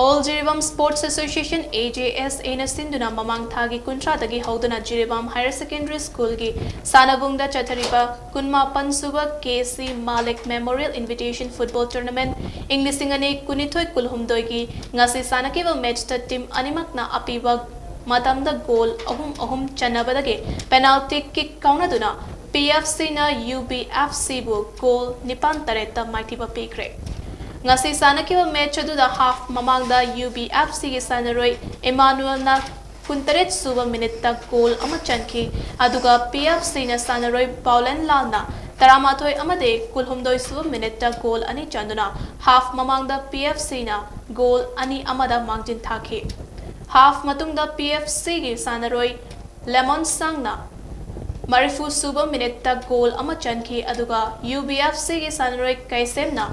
All Jiribam Sports Association, A J S A ꯅ ꯁꯤꯟꯗꯨꯅ ꯃꯃꯥꯡ ꯊꯥꯒꯤ ꯀꯨꯟꯊ꯭ꯔꯥꯗꯒꯤ ꯍꯧꯗꯨꯅ ꯖꯤꯔꯤꯕꯥꯝ Higher Secondary Schoolꯒꯤ ꯁꯥꯟꯅꯕꯨꯡꯗ ꯆꯠꯊꯔꯤꯕ ꯀꯨꯟꯃꯥꯄꯟ ꯁꯨꯕ K C Malik Memorial Invitation Football Tournament ꯏꯪ ꯂꯤꯁꯤꯡ ꯑꯅꯤ ꯀꯨꯟꯅꯤꯊꯣꯏ ꯀꯨꯟꯍꯨꯝꯗꯣꯏꯒꯤ ꯉꯁꯤ ꯁꯥꯟꯅꯈꯤꯕ matchꯇ team ꯑꯅꯤꯃꯛꯅ ꯑꯄꯤꯕ ꯃꯇꯝꯗ goal ꯑꯍꯨꯝ ꯑꯍꯨꯝ ꯆꯟꯅꯕꯗꯒꯤ penalty kick ꯀꯥꯎꯅꯗꯨꯅ ꯄꯤ ꯑꯦꯐ ꯁꯤꯅ ꯌꯨ ꯕꯤ ꯑꯦꯐ ꯁꯤꯕꯨ ꯒꯣꯜ ꯅꯤꯄꯥꯟ ꯇꯔꯦꯠꯇ ꯃꯥꯏꯊꯤꯕ ꯄꯤꯈ꯭ꯔꯦ꯫ ꯉꯁꯤ ꯁꯥꯟꯅꯈꯤꯕ ꯃꯦꯆ ꯑꯗꯨꯗ ꯍꯥꯐ ꯃꯃꯥꯡꯗ ꯌꯨ ꯕꯤ ꯑꯦꯐ ꯁꯤꯒꯤ ꯁꯥꯟꯅꯔꯣꯏ ꯏꯃꯥꯅꯨꯑꯦꯜꯅ ꯀꯨꯟꯇꯔꯦꯠ ꯁꯨꯕ ꯃꯤꯅꯤꯠꯇ ꯒꯣꯜ ꯑꯃ ꯆꯟꯈꯤ, ꯑꯗꯨꯒ ꯄꯤ ꯑꯦꯐ ꯁꯤꯅ ꯁꯥꯟꯅꯔꯣꯏ ꯄꯥꯎꯂꯦꯟ ꯂꯥꯜꯅ ꯇꯔꯥꯃꯥꯊꯣꯏ ꯑꯃꯗꯤ ꯀꯨꯟꯍꯨꯝꯗꯣꯏ ꯁꯨꯕ ꯃꯤꯅꯤꯠꯇ ꯒꯣꯜ ꯑꯅꯤ ꯆꯟꯗꯨꯅ ꯍꯥꯐ ꯃꯃꯥꯡꯗ ꯄꯤ ꯑꯦꯐ ꯁꯤꯅ ꯒꯣꯜ ꯑꯅꯤ ꯑꯃꯗ ꯃꯥꯡꯖꯤꯟ ꯊꯥꯈꯤ꯫ ꯍꯥꯐ ꯃꯇꯨꯡꯗ ꯄꯤ ꯑꯦꯐ ꯁꯤꯒꯤ ꯁꯥꯟꯅꯔꯣꯏ ꯂꯦꯃꯣꯟ ꯁꯥꯡꯅ ꯃꯔꯤꯐꯨ ꯁꯨꯕ ꯃꯤꯅꯤꯠꯇ ꯒꯣꯜ ꯑꯃ ꯆꯟꯈꯤ, ꯑꯗꯨꯒ ꯌꯨ ꯕꯤ ꯑꯦꯐ ꯁꯤꯒꯤ ꯁꯥꯟꯅꯔꯣꯏ ꯀꯩꯁꯦꯝꯅ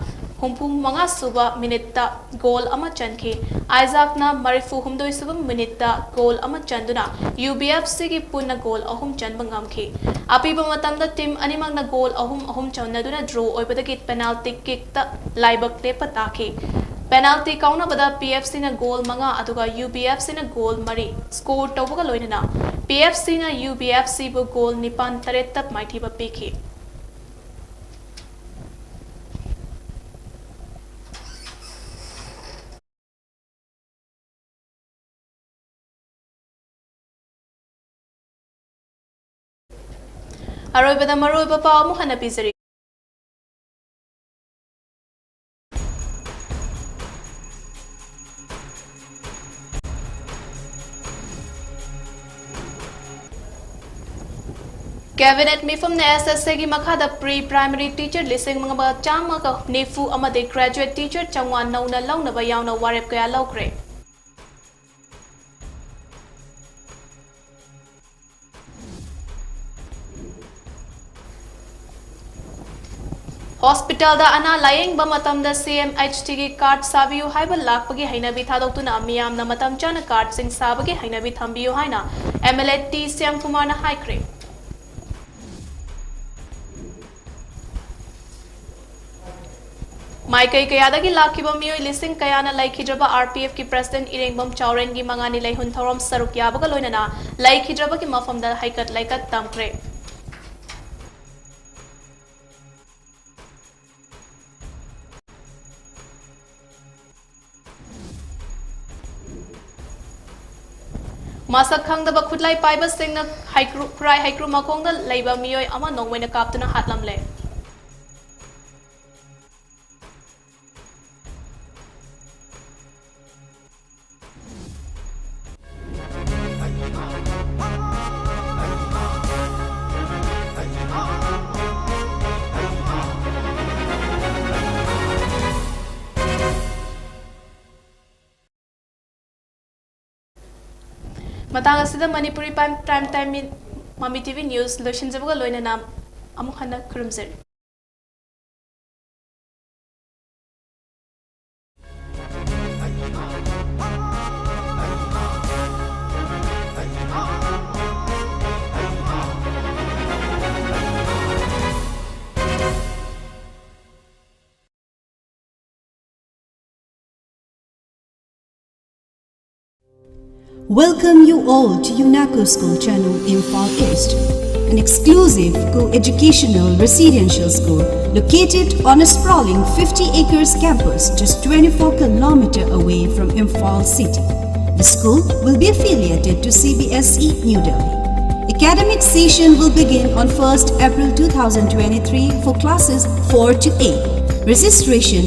ꯍꯨꯝꯐꯨ ꯃꯉꯥ ꯁꯨꯕ ꯃꯤꯅꯤꯠꯇ ꯒꯣꯜ ꯑꯃ ꯆꯟꯈꯤ꯫ ꯑꯥꯏꯖꯥꯛꯅ ꯃꯔꯤꯐꯨ ꯍꯨꯝꯗꯣꯏ ꯁꯨꯕ ꯃꯤꯅꯤꯠꯇ ꯒꯣꯜ ꯑꯃ ꯆꯟꯗꯨꯅ ꯌꯨ ꯕꯤ ꯑꯦꯐ ꯁꯤꯒꯤ ꯄꯨꯟꯅ ꯒꯣꯜ ꯑꯍꯨꯝ ꯆꯟꯕ ꯉꯝꯈꯤ꯫ ꯑꯄꯤꯕ ꯃꯇꯝꯗ ꯇꯤꯝ ꯑꯅꯤꯃꯛꯅ ꯒꯣꯜ ꯑꯍꯨꯝ ꯑꯍꯨꯝ ꯆꯟꯅꯗꯨꯅ ꯗ꯭ꯔꯣ ꯑꯣꯏꯕꯗꯒꯤ ꯄꯦꯅꯥꯜꯇꯤ ꯀꯤꯛꯇ ꯂꯥꯏꯕꯛ ꯂꯦꯞꯄ ꯇꯥꯈꯤ꯫ ꯄꯦꯅꯥꯜꯇꯤ ꯀꯥꯎꯅꯕꯗ ꯄꯤ ꯑꯦꯐ ꯁꯤꯅ ꯒꯣꯜ ꯃꯉꯥ ꯑꯗꯨꯒ ꯌꯨ ꯕꯤ ꯑꯦꯐ ꯁꯤꯅ ꯒꯣꯜ ꯃꯔꯤ ꯁ꯭ꯀꯣꯔ ꯇꯧꯕꯒ ꯂꯣꯏꯅꯅ ꯄꯤ ꯑꯦꯐ ꯁꯤꯅ ꯌꯨ ꯕꯤ ꯑꯦꯐ ꯁꯤꯕꯨ ꯒꯣꯜ ꯅꯤꯄꯥꯟ ꯇꯔꯦꯠꯇ ꯃꯥꯏꯊꯤꯕ ꯄꯤꯈꯤ꯫ ꯑꯔꯣꯏꯕꯗ ꯃꯔꯨꯑꯣꯏꯕ ꯄꯥꯎ ꯑꯃꯨꯛ ꯍꯟꯅ ꯄꯤꯖꯔꯤ꯫ ꯀꯦꯕꯤꯅꯦꯠ ꯃꯤꯐꯝꯅ ꯑꯦꯁ ꯑꯦꯁ ꯑꯦꯒꯤ ꯃꯈꯥꯗ ꯄ꯭ꯔꯤ ꯄ꯭ꯔꯥꯏꯃꯔꯤ ꯇꯤꯆꯔ ꯂꯤꯁꯤꯡ ꯑꯃꯒ ꯆꯥꯝꯃꯒ ꯅꯤꯐꯨ ꯑꯃꯗꯤ ꯒ꯭ꯔꯦꯖꯨꯑꯦꯠ ꯇꯤꯆꯔ ꯆꯥꯝꯃꯉꯥ ꯅꯧꯅ ꯂꯧꯅꯕ ꯌꯥꯎꯅ ꯋꯥꯔꯦꯞ ꯀꯌꯥ ꯂꯧꯈ꯭ꯔꯦ꯫ ꯍꯣꯁꯄꯤꯇꯥꯜꯗ ꯑꯅꯥ ꯂꯥꯌꯦꯡꯕ ꯃꯇꯝꯗ ꯁꯤ ꯑꯦꯝ ꯑꯩꯆ ꯇꯤꯒꯤ ꯀꯥꯔꯗ ꯁꯥꯕꯤꯌꯨ ꯍꯥꯏꯕ ꯂꯥꯛꯄꯒꯤ ꯍꯩꯅꯕꯤ ꯊꯥꯗꯣꯛꯇꯨꯅ ꯃꯤꯌꯥꯝꯅ ꯃꯇꯝ ꯆꯥꯅ ꯀꯥꯔꯗꯁꯤꯡ ꯁꯥꯕꯒꯤ ꯍꯩꯅꯕꯤ ꯊꯝꯕꯤꯌꯨ ꯍꯥꯏꯅ ꯑꯦꯝ ꯑꯦꯜ ꯑꯦ ꯇꯤ ꯁ꯭ꯌꯥꯝꯀꯨꯃꯥꯔꯅ ꯍꯥꯏꯈ꯭ꯔꯦ꯫ ꯃꯥꯏꯀꯩ ꯀꯌꯥꯗꯒꯤ ꯂꯥꯛꯈꯤꯕ ꯃꯤꯑꯣꯏ ꯂꯤꯁꯤꯡ ꯀꯌꯥꯅ ꯂꯩꯈꯤꯗ꯭ꯔꯕ ꯑꯥꯔ ꯄꯤ ꯑꯦꯐꯀꯤ ꯄ꯭ꯔꯁꯤꯗꯦꯟꯠ ꯏꯔꯦꯡꯕꯝ ꯆꯥꯎꯔꯦꯟꯒꯤ ꯃꯉꯥꯅꯤ ꯂꯩꯍꯨꯟ ꯊꯧꯔꯝ ꯁꯔꯨꯛ ꯌꯥꯕꯒ ꯂꯣꯏꯅꯅ ꯂꯩꯈꯤꯗ꯭ꯔꯕꯒꯤ ꯃꯐꯝꯗ ꯍꯩꯀꯠ ꯂꯩꯀꯠ ꯇꯝꯈ꯭ꯔꯦ꯫ ꯃꯁꯛ ꯈꯪꯗꯕ ꯈꯨꯠꯂꯥꯏ ꯄꯥꯏꯕꯁꯤꯡꯅ ꯍꯩꯀ꯭ꯔꯨ-, ꯈꯨꯔꯥꯏ ꯍꯩꯀ꯭ꯔꯨ ꯃꯈꯣꯡꯗ ꯂꯩꯕ ꯃꯤꯑꯣꯏ ꯑꯃ ꯅꯣꯡꯃꯩꯅ ꯀꯥꯞꯇꯨꯅ ꯍꯥꯠꯂꯝꯂꯦ꯫ ꯃꯇꯥꯡ ꯑꯁꯤꯗ ꯃꯅꯤꯄꯨꯔꯤ ꯄ꯭ꯔꯥꯏꯝ, ꯄ꯭ꯔꯥꯏꯝ ꯇꯥꯏꯝ ꯃꯤ-, ꯃꯃꯤ ꯇꯤ ꯚꯤ ꯅ꯭ꯌꯨꯁ ꯂꯣꯏꯁꯤꯟꯖꯕꯒ ꯂꯣꯏꯅꯅ ꯑꯃꯨꯛ ꯍꯟꯅ ꯈꯨꯔꯨꯝꯖꯔꯤ꯫ Welcome you all to UNACO School Channel, Imphal East, an exclusive co-educational residential school located on a sprawling fifty acres campus just twenty-four kilometer away from Imphal city. The school will be affiliated to C B S E New Delhi. Academic session will begin on first April two thousand twenty-three for classes four to eight. Registration